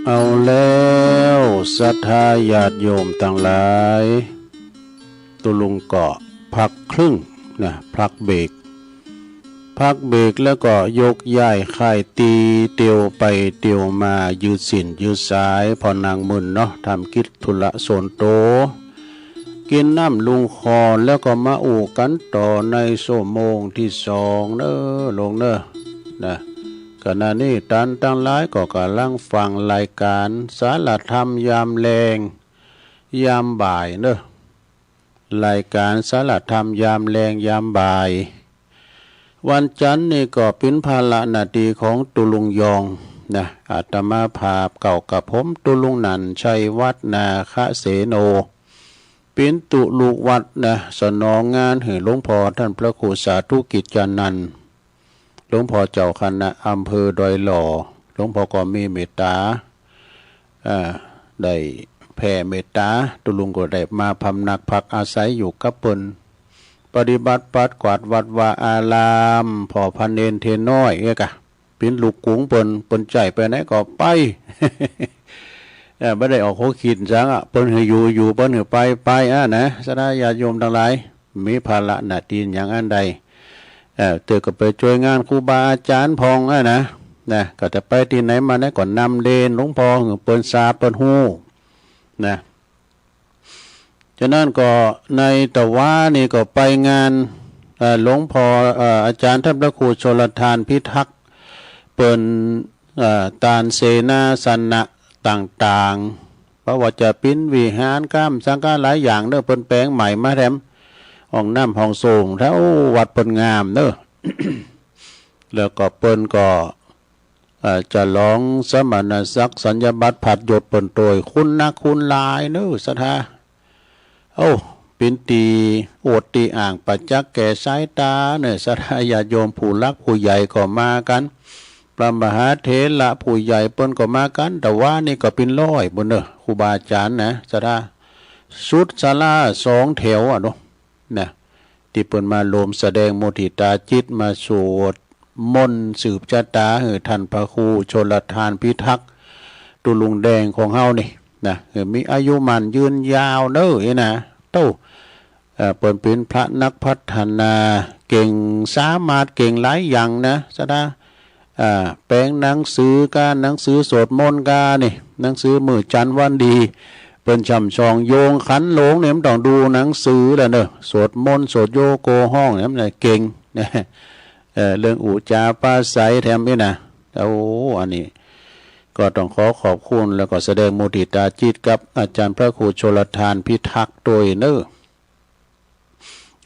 เอาแล้วศรัทธาญาติโยมตังหลาย ตุลุงก็พักครึ่งนะ พักเบรก พักเบรกแล้วก็ยกย้ายค่ายตีเตียวไปเตียวมายืดเส้นยืดสาย พอนังมึนเนาะ ทำกิจธุระส่วนตัว กินน้ำลุงคอแล้วก็มาอู้กันต่อในชั่วโมงที่สองเนอะลุงเนอะ นะ ขณะนี้ต้านตังหลายก็กำลังฟังรายการสารธรรมยามแลงยามบ่ายเนอะ รายการสารธรรมยามแลงยามบ่าย วันจันทร์นี่ก็เป็นภาระหน้าที่ของตุลุงยองนะ อาตมาภาพเก่ากับผมตุลุงหนั่นชัยวัฒน์ นาคเสโน เป็นตุลุวัดนะ สนองงานหื้อหลวงพ่อท่านพระครูสาธุกิจจานันท์ หลวงพ่อเจ้าคณะอำเภอดอยหล่อ หลวงพ่อก็มีเมตตา อ่า ได้แผ่เมตตา ตุลุงก็ได้มาพำนักพักอาศัยอยู่กับเปิ้น ปฏิบัติปัดกวาดวัดวาอาราม ผ่อพระเณรเณรน้อยเอ้ยกะ เป็นลูกกุงเปิ้น เปิ้นใจ๋ไปไหนก็ไป เอ่อ บ่ได้ออกหัวคิดสังอะ เปิ้นหื้ออยู่อยู่ เปิ้นหื้อไปไปอะนะ ศรัทธาญาติโยมตังหลาย มีภาระหน้าที่หยังอันใด เอ่อ เตื้อก็ไปจ้วยงานครูบาอาจ๋ารย์พ่องอะนะ นะ ก็จะไปตี้ไหนมาไหนก็นำเณรหลวงพ่อหื้อเปิ้นทราบเปิ้นฮู้ นะ ฉะนั้นก็ในตะวานี่ก็ไปงาน เอ่อ หลวงพ่อ เอ่อ อาจ๋ารย์ท่านพระครูชลทานพิทักษ์ เปิ้น เอ่อ ตานเสนาสนะต่างๆ บ่ว่าจะเป๋นวิหารกามสังฆาหลายอย่างเนอะ เปิ้นแป๋งใหม่มาแถม ห้องน้ำห้องส้วมแถววัดเปิ้นงามเนอะ แล้วก็เปิ้นก็ เอ่อ ฉลองสมณศักดิ์สัญญาบัตรผัดยศเปิ้นโตย คุณนักคุณหลายเนอะ ศรัทธา โอ้ เป๋นตี้อวดตี้อ้างประจักษ์แก่สายตาเนอะ ศรัทธาญาติโยมผู้หลักผู้ใหญ่ก็มากั๋น พระมหาเถระผู้ใหญ่เปิ้นก็มากั๋น ตะวานี่ก็เป๋นร้อยปุ้นเนอะ ครูบาอาจ๋ารย์นะ ศรัทธา สุดศาลาสองแถวอะเนาะ นะ ตี้เปิ้นมาโฮมแสดงมุทิตาจิต มาสวดมนต์สืบชะตาหื้อท่านพระครูชลทานพิทักษ์ ตุลุงแดงของเฮานี่นะ หื้อมีอายุหมั้นยืนยาวเนอะ เอ้ยนะ โต้ เอ่อ เปิ้นเป๋นพระนักพัฒนา เก่งสามารถ เก่งหลายอย่างนะ ศรัทธา อ่า แป๋งหนังสือก้า หนังสือสวดมนต์ก้านี่ หนังสือมื้อจันทร์วันดี เปิ้นช่ำชองโยงขันหลงเนี่ย มันต้องดูหนังสือแล้วเนอะ สวดมนต์ สวดโยโกฮ้องเนี่ย มันเก่งนะ เอ่อ เรื่องอู้จ๋าปราศรัยแถมนี่นะ โอ้ อันนี้ก็ต้องขอขอบคุณ แล้วก็แสดงมุทิตาจิตกับอาจารย์พระครูชลทานพิทักษ์โตยเนอะ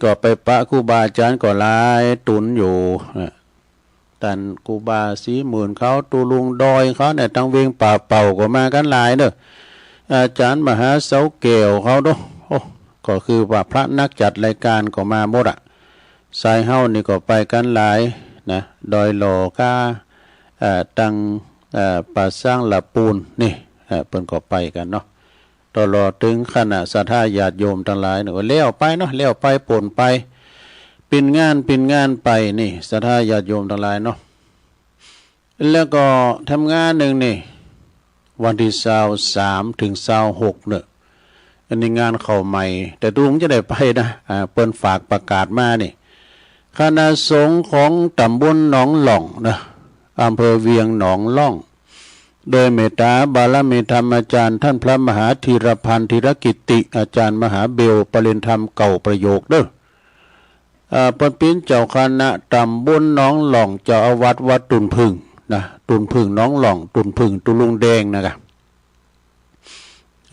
ก็ไปปะครูบาอาจ๋ารย์ก็หลายต๋นอยู่ เอ่อ ต้านครูบาศรีหมื่นเขา ตุลุงดอยเขาเนี่ย ตังเวียงป่าเป่าก็มากั๋นหลายเนอะ อาจ๋ารย์มหาเสาแก้วเขาเนาะ โอ้ ก็คือว่าพระนักจัดรายการก็มาหมดอะ สายเฮานี่ก็ไปกั๋นหลายนะ ดอยหล่อก้า เอ่อ ตัง เอ่อ ป่าซางละปูนนี่ เอ่อ เปิ้นก็ไปกั๋นเนาะ ตลอดเถิงคณะศรัทธาญาติโยมตังหลายนี่ก็แล้วไปเนาะ แล้วไปปนไป เป๋นงานเป๋นงานไปนี่ ศรัทธาญาติโยมตังหลายเนาะ แล้วก็ทำงานหนึ่งนี่ วันตี้ซาวสามถึงซาวหกเนอะ อันนี้งานเข้าใหม่ แต่ตุลุงจะได้ไปนะ อ่า เปิ้นฝากประกาศมานี่ คณะสงฆ์ของตำบลหนองหล่องนะ อำเภอเวียงหนองหล่อง โดยเมตตาบารมีธรรมอาจารย์ท่านพระมหาธีรพันธ์ธีรกิตติ อาจารย์มหาเบล ประเรียนธรรมเก้าประโยคเด้อ เอ่อ เปิ้นเป๋นเจ้าคณะตำบลหนองหล่อง เจ้าอาวาสวัดตุ่นผึ้งนะ ตุ่นผึ้งหนองหล่อง ตุ่นผึ้งตุลุงแดงนะกะ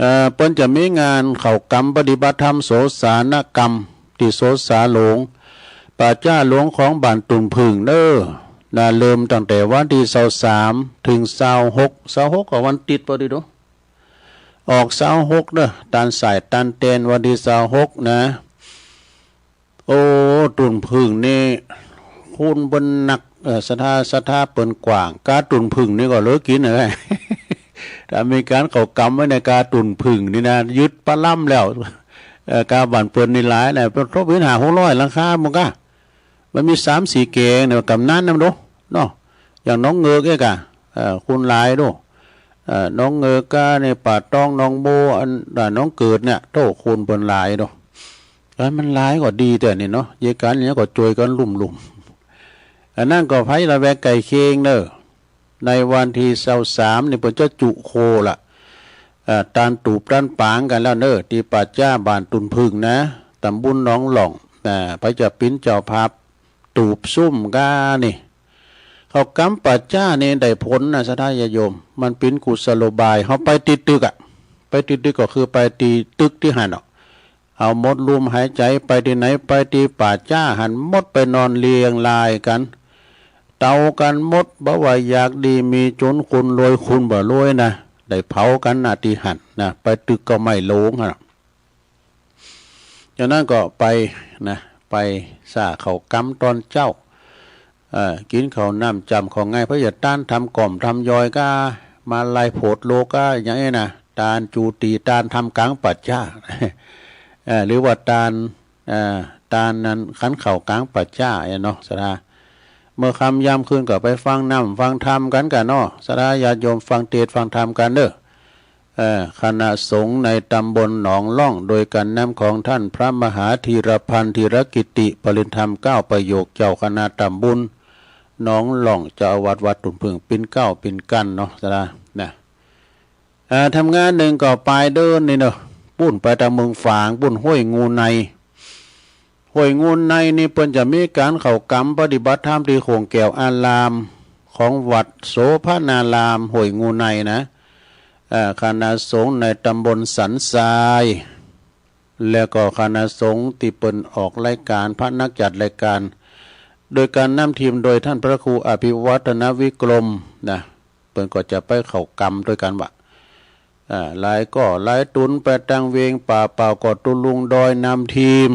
เอ่อ เปิ้นจะมีงานเข้ากรรมปฏิบัติธรรมโสสานกรรม ตี้โสสาหลวง ป่าจ๊าหลวงของบ้านตุ่นผึ้งเน้อ นะ เริ่มตั้งแต่วันตี้ซาวสาม เถิงซาวหก ซาวหกก็วันติดพอดีเนาะ ออกซาวหกเน้อ ตานสายตานแตนวันตี้ซาวหกนะ โอ้ ตุ่นผึ้งนี่ คุณเปิ้นนัก เอ่อ ศรัทธา ศรัทธาเปิ้นกว้าง กาตุ่นผึ้งนี่ก็เหลือกินนะ ถ้ามีการเข้ากรรมไว้ในกาตุ่นผึ้งนี่นะ ยึดปะล้ำแล้ว เอ่อ กาบ้านเปิ้นนี่หลายนะ เปิ้นทบวินห้าหกร้อยหลังคาหมดกะ มันมีสามสี่แกงเนี่ย กำนันนำดู เนาะ อย่างหนองเงือกเนี่ยกะ เอ่อ คุณหลายดู เอ่อ หนองเงือกกาเนี่ย ป่าตอง หนองโบ อัน อ่า หนองเกิดเนี่ย โธ่ คุณเปิ้นหลายดู เอ้ย มันหลายก็ดีแต่นี่เนาะ เยอะกันเนี่ยก็ช่วยกันลุ่มๆ อันนั้นก็ไผละแวกใกล้เคียงเนอะ ในวันตี้ซาวสามนี่เปิ้นจะจุโคละ เอ่อ ตานตูบตานปางกันแล้วเนอะ ตี้ป่าจ๊าบ้านตุ่นผึ้งนะ ตำบลหนองหล่อง อ่า ไผจะปิ้นเจ้าภาพ ตูบซุ่มกานี่ เข้ากรรมป่าจ๊านี่ได้ผลนะ ศรัทธาญาติโยม มันปิ้นกุศโลบาย เฮาไปตี้ตึกอะ ไปตี้ตึกก็คือไปตี้ตึกตี้หั้นเนาะ เอาหมดลมหายใจ ไปตี้ไหน ไปตี้ป่าจ๊าหั้นหมด ไปนอนเรียงรายกัน เตากันหมด บ่ว่าอยากดีมีจน คนรวยคนบ่รวยนะ ได้เผากันนะตี้หั้นนะ ไปตึกก็ไม่ลงหั้นนะ จากนั้นก็ไปนะ ไปสร้างเข้ากรรมตอนเจ๊า เอ่อ กินข้าวน้ำจ้ำข้าวไง เพื่อจะตานทำก่อมทำยอยกา มาลัยโผดโลกา อย่างนี้นะ ตานจูติ ตานทำกลางป่าจ๊า เอ่อ หรือว่าตาน เอ่อ ตานนั้นขันเข้ากลางป่าจ๊าเนี่ยเนาะ ศรัทธา เมื่อค่ำยามคืนก็ไปฟังน้ำฟังธรรมกันกะเนาะ ศรัทธาญาติโยม ฟังเทศน์ฟังธรรมกันเด้อ เอ่อ คณะสงฆ์ในตำบลหนองล่อง โดยการนำของท่านพระมหาธีรพันธ์ ธีรกิติ ปริญญาธรรมเก้าประโยค เจ้าคณะตำบลหนองล่อง เจ้าอาวาสวัดตุ่นผึ้ง ปิ้นเกล้าปิ้นกั้นเนาะ ศรัทธา นะ เอ่อ ทำงานหนึ่งก็ปลายเดือนนี่เนาะ ปู้นไปตางเมืองฝาง ปู้นห้วยงูใน ห้วยงูในนี่เปิ้นจะมีการเข้ากรรมปฏิบัติธรรมตี้โขงแก้วอาราม ของวัดโสภณาราม ห้วยงูในนะ เอ่อ คณะสงฆ์ในตำบลสันทราย แล้วก็คณะสงฆ์ตี้เปิ้นออกรายการ พระนักจัดรายการ โดยการนำทีมโดยท่านพระครูอภิวัฒนวิกรมนะ เปิ้นก็จะไปเข้ากรรมด้วยกันว่า อ่า หลายก็หลายตนไปตางเวียงป่าเปล่าก็ตุลุงดอยนำทีม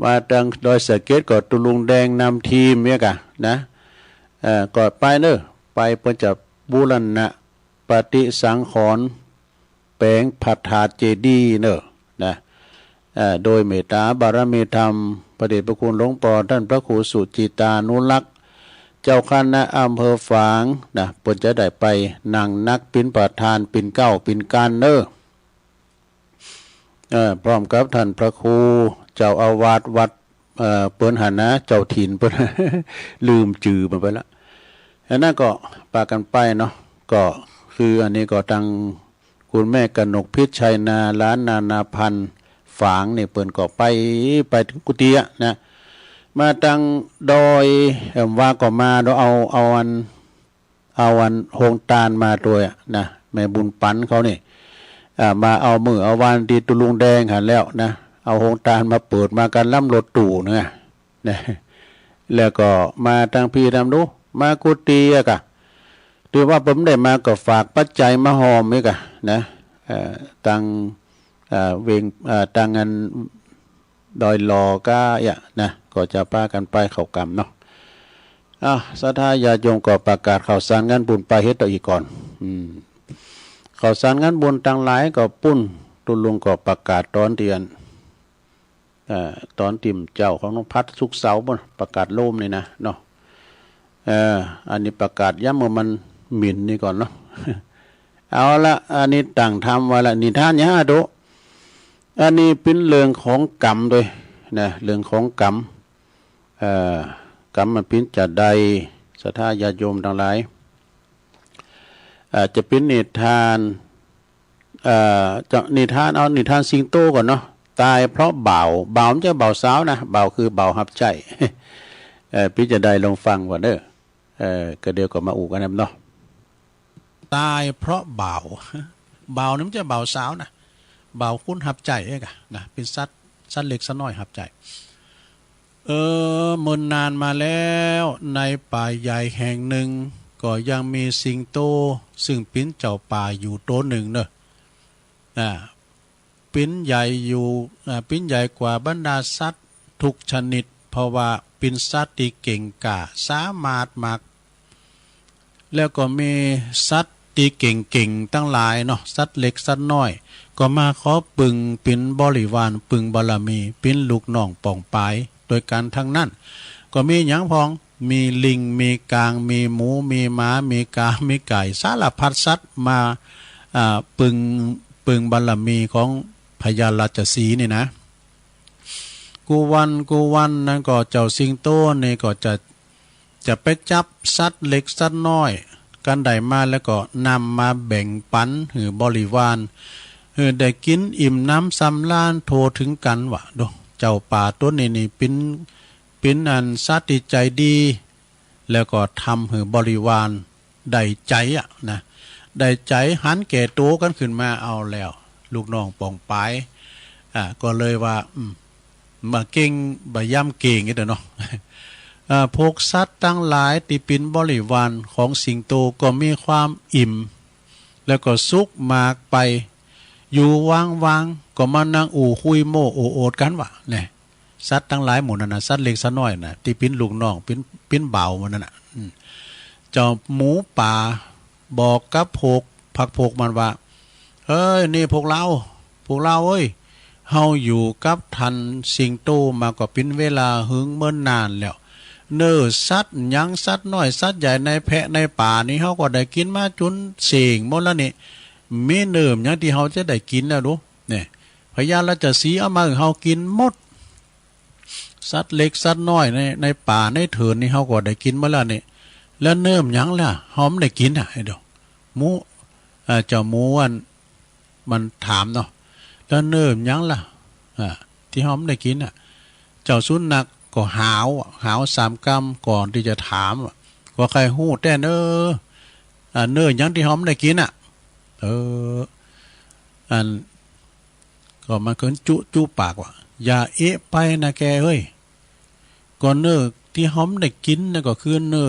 มาตางดอยสะเก็ดก็ตุลุงแดงนำทีมเนี่ยกะนะ เอ่อ ก็ไปเนอะ ไปเปิ้นจะบูรณะปฏิสังขรณ์ แปลงพระธาตุเจดีย์เนอะนะ เอ่อ โดยเมตตาบารมีธรรม พระเดชพระคุณหลวงปอท่านพระครูสุจิตานุรักษ์ เจ้าคณะอำเภอฝางนะ เปิ้นจะได้ไปนั่งนักปิ้นประธานปิ้นเกล้าปิ้นกั้นเนอะ เอ่อ พร้อมกับท่านพระครูเจ้าอาวาสวัด เอ่อ เปิ้นหั้นนะ เจ้าถิ่นเปิ้น ลืมจื่อมันไปละ อันนั้นก็ปากันไปเนาะ ก็คืออันนี้ก็ตาง คุณแม่กนกพิษชัยนา หลานนานาพันธ์ ฝางนี่เปิ้นก็ไป ไปถึงกุฏิอะนะ มาตางดอย เอิ่ม ว่าก็มาเนาะ เอา เอาอัน เอาอันโฮงตานมาตวยอะนะ แม่บุญปันเขานี่ อ่า มาเอามื้อเอาวันตี้ตุลุงแดงหั้นแล้วนะ เอาโฮงตานมาเปิดมากันลำรถตู้เนาะ นะ แล้วก็มาตางพี้ตางดู มากุฏิอะกะ ถือว่าผมได้มาก็ฝากปัจจัยมาฮอมอีกอะนะ เอ่อ ตาง เอ่อ เวียง เอ่อ ตางอันดอยหล่อก้าอะนะ ก็จะปากันไปเข้ากรรมเนาะ อ่ะ ศรัทธาญาติโยมก็ประกาศข่าวสารงานบุญไปเฮ็ดต่ออีกก่อน อืม ข่าวสารงานบุญตังหลายก็ปู้น ตุลุงก็ประกาศตอนตี้อัน เอ่อ ตอนตี้เจ๊าของน้องพัด ศุกร์เสาร์ปู้น ประกาศโลมนี่นะเนาะ เอ่อ อันนี้ประกาศยามเมื่อมันหมิ่นนี่ก่อนเนาะ เอาละ อันนี้ตั้งธรรมไว้ละ นิทานยาโด อันนี้เป๋นเรื่องของกรรมโดยนะ เรื่องของกรรม เอ่อ กรรมมันเป๋นจาใด ศรัทธาญาติโยมตังหลาย อาจจะเป๋นนิทาน เอ่อ จะนิทาน เอานิทานสิงโตก่อนเนาะ ตายเพราะบ่าว บ่าวมันจะบ่าวสาวนะ บ่าวคือบ่าวฮับใช้ เอ่อ เป๋นจาใดลองฟังก่อนเด้อ เอ่อ ก็เดี๋ยวก็มาอู้กันนำเนาะ ตายเพราะบ่าว บ่าวนี่มันจะบ่าวสาวนะ บ่าวคนฮับใจ๊เองอะนะ เป็นสัตว์ สัตว์เล็กสัตว์น้อยฮับใจ๊ เออ เมินนานมาแล้ว ในป่าใหญ่แห่งหนึ่ง ก็ยังมีสิงโต ซึ่งเป็นเจ้าป่าอยู่ตัวหนึ่งเนอะ อ่า เป็นใหญ่อยู่ อ่า เป็นใหญ่กว่าบรรดาสัตว์ทุกชนิด เพราะว่าเป็นสัตว์ที่เก่งกล้า สามารถมาก แล้วก็มีสัตว์ที่เก่งๆ ทั้งหลายเนาะ สัตว์เล็กสัตว์น้อย ก็มาขอปึงเป็นบริวาร ปึงบารมี เป็นลูกน้องป้องปาย โดยกันทั้งนั้น ก็มีหยังพอง มีลิง มีกาง มีหมู มีหมา มีกา มีไก่ สารพัดสัตว์มา อ่า ปึง ปึงบารมีของพญาราชสีห์นี่นะ กู้วันกู้วันนั้นก็เจ้าสิงโตนี่ก็จะ จะไปจับสัตว์เล็กสัตว์น้อย กันได้มาแล้วก็นำมาแบ่งปันหื้อบริวาร หื้อได้กินอิ่มหนำสำราญทั่วถึงกันวะ ดู เจ้าป่าตัวนี้นี่เป็น เป็นอันสัตว์ที่ใจดี แล้วก็ทำหื้อบริวารได้ใจ๋อะนะ ได้ใจ๋หันแก่ตัวกันขึ้นมา เอาแล้ว ลูกน้องป้องปาย อ่า ก็เลยว่า อืม บ่าเก่ง บ่ายามเก่งนี่เด้อเนาะ อ่า พวกสัตว์ทั้งหลายที่เป็นบริวารของสิงโตก็มีความอิ่ม แล้วก็สุขมากไป อยู่ว่างๆ ก็มานั่งอู้คุยโม้อู้โอดกันวะ เนี่ย สัตว์ทั้งหลายหมู่นั้นน่ะ สัตว์เล็กสัตว์น้อยน่ะ ที่เป็นลูกน้อง เป็น เป็นบ่าวหมู่นั้นน่ะ อืม เจ้าหมูป่าบอกกับพวกพรรคพวกมันว่า เอ้ย นี่พวกเรา พวกเราเอ้ย เฮาอยู่กับท่านสิงโตมาก็เป็นเวลาหึงเมินนานแล้ว เนื้อสัตว์หยังสัตว์น้อยสัตว์ใหญ่ในแพะในป่านี่เฮาก็ได้กินมาจนเส้งหมดแล้วนี่ มีเนื้อหยังที่เฮาจะได้กินแล้วดู เนี่ย พญาราชสีห์เอามาหื้อเฮากินหมด สัตว์เล็กสัตว์น้อยใน ในป่าในเถินนี่เฮาก็ได้กินหมดแล้วนี่ แล้วเนื้อหยังล่ะ เฮาบ่ได้กินน่ะ ไอ้ดอก หมู อ่า เจ้าหมูอัน มันถามเนาะ แล้วเนื้อหยังล่ะ อ่า ที่เฮาบ่ได้กินน่ะ เจ้าสุนัขก็หาวอะ หาวสามกำก่อนที่จะถามอะ ก็ใคร่ฮู้แต๊เน้อ อ่า เนื้อหยังที่เฮาบ่ได้กินน่ะ เออ อัน ก็มันก็จุ จุปากว่า อย่าเอะไปนะแกเอ้ย ก็เนื้อที่เฮาบ่ได้กินน่ะก็คือเนื้อ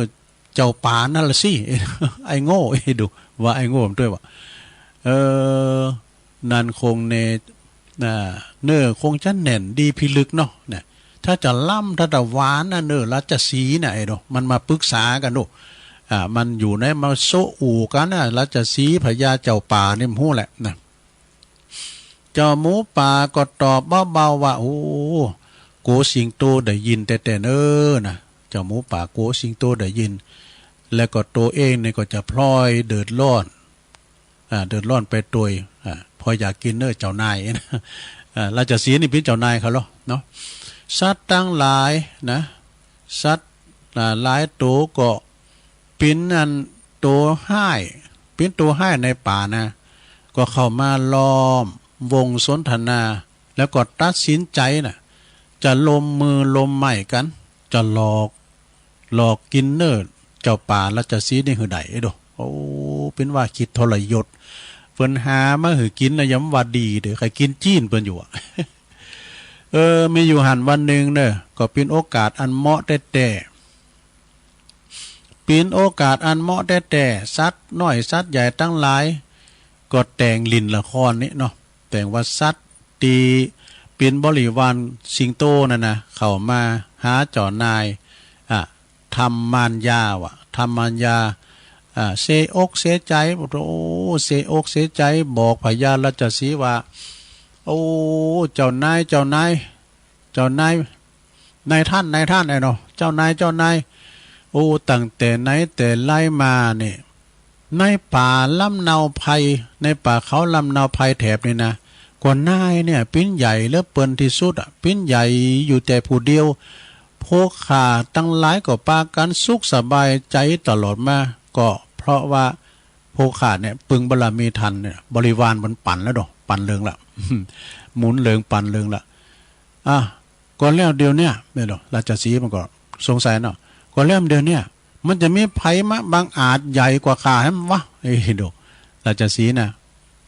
เจ้าป่านั่นล่ะสิ ไอ้โง่ ไอ้ดู ว่าไอ้โง่มันด้วยว่า เออ นั่นคงเน อ่า เนื้อคงจะแน่นดีพิลึกเนาะ เนี่ย ถ้าจะล้ำ ถ้าจะหวานน่ะ เนื้อราชสีห์น่ะ ไอ้ดู มันมาปรึกษากันดู อ่า มันอยู่ใน มาโซะอู่กันน่ะ ราชสีห์พญาเจ้าป่านี่มันฮู้แหละนะ เจ้าหมูป่าก็ตอบเบาๆว่า โอ้ กั๋วสิงโตได้ยินแต๊ๆ เน้อนะ เจ้าหมูป่ากั๋วสิงโตได้ยิน แล้วก็ตัวเองนี่ก็จะพลอยเดือดร้อน อ่า เดือดร้อนไปตวย อ่า พออยากกินเน้อเจ้านาย อ่า ราชสีห์นี่เป๋นเจ้านายเขาเหรอเนาะ สัตว์ตังหลายนะ สัตว์ อ่า หลายโตก็เป๋นอันโตฮ้าย เป๋นโตฮ้ายในป่านะ ก็เข้ามาล้อมวงสนทนา แล้วก็ตัดสินใจ๋น่ะ จะลงมือลงไม้กั๋น จะหลอก หลอกกิ๋นเน้อเจ้าป่าราชสีห์นี่หื้อได้ เอ้ยโด โอ้ เป๋นว่าคิดทรยศ เปิ้นหามาหื้อกิ๋นนะ ยำว่าดีเด้อ ใค่กิ๋นจีนเปิ้นอยู่อะ เออ มีอยู่หั้นวันหนึ่งเน้อ ก็เป๋นโอกาสอันเหมาะแต๊ๆ เป๋นโอกาสอันเหมาะแต๊ๆ สัตว์น้อยสัตว์ใหญ่ตังหลาย ก็แต่งหลิ้นละครนี่เนาะ แต่งว่าสัตว์ตี้เป๋นบริวารสิงโตนั่นนะ เข้ามาหาเจ้านาย อ่ะ ทำมารยาว่ะ ทำมารยา อ่า เสียอกเสียใจ๋ โอ้ เสียอกเสียใจ๋ บอกพญาราชสีห์ว่า โอ้ เจ้านาย เจ้านาย เจ้านาย นายท่าน นายท่าน ไอ้เนาะ เจ้านาย เจ้านาย โอ้ ตั้งแต่ไหนแต่ไรมาเนี่ย ในป่าลำเนาไพร ในป่าเขาลำเนาไพรแถบนี่นะ ก็นายเนี่ยเป๋นใหญ่เหลือเปิ้นตี้สุดอะ เป๋นใหญ่อยู่แต่ผู้เดียว พวกข้าตังหลายก็ปากั๋นสุขสบายใจ๋ตลอดมา ก็เพราะว่าพวกข้าเนี่ยปึงบารมีท่านเนี่ย บริวารมันปั๋นแล้วเนาะ ปั๋นเริงละ หมุนเริงปั๋นเริงละ อ่ะ ก็แล้วเดี๋ยวเนี้ย แม่นบ่ ราชสีห์มันก็สงสัยเนาะ ก็แล้วเดี๋ยวเนี้ย มันจะมีไผมาบังอาจใหญ่กว่าข้าแหมวะ เอ้ย ดู ราชสีห์นะ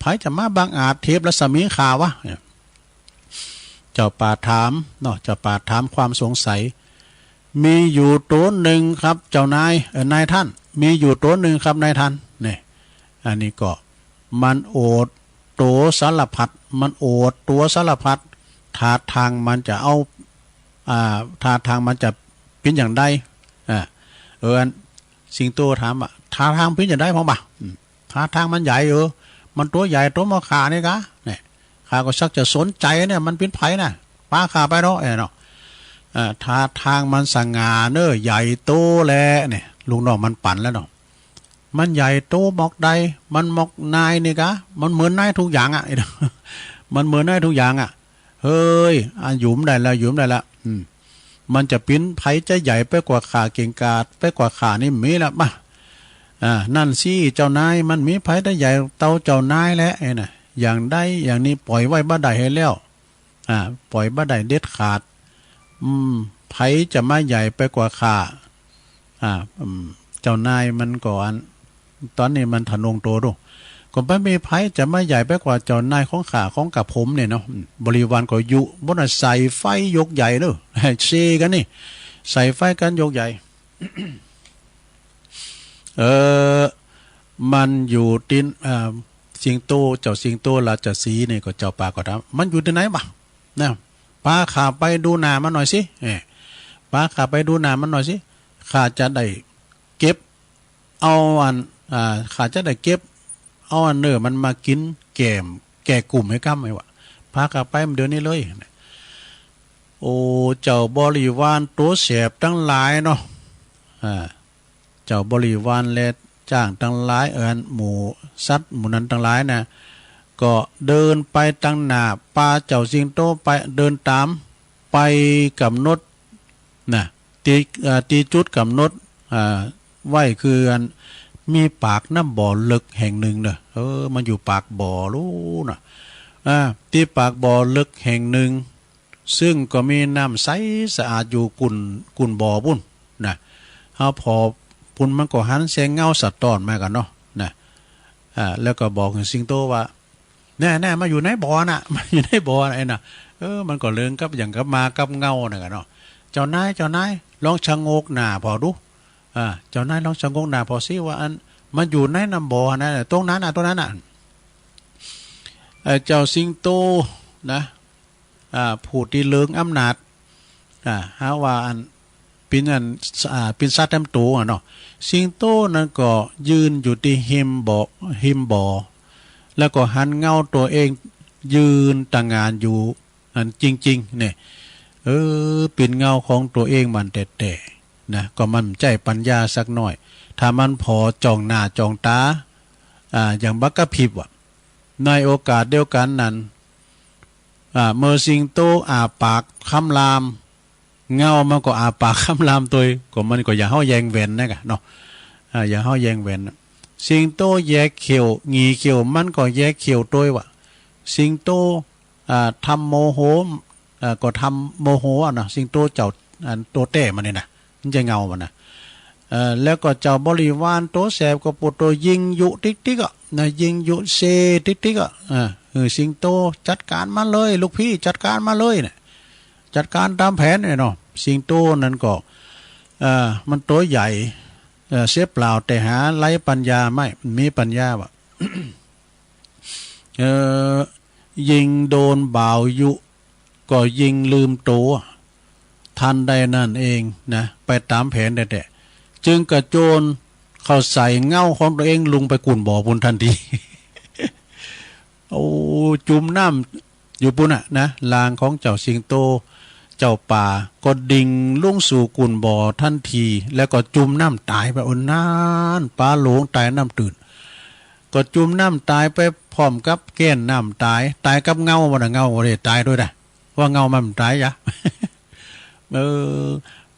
ใผจะมาบังอาจเทพรัศมีข้าวะเนี่ย เจ้าป่าถามเนาะ เจ้าป่าถามความสงสัย มีอยู่ตัวหนึ่งครับเจ้านาย เอ่อ นายท่าน มีอยู่ตัวหนึ่งครับนายท่าน เนี่ย อันนี้ก็มันโอดตัวสารพัด มันโอดตัวสารพัด ท่าทางมันจะเอา อ่า ท่าทางมันจะเป็นอย่างใด อ่า เออ อันสิงโตถามว่า ท่าทางเป็นอย่างใดพ่องบ่า อืม ท่าทางมันใหญ่ เออ มันตัวใหญ่ตัวมาข้านี่กะ เนี่ย ข้าก็ชักจะสนใจเนี่ย มันเป็นไผน่ะ ปาข้าไปเนาะ เอ้ยเนาะ เอ่อ ท่าทางมันสง่าเนอะ ใหญ่โตแลเนี่ย ลูกน้องมันปั่นแล้วเนาะ มันใหญ่โตมอกใด มันมอกนายนี่กะ มันเหมือนนายทุกอย่างอะ มันเหมือนนายทุกอย่างอะ เฮ้ย อันอยู่บ่ได้แล้ว อยู่บ่ได้แล้ว อืม มันจะเป็นไผจะใหญ่ไปกว่าข้า เก่งกาจไปกว่าข้านี่มีแล้วมา อ่า นั่นสิเจ้านาย มันมีไผจะใหญ่เต้าเจ้านายแหละ ไอ้น่ะ อย่างใดอย่างนี้ปล่อยไว้บ่ได้ให้แล้ว อ่า ปล่อยบ่ได้เด็ดขาด อืม ไผจะมาใหญ่ไปกว่าข้า อ่า อืม เจ้านายมันก็อัน ตอนนี้มันทะนงโตดู ก็บ่มีไผจะมาใหญ่ไปกว่าเจ้านายของข้า ของกะผมเนี่ยเนาะ อืม บริวารก็ยุ บ่น่ะใส่ไฟยกใหญ่เด้อ เซกันนี่ ใส่ไฟกันยกใหญ่ เออ มันอยู่ติน เอ่อ สิงโต เจ้าสิงโตราชสีห์นี่ก็เจ้าป่าก็ถาม มันอยู่ที่ไหนบ่า นะ ปาข้าไปดูหน้ามันหน่อยสิ เอ้ย ปาข้าไปดูหน้ามันหน่อยสิ ข้าจะได้เก็บเอาอัน อ่า ข้าจะได้เก็บเอาอันเนื้อมันมากินแก้ม แก้กลุ้มให้กำ ไอ้วะ ปาข้าไปเดี๋ยวนี้เลย โอ้ เจ้าบริวารตัวแสบทั้งหลายเนาะ อ่า เจ้าบริวารและจ้างทั้งหลาย เอิ้นหมู่สัตว์หมู่นั้นทั้งหลายนะ ก็เดินไปตังหน้า ปาเจ้าสิงโตไป เดินตาม ไปกำหนดนะ ตี เอ่อ ตีจุดกำหนด อ่า ไว้คืออัน มีปากน้ำบ่อเลิกแห่งหนึ่งเนอะ เออ มันอยู่ปากบ่อลู้นะ อ่า ตีปากบ่อเลิกแห่งหนึ่ง ซึ่งก็มีน้ำใสสะอาดอยู่กุ่น กุ่นบ่อปุ้นนะ เฮาผ่อปุ้นมันก็หันแสงเงาสะท้อนมากั๋นเนาะนะ อ่า แล้วก็บอกสิงโตว่า แน่ๆ มาอยู่ในบ่อน่ะ มาอยู่ในบ่อน่ะ ไอ้น่ะ เออ มันก็เลิงกับอย่างกับมากับเงาน่ะกั๋นเนาะ เจ้านาย เจ้านาย ลองชะโงกหน้าผ่อดู อ่า เจ้านายลองชะโงกหน้าผ่อสิว่าอัน มันอยู่ในน้ำบ่อนะ ตรงนั้นน่ะ ตรงนั้นน่ะ เอ่อ เจ้าสิงโตนะ อ่า ผู้ตี้เลิงอำนาจ อ่า หาว่าอัน เป๋นอัน อ่า เป๋นสัตว์เต็มตั๋วอะเนาะ สิงโตนั้นก็ยืนอยู่ตี้ฮิมบ่อ ฮิมบ่อ แล้วก็หันเงาตั๋วเองยืนตะหง่านอยู่อันจริงๆ เนี่ย เออ เป๋นเงาของตั๋วเองมันแต๊ๆ นะ ก็มันใจ๊ปัญญาสักหน้อย ถ้ามันผ่อจ้องหน้าจ้องต๋า อ่า อย่างบ่กระพริบอะ ในโอกาสเดียวกั๋นนั้น อ่า เมื่อสิงโตอ้าปากคำราม เงามันก็อ้าปากคำรามตวย ก็มันก็อย่าเฮาแยงแหวนนะกะเนาะ อ่า อย่าเฮาแยงแหวนนะ สิงโตแยกเขี้ยว หงี่เขี้ยว มันก็แยกเขี้ยวตวยว่ะ สิงโต อ่า ทำโมโห อ่า ก็ทำโมโหอะนะ สิงโตเจ้า อันโตแต๊มันนี่นะ มันจะเงามันนะ เอ่อ แล้วก็เจ้าบริวารโตแสบก็ปูดโตยิงยุติ๊กๆ อะนะ ยิงยุเซติ๊กๆ อะ อ่า เออ สิงโตจัดการมันเลย ลูกพี่จัดการมันเลยเนี่ย จัดการต๋ามแผนเนี่ยเนาะ สิงโตนั้นก็ เอ่อ มันตั๋วใหญ่ เอ่อ เสียเปล่าแต่หาไร้ปัญญาไม่ มีปัญญาว่ะ เอ่อ ยิงโดนบ่าวยุ ก็ยิงลืมตั๋ว ทันใดนั้นเองนะ ไปต๋ามแผนแต๊ๆ จึงกระโจนเข้าใส่เงาของตั๋วเองลงไปกุ่นบ่อปุ้นทันที โอ้ จุ่มน้ำอยู่ปุ้นน่ะนะ ร่างของเจ้าสิงโต เจ้าป่า ก็ดิ่งลงสู่กุ่นบ่อทันที แล้วก็จุ่มน้ำต๋ายไป โอ้ นั้น ปลาหลงต๋ายน้ำตื้น ก็จุ่มน้ำต๋ายไปพร้อมกับแก้นน้ำต๋าย ต๋ายกับเงาบ่นะ เงาบ่ได้ต๋ายตวยนะ ว่าเงามันบ่ต๋ายยะ เออ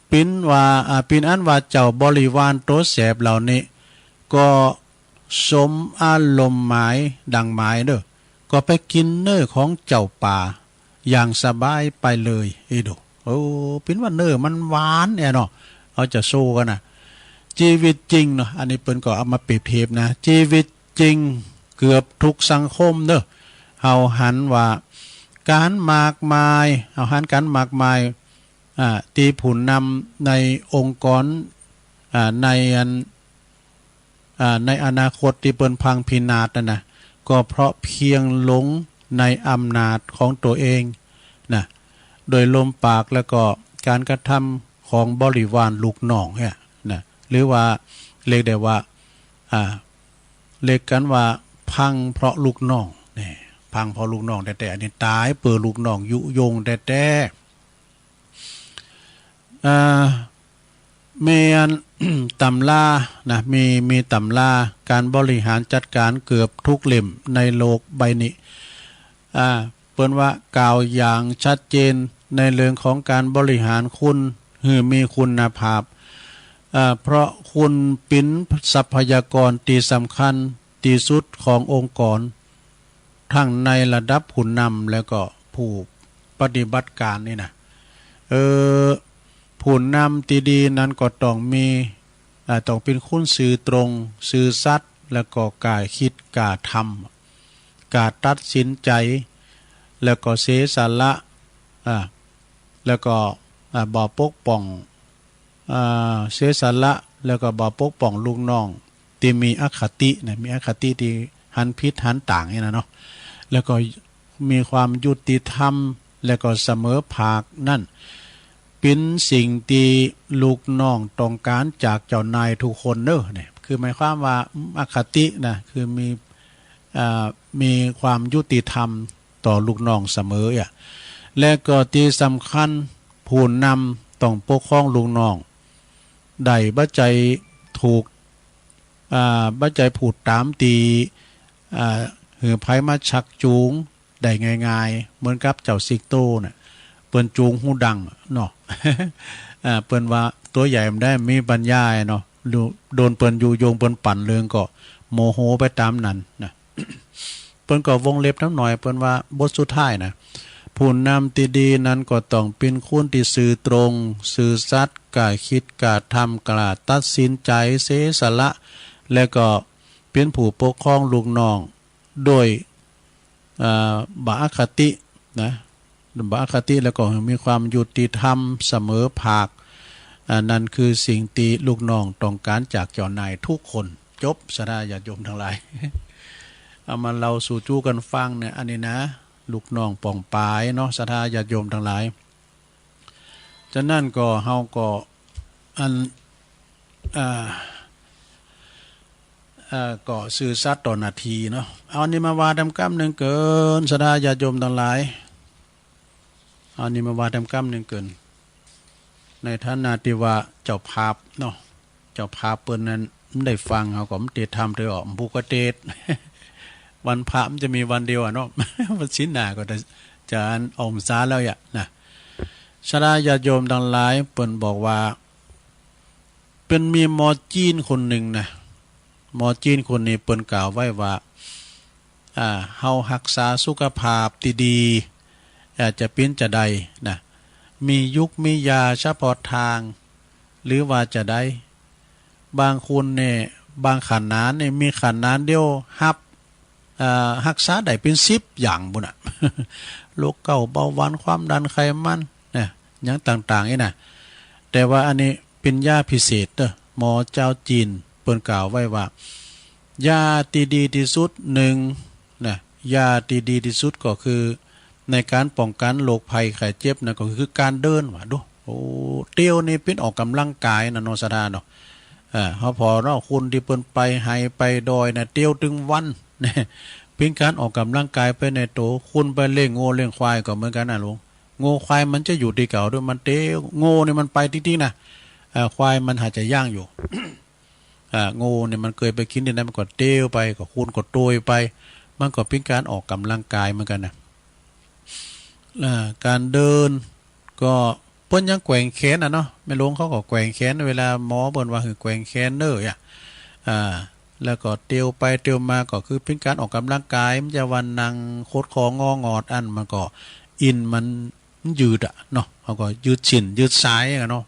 เป๋นว่า อ่า เป๋นอันว่าเจ้าบริวารโตแสบเหล่านี้ ก็สมอารมณ์หมายดังหมายเด้อ ก็ไปกินเนื้อของเจ้าป่าอย่างสบายไปเลย เอ้ยดู โอ้ เป๋นว่าเนื้อมันหวานแน่เนาะ เฮาจะสู้กั๋นนะ ชีวิตจริงเนาะ อันนี้เปิ้นก็เอามาเปรียบเทียบนะ ชีวิตจริง เกือบทุกสังคมเนอะ เฮาหันว่าก๋านมากมาย เฮาหันก๋านมากมาย อ่า ตี้ผู้นำในองค์กร อ่า ในอัน อ่า ในอนาคตตี้เปิ้นพังพินาศนั่นนะ ก็เพราะเพียงหลงในอำนาจของตัวเองนะ โดยลมปากแล้วก็การกระทำของบริวารลูกน้องเนี่ยนะ หรือว่าเรียกได้ว่า อ่า เรียกกันว่าพังเพราะลูกน้องเนี่ย พังเพราะลูกน้องแต๊ๆ อันนี้ต๋ายเปื้อลูกน้องยุยงแต๊ๆ อ่า มีอัน ตำรานะ มี มีตำราก๋านบริหารจัดก๋านเกือบทุกเล่มในโลกใบนี้ อ่า เปิ้นว่ากล่าวอย่างชัดเจนในเรื่องของก๋านบริหารคนหื้อมีคุณภาพ อ่า เพราะคนเป๋นทรัพยากรตี้สำคัญตี้สุดขององค์กร ทั้งในระดับผู้นำแล้วก็ผู้ปฏิบัติการนี่นะ เออ ผู้นำตี้ดีนั้นก็ต้องมี อ่า ต้องเป๋นคนซื่อตรง ซื่อสัตย์ แล้วก็กล้าคิด กล้าทำ กล้าตัดสินใจ แล้วก็เสียสละ อ่า แล้วก็ อ่า บ่ปกป้อง อ่า เสียสละ แล้วก็บ่ปกป้องลูกน้องตี้มีอคตินะ มีอคติตี้หันผิดหันต่างนี่นะเนาะ แล้วก็มีความยุติธรรม แล้วก็เสมอภาค นั่นเป๋นสิ่งตี้ลูกน้องต้องก๋านจากเจ้านายทุกคนเนอะ เนี่ย คือหมายความว่าอคตินะ คือมี อ่า มีความยุติธรรมต่อลูกน้องเสมออ่ะ และก็ตี้สำคัญผู้นำต้องปกครองลูกน้องได้ บ่ใจ้ถูก อ่า บ่ใจ้พูดต๋ามตี้ อ่า หื้อไผมาชักจูงได้ง่ายๆ เหมือนกับเจ้าสิงโตน่ะ เปิ้นจูงฮูดังเนาะ อ่า เปิ้นว่าตั๋วใหญ่มันได้มีปัญญาเนาะ โดนเปิ้นยุยงเปิ้นปั่นเรื่องก็โมโหไปต๋ามนั้นนะ เปิ้นก็วงเล็บน้ำหน่อย เปิ้นว่าบทสุดท้ายนะ ผู้นำตี้ดีนั้นก็ต้องเป๋นคนตี้ซื่อตรง ซื่อสัตย์ กล้าคิด กล้าทำ กล้าตัดสินใจ เสียสละ และก็เป๋นผู้ปกครองลูกน้องโดย อ่า บ่อคตินะ บ่อคติ แล้วก็มีความยุติธรรมเสมอภาค อ่า นั่นคือสิ่งตี้ลูกน้องต้องก๋านจากเจ้านายทุกคน จบ ศรัทธาญาติโยมทั้งหลาย เอามาเล่าสู่จู้กั๋นฟังเนี่ย อันนี้นะ ลูกน้องป้องปายเนาะ ศรัทธาญาติโยมทั้งหลาย ฉะนั้นก็เฮาก็อัน อ่า อ่า ก็ซื่อสัตย์ต่อหน้าตี้เนาะ เอาอันนี้มาว่าแตมกำนึ่งเกิน ศรัทธาญาติโยมตังหลาย เอาอันนี้มาว่าแตมกำนึ่งเกิน ในฐานะตี้ว่าเจ้าภาพเนาะ เจ้าภาพเปิ้นนั้นได้ฟัง เฮาก็บ่ได้ทำเตอออก ผู้ก็เตศน์ วันพระมันจะมีวันเดียวอะเนาะ วันศีลหน้าก็ได้ จะอันออกพรรษาแล้วอะนะ ศรัทธาญาติโยมตังหลาย เปิ้นบอกว่า เปิ้นมีหมอจีนคนนึ่งนะ หมอจีนคนนี้เปิ้นกล่าวไว้ว่า อ่า เฮาฮักษาสุขภาพตี้ดี อ่า จะเป๋นจะใดนะ มียุกมียาเฉพาะทาง หรือว่าจะใด บางคนเนี่ย บางขนานเนี่ย มีขนานเดียวฮับ อ่า ฮักษาได้เป๋นสิบอย่างปู้นน่ะ โรคเก้า เบาหวาน ความดัน ไขมัน นะ หยังต่างๆ นี่นะ แต่ว่าอันนี้เป๋นยาพิเศษเด้อ หมอจาวจีนเปิ้นกล่าวไว้ว่า ยาตี้ดีตี้สุดนึ่งนะ ยาตี้ดีตี้สุดก็คือ ในก๋านป้องกั๋นโรคภัยไข้เจ็บนะ ก็คือก๋านเดิน ว่าดู โอ้ เตียวนี่เป๋นออกกำลังกายนะเนาะ ศรัทธาเนาะ เออ เฮาผ่อเนาะ คนตี้เปิ้นไปไฮ่ไปดอยนะ เตียวตึงวัน เป๋นก๋านออกกำลังกายไปในตั๋ว คนไปเลี้ยงงัวเลี้ยงควายก็เหมือนกั๋นนะหลวง งัวควายมันจะอยู่ตี้เก่าด้วย มันเตียว งัวนี่มันไปติ๊กๆ นะ เอ่อ ควายมันหาจะย่างอยู่ อ่า งัวนี่มันเกยไปกิ๋นตี้ใดมันก็เตียวไป ก็คนก็โตยไป มันก็เป๋นก๋านออกกำลังกายเหมือนกั๋นนะ อ่า ก๋านเดินก็เปิ้นยังแกว่งแขนอะเนาะ แม่หลวงเขาก็แกว่งแขน เวลาหมอเปิ้นว่าหื้อแกว่งแขนเน้ออะ อ่า แล้วก็เตียวไปเตียวมาก็คือเป๋นก๋านออกกำลังกาย มันจะว่านั่งขดข้ององอดอัน มันก็อินมัน มันยืดอะเนาะ เขาก็ยืดเส้นยืดสายอะเนาะ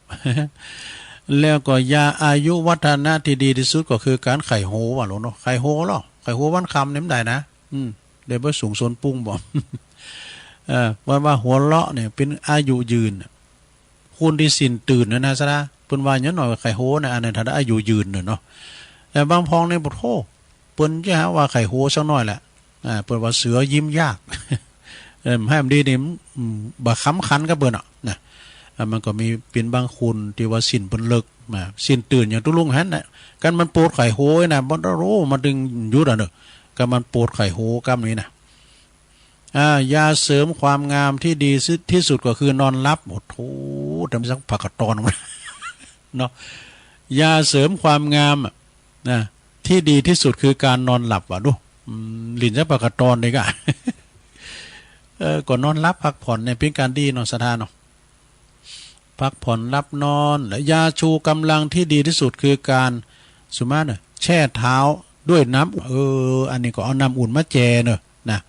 แล้วก็ยาอายุวัฒนะตี้ดีตี้สุดก็คือก๋านไข้โหว่าหลวงเนาะ ไข้โหเนาะ ไข่หัววันค่ำนี่มันได้นะ อืม ได้บ่สูงส่วนปุ้งบ่ เออ ว่า ว่าหัวเราะเนี่ยเป็นอายุยืนน่ะ คนที่สิ้นตื่นนะนะซะนะ เปิ้นว่าอย่างน้อยไข่หัวนะ อันนั้นถ้าได้อายุยืนน่ะเนาะ แต่บางพองนี่ โอ้โห เปิ้นจะหาว่าไข่หัวสักหน่อยแหละ อ่า เปิ้นว่าเสือยิ้มยาก เออ ให้มันดีนี่ อืม บ่ขำขันกับเปิ้นอ่ะนะ อ่า มันก็มีเป็นบางคนที่ว่าสิ้นเปิ้นเลิกมา สิ้นตื่นอย่างตุ๊ลุงหั้นน่ะ กันมันปวดไข่หัวนะ บ่รู้มันถึงหยุดอ่ะเนอะ กันมันปวดไข่หัวกำนี้นะ อ่า ยาเสริมความงามที่ดีที่สุดก็คือนอนหลับ โอ้โห แต่ไม่สักผักกะตอน เนาะ ยาเสริมความงามอะ นะ ที่ดีที่สุดคือการนอนหลับว่ะ ดู อืม หลินสักผักกะตอนดีกว่า เออ ก็นอนหลับพักผ่อนเนี่ยเป็นการดีเนาะ ศรัทธาเนาะ พักผ่อนหลับนอน และยาชูกำลังที่ดีที่สุดคือการ สุมาเนอะ แช่เท้าด้วยน้ำ เออ อันนี้ก็เอาน้ำอุ่นมาแช่เนอะ นะ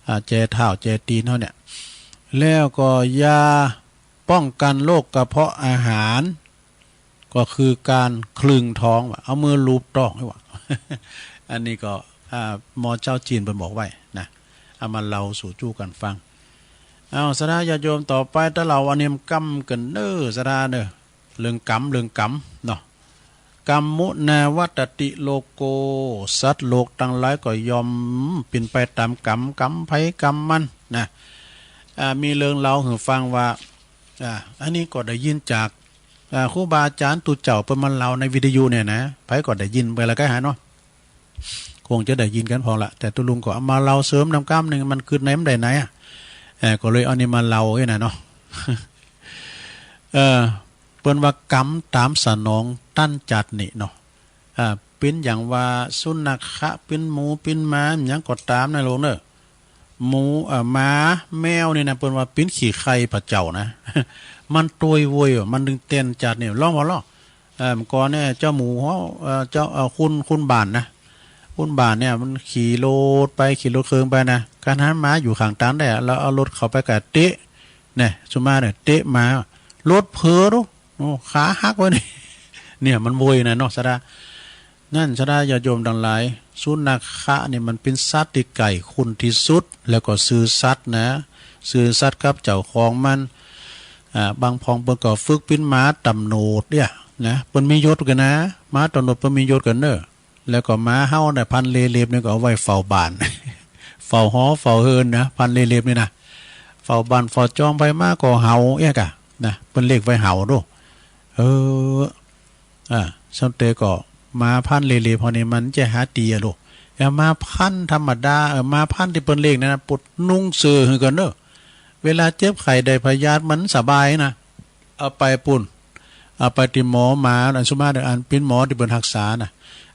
อ่า แช่เท้าแช่ตีนเฮาเนี่ย แล้วก็ยาป้องกันโรคกระเพาะอาหาร ก็คือการคลึงท้องว่ะ เอามือลูบท้องให้ว่ะ อันนี้ก็ อ่า หมอเจ้าจีนเปิ้นบอกไว้นะ เอามาเล่าสู่จู้กันฟัง เอา ศรัทธาญาติโยม ต่อไปตะเล่าอันนี้มันกำกันเนอะ ศรัทธาเนอะ เรื่องกำ เรื่องกำเนาะ กัมมุนาวัตติโลโก สัตว์โลกทั้งหลายก็ย่อมเป็นไปตามกรรม กรรมไผกรรมมันนะ อ่า มีเรื่องเล่าให้ฟังว่า อ่า อันนี้ก็ได้ยินจาก อ่า ครูบาอาจารย์ตุ๊เจ้าเปิ้นมาเล่าในวิทยุเนี่ยนะ ไผก็ได้ยินไปแล้วก็หาเนาะ คงจะได้ยินกันพอละ แต่ตุ๊ลุงก็เอามาเล่าเสริมนำกำหนึ่ง มันคือในมันได้ไหนอ่ะ เอ่อ ก็เลยเอานี่มาเล่าไว้นะเนาะ เอ่อ เปิ้นว่ากรรมตามสนองตันจัดนี่เนาะ อ่า เป็นอย่างว่าสุนัขะ เป็นหมู เป็นหมา หยังก็ตามนะลูกเนอะ หมู เอ่อ หมา แมวนี่นะ เปิ้นว่าเป็นขี้ไคร้พระเจ้านะ มันตวยโวยว่ะ มันดึงเต้นจัดนี่ ลองบ่ลอง เอ่อ ก่อนเนี่ย เจ้าหมูเฮา เอ่อ เจ้า เอ่อ คุณ คุณบ้านนะ คุณบ้านเนี่ย มันขี่รถไป ขี่รถเครื่องไปนะ คันหันหมาอยู่ข้างตางได้อะ แล้วเอารถเข้าไปกะเตะ เนี่ย สุมาเนี่ย เตะหมา รถเผลอดู โอ้ ขาหักไว้นี่ เนี่ย มันโวยนะเนาะ ศรัทธา นั่น ศรัทธาญาติโยมทั้งหลาย สุนัขะนี่มันเป็นสัตว์ที่ใกล้คุณที่สุด แล้วก็ซื่อสัตย์นะ ซื่อสัตย์กับเจ้าของมัน อ่า บางพองเปิ้นก็ฝึกเป็นหมาตำรวจเนี่ยนะ เปิ้นมียศกันนะ หมาตำรวจเปิ้นมียศกันเนอะ แล้วก็หมาเฮาเนี่ย พันธุ์เลเล็บเนี่ยก็เอาไว้เฝ้าบ้าน เฝ้าหอเฝ้าเฮือนนะ พันธุ์เลเล็บนี่นะ เฝ้าบ้านเฝ้าจอง ไผมาก็เห่าเอี้ยกะนะ เปิ้นเรียกไว้เห่าดู เออ อ่า สำเตก็หมาพันธุ์เลเล่พอนี่มันจะหาตีอะลูก อย่าหมาพันธุ์ธรรมดา เออ หมาพันธุ์ที่เปิ้นเลี้ยงนั่นนะ ปุดนุ่งเสื้อหือกันเนอะ เวลาเจ็บไข้ได้พยาธิมันสบายนะ เอาไปปุ้น เอาไปที่หมอหมา อันสุมาเด้อ อันเป็นหมอที่เปิ้นรักษานะ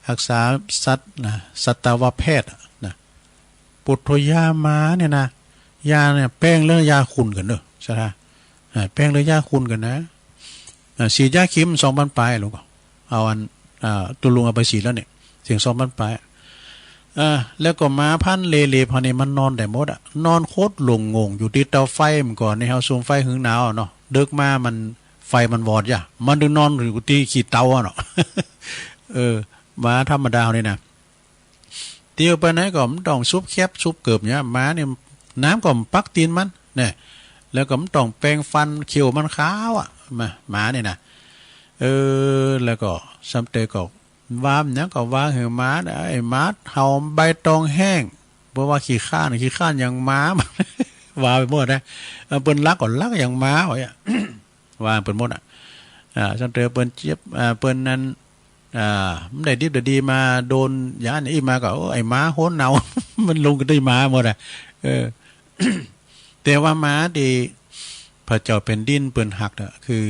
รักษาสัตว์นะ สัตวแพทย์อะนะ ปุดโทยาหมาเนี่ยนะ ยาเนี่ยแปลงแล้วยาขุ่นกันเนอะ ใช่ไหม อ่า แปลงแล้วยาขุ่นกันนะ อ่า ฉีดยาเข็มสองพันปลาย ลูก เอาอัน อ่า ตุ๊ลุงเอาไปฉีดแล้วเนี่ย เสียงสองพันปลาย อ่า แล้วก็หมาพันธุ์เลเล่พอนี่มันนอนได้หมดอะ นอนโคตรหลงงงอยู่ที่เตาไฟ มันก่อนนี่เฮาสุมไฟหึงหนาวอะเนาะ ดึกมามัน ไฟมันวอดจ้ะ มันถึงนอนอยู่ที่ขี้เตาอะเนาะ เออ หมาธรรมดาเฮานี่นะ เตียวไปไหนก็มันต้องซุบแคบซุบเกิบเนี่ย หมาเนี่ย น้ำก็ปักตีนมัน เนี่ย แล้วก็มันต้องแปรงฟัน เขี้ยวมันขาวอะ หมา หมาเนี่ยนะ เออ แล้วก็สำเตก็ว่ามันหยังก็ว่าหือหมานะ ไอ้หมาเห่าใบตองแห้ง เพราะว่าขี้คร้าน ขี้คร้านอย่างหมา ว่าไปหมดนะ เออ เปิ้นรักก็รักอย่างหมา ว่าอย่างเงี้ย ว่าเปิ้นหมดอะ อ่า สำเตอเปิ้นเจ็บ อ่า เปิ้นนั้น อ่า มันได้ดิบได้ดีมา โดนอย่างนี้มาก็ โอ้ ไอ้หมาโหนเน่า มันลงกันด้วยหมาหมดอะ เออ แต่ว่าหมาที่พระเจ้าแผ่นดินเปิ้นฮักน่ะ คือ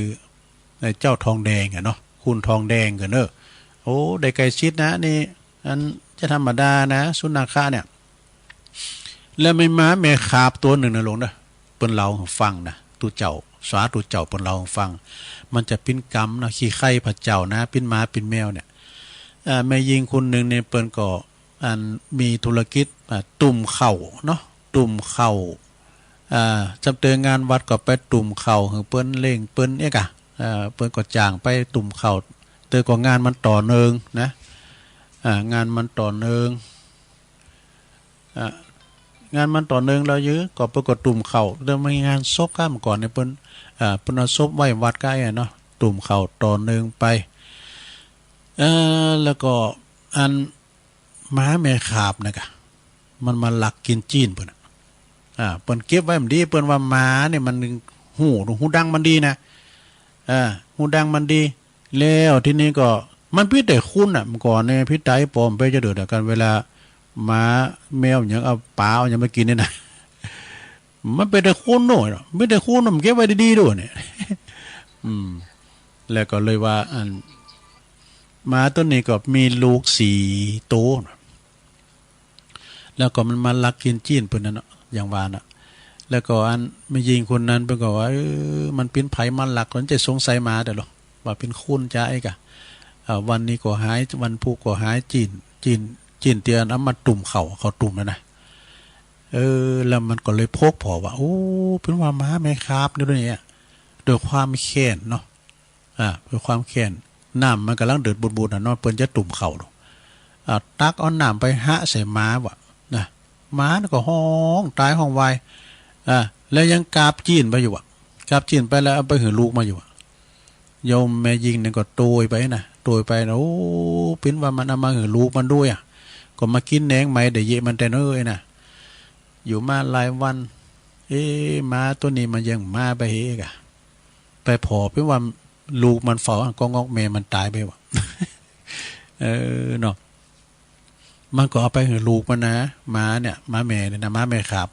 ไอ้เจ้าทองแดงอะเนาะ คุณทองแดงกันเนอะ โอ้ ได้ใกล้ชิดนะนี่ อันจะธรรมดานะ สุนัขะเนี่ย แล้วมีหมาแม่ขาบตัวหนึ่งนะหลวงนะ เปิ้นเล่าให้ฟังนะ ตุ๊เจ้า สาตุ๊เจ้าเปิ้นเล่าให้ฟัง มันจะปิ้นกำนะ ขี้ไคร้พระเจ้านะ ปิ้นหมาปิ้นแมวเนี่ย อ่า แม่ญิงคนหนึ่งเนี่ยเปิ้นก็ อันมีธุรกิจ อ่า ตุ่มข้าวเนาะ ตุ่มข้าว อ่า จำเตองานวัดก็ไปตุ่มข้าวหื้อเปิ้น เลี้ยงเปิ้นเอ๊ะกะ อ่า เปิ้นก็จ้างไปตุ่มข้าว เตอก็งานมันต่อเนื่องนะ อ่า งานมันต่อเนื่อง อ่ะ งานมันต่อเนื่องแล้วยื้อ ก็เปิ้นก็ตุ่มข้าว แล้วมีงานศพก้าก่อนเนี่ยเปิ้น อ่า เปิ้นเอาศพไว้วัดก้าเนาะ ตุ่มข้าวต่อเนื่องไป เออ แล้วก็อันหมาแม่ขาบนะกะ มันมาลักกินจีนเปิ้นน่ะ อ่า เปิ้นเก็บไว้มันดี เปิ้นว่าหมาเนี่ยมันหู หูดังมันดีนะ อ่า หูดังมันดี แล้วทีนี้ก็มันพิษแต่คนน่ะ เมื่อก่อนเนี่ยพิษตายปลอมไปจะเดือดกัน เวลาหมาแมวอย่างเอาปลาเอาอย่างมากินเนี่ยนะ มันเป็นแต่คนโน่นเนาะ เป็นแต่คนโน่น มันเก็บไว้ดีๆด้วยเนี่ย อืม แล้วก็เลยว่าอัน หมาตัวนี้ก็มีลูกสี่ตัวนะ แล้วก็มันมาลักกินจีนเปิ้นนั่นเนาะ อย่างว่าน่ะ แล้วก็อันแม่ญิงคนนั้นเปิ้นก็ว่า เออ มันเป็นไผมาลัก มันจะสงสัยหมาแต่หรอก ว่าเป็นคนจ้าไอ้กะ อ่า วันนี้ก็หาย วันพุธก็หายจีน จีน จีนเตียนเอามาตุ่มข้าว ข้าวตุ่มนั่นนะ เออ แล้วมันก็เลยพกผ่อว่า โอ้ เป็นว่าหมาแม่ขาบนี่ด้วยเนี่ย ด้วยความแค้นเนาะ อ่า ด้วยความแค้น น้ำมันกำลังเดือดบุดๆน่ะเนาะ เปิ้นจะตุ่มข้าวเนาะ อ่า ตักเอาน้ำไปหะใส่หมาว่ะ นะ หมานี่ก็ฮ้องตายฮ้องวาย อ่า แล้วยังกาบจีนไปอยู่ว่ะ กาบจีนไปแล้วเอาไปหือลูกมาอยู่ว่ะ โยมแม่ญิงนี่ก็โตยไปนะ โตยไปนะ โอ้ เป็นว่ามันเอามาหือลูกมันด้วยอ่ะ ก็มากินแหนงไหมเดี๋ยวเยะมันแต่เน้อยนะ อยู่มาหลายวัน เอ๊ะ หมาตัวนี้มันยังมาไปเฮกะ ไปผ่อเป็นว่าลูกมันเฝ้าก็งอกแม่มันตายไปว่ะ เออ เนาะ มันก็เอาไปหือลูกมันนะ หมาเนี่ย หมาแม่เนี่ยนะ หมาแม่ขาบ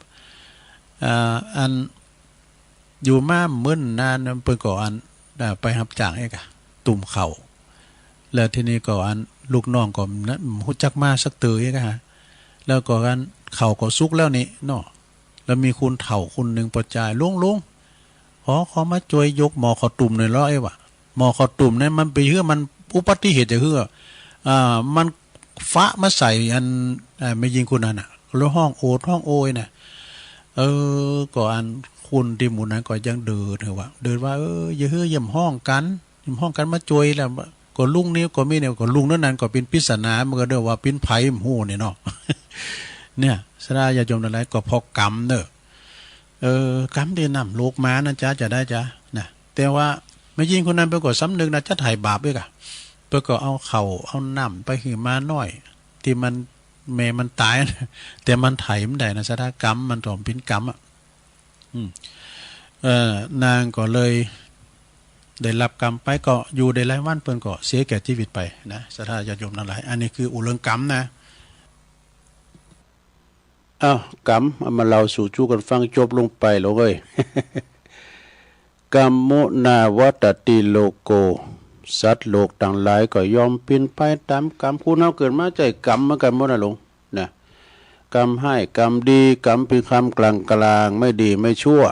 อ่า อัน อยู่มามื้อนานเปิ้นก็อัน อ่า ไปรับจ้างเอกอะ ตุ่มข้าว แล้วทีนี้ก็อันลูกน้องก็นะ ฮู้จักมาสักเตื้อเอกอะฮะ แล้วก็อันข้าวก็สุกแล้วนี่เนาะ แล้วมีคนเฒ่าคนหนึ่งปอจาย ลุง ลุง ขอ ขอมาช่วยยกหม้อข้าวตุ่มหน่อยเหรอ เอ้ยวะ หม้อข้าวตุ่มเนี่ยมันไปเฮือมันอุบัติเหตุจะเฮือ อ่า มันฟาดมาใส่อัน อ่า แม่ญิงคนนั้นน่ะ แล้วฮ้องโอดฮ้องโอยน่ะ เออ ก็อันคนตี้หมู่นั้นก็ยังเดินเถอะวะ เดินว่า เออ อย่าเฮือ อย่าฮ้องกัน อย่าฮ้องกันมาช่วยแล้ว ก็ลุงนี้ก็มีเนี่ย ก็ลุงนั้นนั้นก็เป็นปริศนา มันก็เรียกว่าเป็นไผบ่ฮู้เนี่ยเนาะ เนี่ย ศรัทธาญาติโยมทั้งหลาย ก็เพราะกรรมเนอะ เออ กรรมตี้นำลูกมานะจ๊ะ จะได้จ๊ะ นะ แต่ว่าแม่ญิงคนนั้นเปิ้นก็สำนึกนะ จะไถ่บาปอีกอะ เปิ้นก็เอาข้าวเอาน้ำไปหื้อหมาน้อย ตี้มัน แม่มันตายนะ แต่มันไถ่บ่ได้นะ ศรัทธา กรรมมันต้องเป็นกรรมอะ อืม เอ่อ นางก็เลยได้รับกรรมไป ก็อยู่ได้หลายวันเปิ้นก็เสียแก่ชีวิตไปนะ ศรัทธาญาติโยมทั้งหลาย อันนี้คืออู้เรื่องกรรมนะ อ้าว กรรม เอามาเล่าสู่จู้กันฟัง จบลงไปแล้วเว้ย กัมมุนาวัตติโลโก สัตว์โลกตังหลายก็ย่อมเป๋นไปต๋ามกรรม คนเฮาเกิดมาใจ้กรรมเหมือนกั๋นหมดนะลุง นะ กรรมฮ้าย กรรมดี กรรมเป๋นกรรมกลางๆ ไม่ดีไม่ชั่ว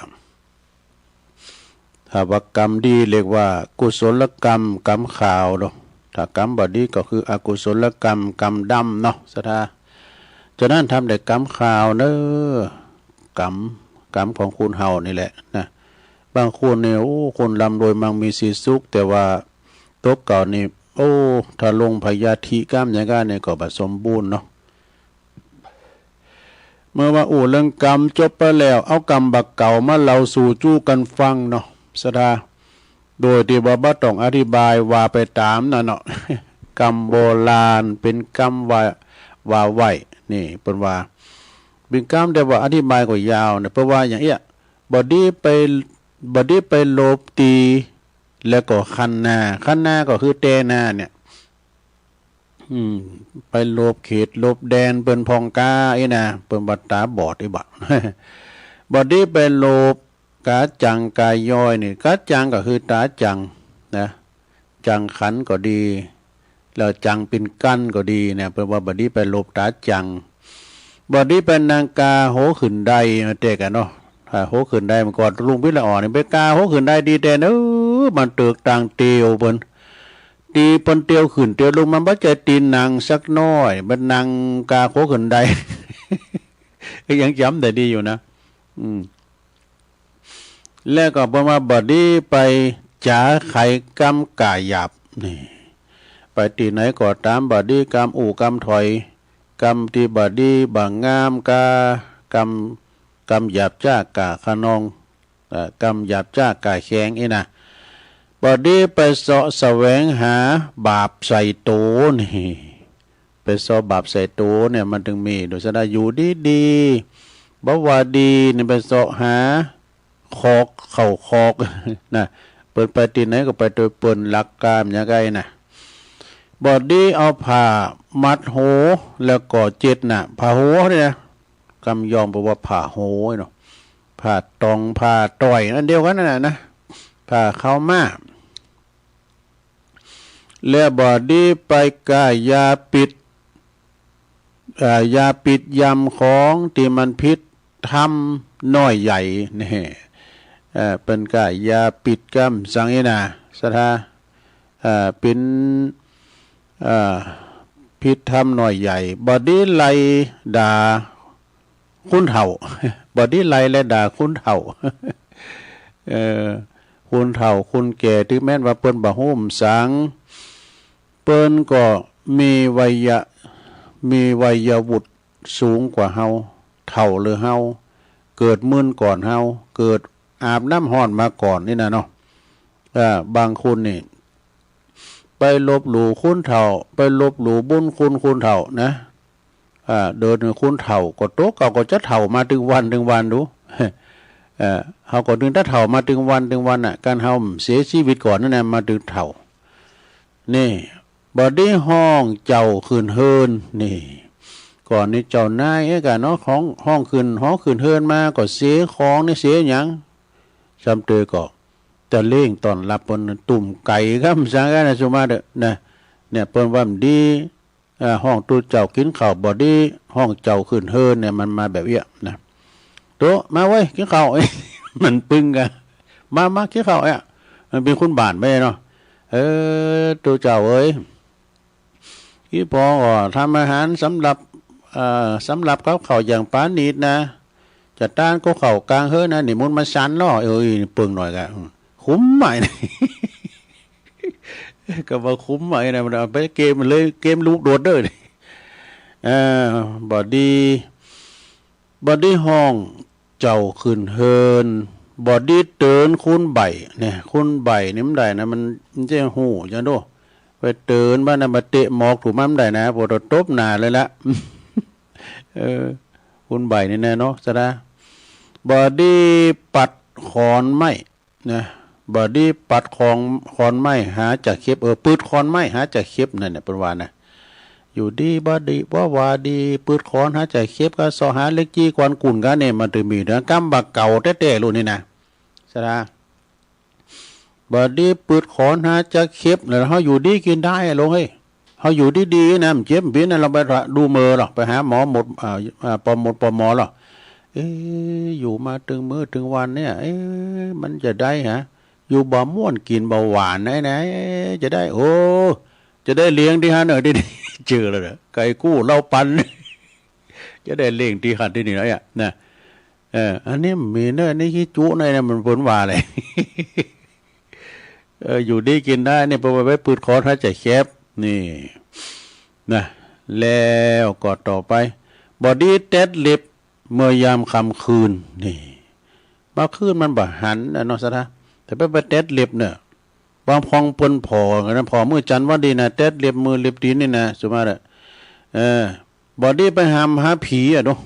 ถ้าว่ากรรมดีเรียกว่ากุศลกรรม กรรมขาวเนาะ ถ้ากรรมบ่ดีก็คืออกุศลกรรม กรรมดำเนาะ ศรัทธา ฉะนั้นทำแต่กรรมขาวเนอะ กรรม กรรมของคนเฮานี่แหละนะ บางคนเนี่ย โอ้ คนร่ำรวยมั่งมีสีสุข แต่ว่าตกเก่านี่ โอ้ ถ้าลงพยาธิกรรมอย่างนั้นเนี่ยก็บ่สมบูรณ์เนาะ เมื่อว่าอู้เรื่องกรรมจบไปแล้ว เอากรรมบ่าเก่ามาเล่าสู่จู้กันฟังเนาะ ศรัทธา โดยตี้ว่าบ่ต้องอธิบายว่าไปต๋ามนั้นเนาะ กรรมโบราณเป๋นกรรมว่า ว่าไว้ นี่เปิ้นว่า เป๋นกรรมแต่ว่าอธิบายก็ยาวนะ เปิ้นว่าอย่างเอี้ย บ่ดีไป บ่ดีไปโลภตี๋ แล้วก็คันนา คันนาก็คือแต่นาเนี่ย อืม ไปโลภเขตโลภแดนเปิ้นพ่องกาอี้นะ เปิ้นว่าต๋าบอดอี้บ่ บ่ดีไปโลภกาจังกาย้อยนี่ กาจังก็คือต๋าจังนะ จังขันก็ดี แล้วจังเป๋นกั้นก็ดีเนี่ย เปิ้นว่าบ่ดีไปโลภต๋าจัง บ่ดีไปนั่งกาโหขึ้นไดมาแต่กั๋นเนาะ ถ้าโหขึ้นไดมันก็ลุงพิละอ่อนนี่ไปกาโหขึ้นไดดีแต่เนอะ มันเติกตางเตียวเปิ้น ตี๋เปิ้นเตียวขึ้นเตียวลง มันบ่ใจ้ตี๋นั่งสักหน้อย มันนั่งกาโหขึ้นได ก็ยังจ๋ำได้ดีอยู่นะ อืม แล้วก็เปิ้นว่าบ่ดีไปจ๋าไขกรรมก๋ายหยาบ นี่ ไปตี้ไหนก็ต๋าม บ่ดีกรรมอู้กรรมถอย กำตี้บ่ดีบ่งามกา กำ กำหยาบจ๊ากาขนอง เอ่อ กำหยาบจ๊ากาแข็งอี้นะ บ่ดีไปเสาะแสวงหาบาปใส่โตนี่ ไปเสาะบาปใส่โตเนี่ยมันจึงมี โดยสะดาอยู่ดีๆ บ่ว่าดีนี่ไปเสาะหา คอกเข้าคอกนะ เปิ้นไปตี้ไหนก็ไปโดยเปิ้นหลักกามอย่างไงนะ บ่ดีเอาผ้ามัดโหแล้วก็เจ็ดน่ะ ผ้าโหเนี่ยนะ กำยองแปลว่าผ้าโหเนาะ ผ้าตอง ผ้าต้อย อันเดียวกันนั่นน่ะนะ ผ้าขาวม้า และบ่ดีไปก้ายาปิด เอ่อ ยาปิดยำของตี้มันผิดธรรมน้อยใหญ่นี่ เอ่อ เปิ้นก้ายาปิดกำสังอี้นะ สะดา เอ่อ เป๋น เอ่อ ผิดธรรมน้อยใหญ่ บ่ดีไล่ด่า คนเฒ่า บ่ดีไล่และด่าคนเฒ่า เอ่อ คนเฒ่าคนแก่ ถึงแม้นว่าเปิ้นบ่ฮู้หยัง เปิ้นก็มีวัยยะ มีวัยวุฒิสูงกว่าเฮา เฒ่าเหลือเฮา เกิดมึนก่อนเฮา เกิดอาบน้ำร้อนมาก่อนนี่นะเนาะ เอ่อ บางคนนี่ ไปลบหลู่คนเฒ่า ไปลบหลู่บุญคุณคนเฒ่านะ อ่า เดินคนเฒ่าก็โตเก่าก็จะเฒ่ามาตึงวันตึงวันดู เอ่อ เฮาก็ตึงจะเฒ่ามาตึงวันตึงวันน่ะ การเฮาเสียชีวิตก่อนนั่นน่ะ มาตึงเฒ่า นี่ บ่ดีฮ้องเจ้าขึ้นเฮือน นี่ ก่อนนี้เจ้านายเอ้ยกะเนาะ ฮ้อง ฮ้องขึ้น ฮ้องขึ้นเฮือนมาก็เสียของนี่เสียหยัง ซ้ำเตอก็จะเลี้ยงต้อนรับเปิ้นตุ่มไก่ครับ สังกันนะ สุมาเด้อนะ เนี่ย เปิ้นว่ามันดี อ่า ฮ้องตุ๊เจ้ากินข้าวบ่ดี ฮ้องเจ้าขึ้นเฮือนเนี่ย มันมาแบบเอี้ยนะ โต มาเว้ย กินข้าว มันปึ้งกัน มา มากินข้าวเอี้ย มันเป๋นคนบ้านไปเนาะ เออ ตุ๊เจ้าเอ้ย อีปอก็ทำอาหารสำหรับ เอ่อ สำหรับกับข้าวอย่างปราณีตนะ จะต้านกับข้าวกลางเฮือนนะ นิมนต์มาฉันเนาะ เอ้ย เปิงหน่อยกะ คุ้มไหม ก็บ่คุ้มไหมนะ มันเอาไปเกมเลย เกมลูกโดดเด้อ เอ่อ บ่ดี บ่ดีฮ้องเจ้าขึ้นเฮือน บ่ดีเตือนคนใบ้เนี่ย คนใบ้นี่มันได้นะ มัน มันจะฮู้จังโด ไปเตือนบ้านนะ มาเตะหมอกถูกมันได้นะ ปวดตบหน้าเลยละ เออ คนใบ้นี่แน่เนาะ สะดา บ่ดีปัดขอนไม้ นะ บ่ดีปัดของ ขอนไม้หาจะเข็บ เออ ปืดขอนไม้หาจะเข็บนั่นน่ะ เปิ้นว่านะ อยู่ดีบ่ดี บ่ว่าดี ปืดขอนหาจะเข็บ ก็เสาะหาเหล็กจี้กวนกุ่นกันเนี่ย มันถึงมีนะ กำบ่าเก่าแต๊ๆ ลูกนี่นะ สะดา บ่ดีปืดขอนหาจะเข็บ แล้วเฮาอยู่ดีกินได้อะ ลูกเฮ้ย เฮาอยู่ดีๆ นะ มันเจ็บมันเป๋นนะ เราไปดูเมอหรอก ไปหาหมอหมด อ่า อ่า ปอหมด ปอหมอหรอก เอ๊ะ อยู่มาตึงมื้อตึงวันเนี่ย เอ๊ะ มันจะได้ฮะ อยู่บ่ม่วนกินบ่หวานไหนๆ จะได้ โอ้ จะได้เลี้ยงตี้หั้นเนอะ ตี้นี่ เจอแล้วเนอะ ไก่กู้เหล้าปัน จะได้เลี้ยงตี้หั้นตี้นี่นะเนี่ย นะ เออ อันนี้มีเนอะ อันนี้ขี้จุเนอะ เนี่ย มันเปิ้นว่าเลย เออ อยู่ดีกินได้เนี่ย เปิ้นว่าไปปืดขอนหาจะเข็บ นี่ นะ แล้วก็ต่อไป บ่ดีแต๊ดเล็บเมื่อยามค่ำคืน นี่ เมื่อคืนมันบ่หันนะเนาะ สะดา แต่ไป ไปแต๊ดเล็บเนอะ บางพองเปิ้นผ่อกันนะ ผ่อมื้อจันทร์วันดีนะ แต๊ดเล็บมือเล็บตีนนี่นะ สุมาเด้อ เออ บ่ดีไปหามหาผีอะเนาะ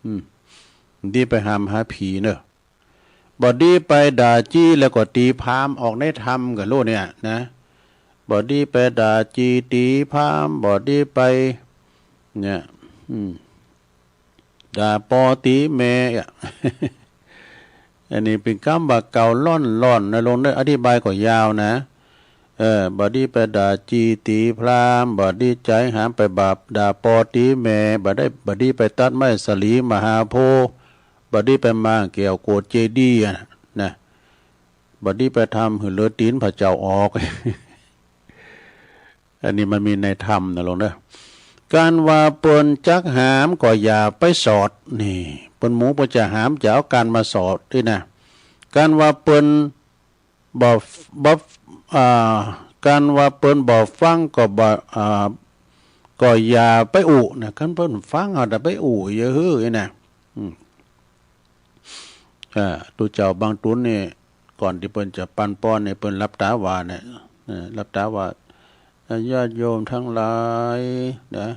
อืม บ่ดีไปหามหาผีเนอะ บ่ดีไปด่าจี้แล้วก็ตีพราหมณ์ออกในถ้ำกะโลเนี่ยนะ บ่ดีไปด่าจี้ตีพราหมณ์ บ่ดีไป เนี่ย อืม ด่าปอตีแม่อะ อันนี้เป๋นกำบ่าเก่าล่อนๆ นะ ลงเด้อ อธิบายก็ยาวนะ เออ บ่ดีไปด่าจี้ตีพราหมณ์ บ่ดีใจหามไปบาป ด่าปอตีแม่ บ่ได้ บ่ดีไปตัดไม้สาลีมหาโพธิ์ บ่ดีไปมางแก้วโกศเจดีย์อะนะ บ่ดีไปทำหื้อเลือดตีนพระเจ้าออก อันนี้มันมีในถ้ำนะ ลงเด้อ การว่าเปิ้นจักหามก็อย่าไปสอด นี่ เปิ้นหมู่เปิ้นจะหามจะเอาก้านมาสอดตี้นะ การว่าเปิ้นบ่ บ่ อ่า การว่าเปิ้นบ่ฟังก็บ่ อ่า ก็อย่าไปอู้นะ คันเปิ้นฟังเอาแต่ไปอู้เยอะหื้อนะ อืม เอ่อ ตุ๊เจ้าบางตุ๊นนี่ ก่อนตี้เปิ้นจะปันป้อนนี่ เปิ้นหลับตาว่าเนี่ย เอ่อ หลับตาว่า เอ่อ ญาติโยมทั้งหลายนะ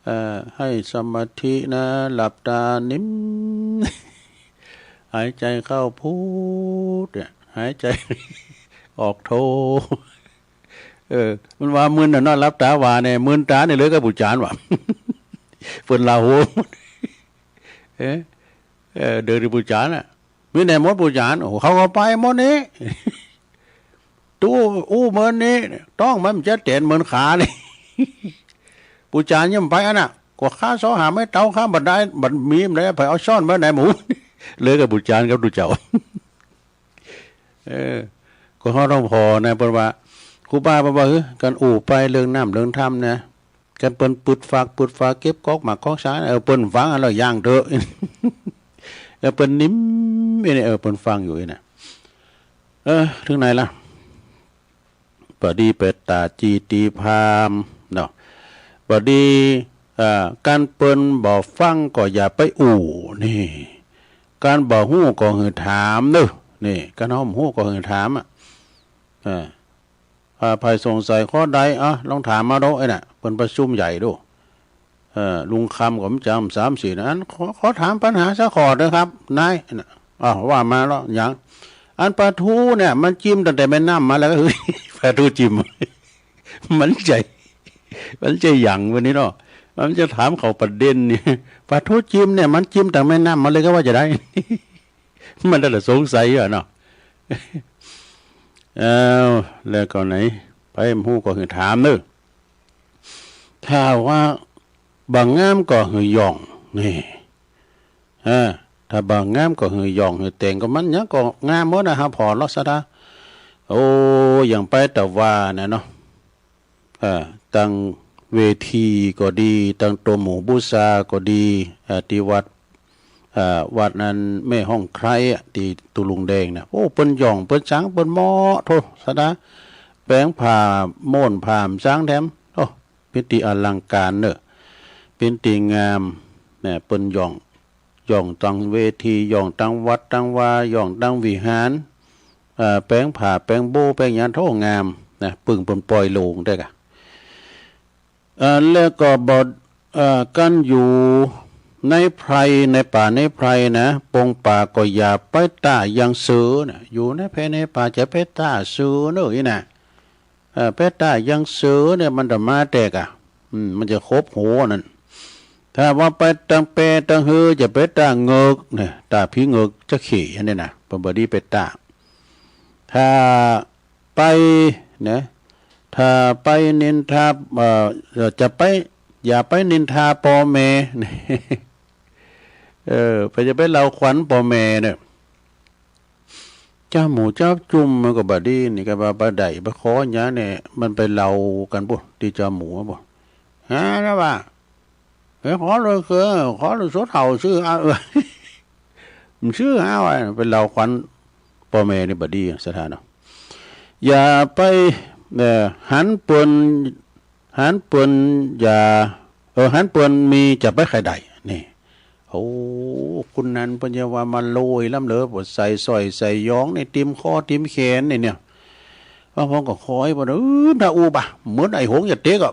เอ่อ ให้สมาธินะ หลับตานิ่ม หายใจเข้าพุทเนี่ย หายใจออกโท เออ มันว่ามึนน่ะเนาะ หลับตาว่าเนี่ย มึนต๋าเนี่ยเลยกับปู่จารย์ว่ะ เปิ้นลาโห เออ เออ เดินกับปู่จารย์น่ะ มีไหนหมดปู่จารย์ โอ้โห เขาก็ไปหมดนี่ ตู้อู้เหมือนนี่ ต้องมันจะเต๋นเหมือนขานี่ ปู่จารย์ยังไปอันน่ะ กว่าข้าซอหาไม้เต๋าข้าบัดได้ บัดมีมันได้ ไปเอาซ่อนไว้ไหนหมู เลยกับปู่จารย์กับตุ๊เจ้า เออ ก็เฮาต้องผ่อนะ เปิ้นว่า ครูบาเปิ้นว่า เฮ้ย กันอู้ไปเรื่องน้ำเรื่องธรรมนะ กันเปิ้นปึดฟัก ปึดฟัก เก็บก๊อกหมากก๊อกสา เออ เปิ้นฟังอันแล้วย่างเถอะ เออ เปิ้นนิ่ม เออ เปิ้นฟังอยู่นี่นะ เออ ถึงไหนละ บาดีไปต๋าจีตีพราหมณ์เนาะ บาดี เอ่อ กันเปิ้นบ่ฟังก็อย่าไปอู้ นี่ กันบ่ฮู้ก็หื้อถามเนาะ นี่ กันเฮาบ่ฮู้ก็หื้อถามอะ เออ อ่า ใผสงสัยข้อใด อ่ะ ลองถามมาดู ไอ้น่ะ เปิ้นประชุมใหญ่ดู เอ่อ ลุงคำก็มันจำสามสี่นะ อัน ขอ ขอถามปัญหาสักข้อเถอะครับ นาย น่ะ อ้าว ว่ามาแล้ว หยัง อันปลาทูเนี่ย มันจิ้มตั้งแต่แม่น้ำมาแล้วก็คือ ปลาทูจิ้ม มันใช่ มันใช่หยังวันนี้เนาะ มันจะถามเข้าประเด็นนี่ ปลาทูจิ้มเนี่ย มันจิ้มตั้งแม่น้ำมาเลยก็ว่าจะได้ มันได้แต่สงสัยอะเนาะ เอา แล้วก็ไหน ใผบ่ฮู้ก็หื้อถามเนาะ ถ้าว่าบ่งามก็หื้อย่อง นี่ เออ ถ้าบ่งามก็หื้อย่องหื้อแต่ง ก็มันหยังก็งามหมดนะ เฮาผ่อลอดซะดา โอ้ อย่างไปแต่ว่าน่ะเนาะ เอ่อ ตังเวทีก็ดี ตังโตหมู่บูชาก็ดี เอ่อ ตี้วัด เอ่อ วัดนั้นแม่ห้องไคร้อะ ตี้ตุลุงแดงน่ะ โอ้ เปิ้นย่อง เปิ้นสัง เปิ้นเหมาะโธ่ สะดา แป๋งผ้าโม้นผ้าสังแถม โอ้ เป๋นตี้อลังการเนอะ เป๋นตี้งาม เนี่ย เปิ้นย่อง ย่องตังเวที ย่องตังวัดตังวา ย่องตังวิหาร เอ่อ แป๋งผ้าแป๋งโบ้แป๋งหยังโธ่งามนะ ปึ้งเปิ้นปล่อยโลงได้กะ เอ่อ แล้วก็บ่ เอ่อ กันอยู่ในไพร ในป่าในไพรนะ ปงป่าก็อย่าไปต้ายังเสือนะ อยู่ในไพรในป่าจะไปต้าเสือเนอะ อี้นะ เอ่อ ไปต้ายังเสือเนี่ย มันจะมาแตกอะ อืม มันจะครบหัวนั่น ถ้าว่าไปตังแปตังเฮือ จะไปต้าเงือกเนี่ย ต้าผีเงือกจะเข่อันนี้นะ เปิ้นบ่ดีไปต้า ถ้าไปนะ ถ้าไปนินทา เอ่อ จะไป อย่าไปนินทาพ่อแม่ เออ ไปจะไปเล่าขวัญพ่อแม่เนี่ย เจ้าหมู่เจ้าจุ่มมันก็บ่ดีนี่ ก็ว่าบ่ได้ ไปขอหยังเนี่ย มันไปเล่ากันปุ้น ตี้เจ้าหมู่ปุ้น ฮะ นะว่า เฮ้ย ขอเลยคือ ขอเลยสุดเฒ่าซื้อเอา เออ มันซื้อเอาไว้ ไปเล่าขวัญพ่อแม่นี่บ่ดี สถานะ อย่าไป เอ่อ หันเปิ้น หันเปิ้นอย่า เออ หันเปิ้นมีจะไปใค่ได้ นี่ โอ้ คนนั้นเปิ้นจะว่ามาโลยล้ำเหลือ ใส่สร้อยใส่หยองนี่ ติ่มคอติ่มแขนนี่เนี่ย ว่าผมก็คอยบ่ เออ ถ้าอู้บ่า เหมือนไอ้หงอย่าเตะก็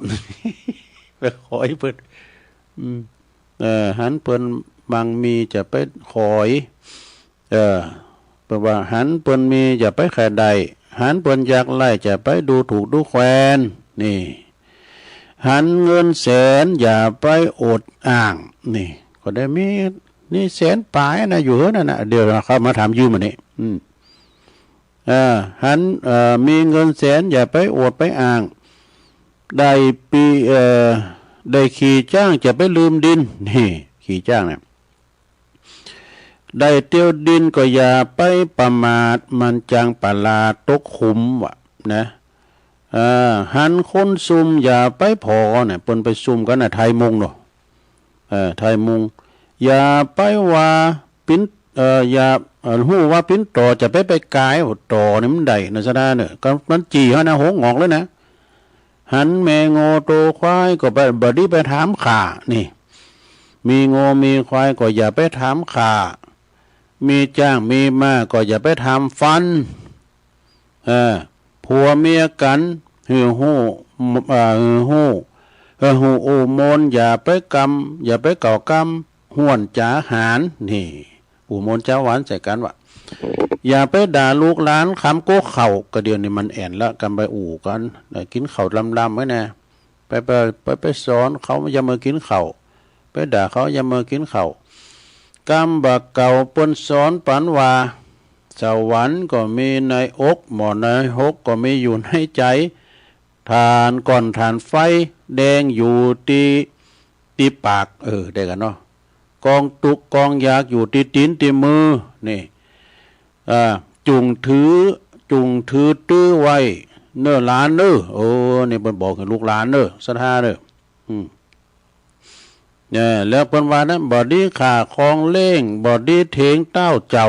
ไปคอยเปิ้น อืม เอ่อ หันเปิ้นมังมีจะไปคอย เอ่อ เปิ้นว่า หันเปิ้นมีอย่าไปใค่ได้ หันเปิ้นยากไร้จะไปดูถูกดูแควน นี่ หันเงินแสนอย่าไปอวดอ้าง นี่ ก็ได้มี นี่แสนปลายนะ อยู่เฮือนนั่นน่ะ เดี๋ยวเขามาถามยืมอันนี้ อืม เอ่อ หัน เอ่อ มีเงินแสนอย่าไปอวดไปอ้าง ได้ปี เอ่อ ได้ขี่จ้างจะไปลืมดิน นี่ ขี่จ้างเนี่ย ได้เตียวดินก็อย่าไปประมาท มันจังปลาตกขุมว่ะนะ เอ่อ หันคนซุ่มอย่าไปผ่อเนี่ย เปิ้นไปซุ่มกันน่ะ ไทยมุงเนาะ เอ่อ ไทยมุง อย่าไปว่าปิ้น เอ่อ อย่า เอ่อ ฮู้ว่าปิ้นต่อจะไปไปกาย ต่อนี่มันได้นะ สะดาเนาะ ก็มันจี้เฮานะ หงออกเลยนะ หันแม่งัวโตควายก็บ่ บ่ดีไปถามข้า นี่ มีงัวมีควายก็อย่าไปถามข้า มีจ๊างมีม้าก็อย่าไปถามฟัน เออ ผัวเมียกั๋น หื้อฮู้ เอ่อ หื้อฮู้ เอ่อ ฮู้อู้มวล อย่าไปกำ อย่าไปเกล่าวกำ ห้วนจ๋าหาร นี่ อู้มวลจ๋าหวานใส่กั๋นว่า อย่าไปด่าลูกหลาน คำก๊กเข่า ก็เดี๋ยวนี้มันแอ่นละ กำไปอู้กั๋น เอ่อ กิ๋นเข่าลำๆ ไว้แน่ ไป ไป ไป ไปสอนเขาอย่ามัวกิ๋นเข่า ไปด่าเขาอย่ามัวกิ๋นเข่า กำบ่าเก่าเปิ้นสอนปั๋นว่า สวรรค์ก็มีในอก หม้อในหกก็มีอยู่ในใจ ถ่านก้อนถ่านไฟแดงอยู่ตี้ ตี้ปาก เออ ได้กั๋นเนาะ กองตุ๊กข์กองอยากอยู่ตี้ตี๋นตี้มือ นี่ อ่า จุ่งถือ จุ่งถือตื้อไว้เน่อหลานเน่อ โอ้ นี่เปิ้นบอกหื้อลูกหลานเน่อ ศรัทธาเน่อ อืม เนี่ย แล้วเปิ้นว่านะ บ่ดีฆ่าของเล้ง บ่ดีเถงเต้าเจ้า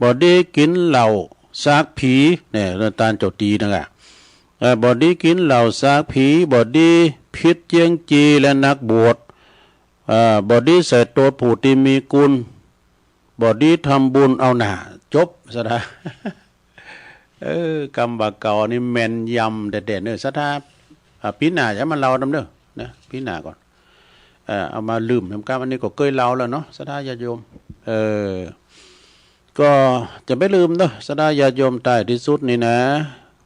บ่ดีกิ๋นเหล้าสากผี เนี่ย ต้านเจ้าตี๋นั่นแหละ เอ่อ บ่ดีกิ๋นเหล้าสากผี บ่ดีผิดเยียงจีและนักบวช เอ่อ บ่ดีใส่โตดผู้ตี้มีกุณ บ่ดีทำบุญเอาหน้า จบ ศรัทธา เออ กำบ่าเก่านี่แม่นยำแต๊ๆ เน่อ ศรัทธา อ่า ปี๋หน้าจะมาเล่านำเน่อ นะ ปี๋หน้าก่อน เอ่อ เอามาลืมแหมกำ อันนี้ก็เกยเล่าแล้วเนาะ ศรัทธาญาติโยม เออ ก็จะไม่ลืมเนาะ ศรัทธาญาติโยม ท้ายตี้สุดนี่นะ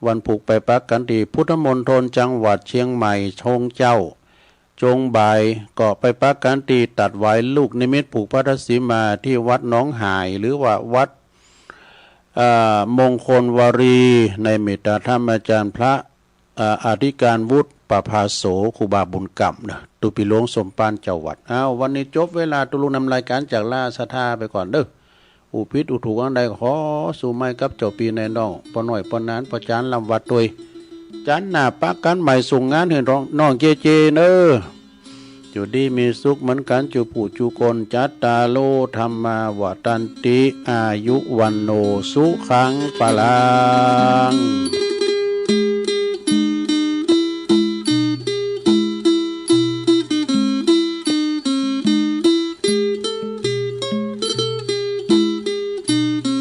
วันพูกไปปักกั๋นตี้พุทธมณฑลจังหวัดเชียงใหม่ โฮงเจ้า จวงบ่ายก็ไปปักกั๋นตี้ตัดหวายลูกนิมิตผูกพัทธสีมาตี้วัดหนองหาย หรือว่าวัด เอ่อ มงคลวารี ในเมตตาธรรมอาจารย์พระ เอ่อ อธิการวุฒิประภาโส ครูบาบุญกำเน่อ ตุ๊ปี๋หลวงสมภารเจ้าวัด อ้าว วันนี้จบเวลาตุ๊ลุนำรายการจากลาศรัทธาไปก่อนเน่อ อู้ผิดอู้ถูกอันใดขอสู่ไม้กับเจ้าปี้นายน้อง ป้อน้อยป้อหนาน ป้อจ๋านลำวัดตวย จันทร์หน้าปะกั๋นใหม่ ส่งงานหื้อน้อง น้องเจเจเน่อ อยู่ดีมีสุขเหมือนกั๋น จุผู้จุคน จัตตาโร ธัมมา วัฑฒันติ อายุ วัณโณ สุขัง พลัง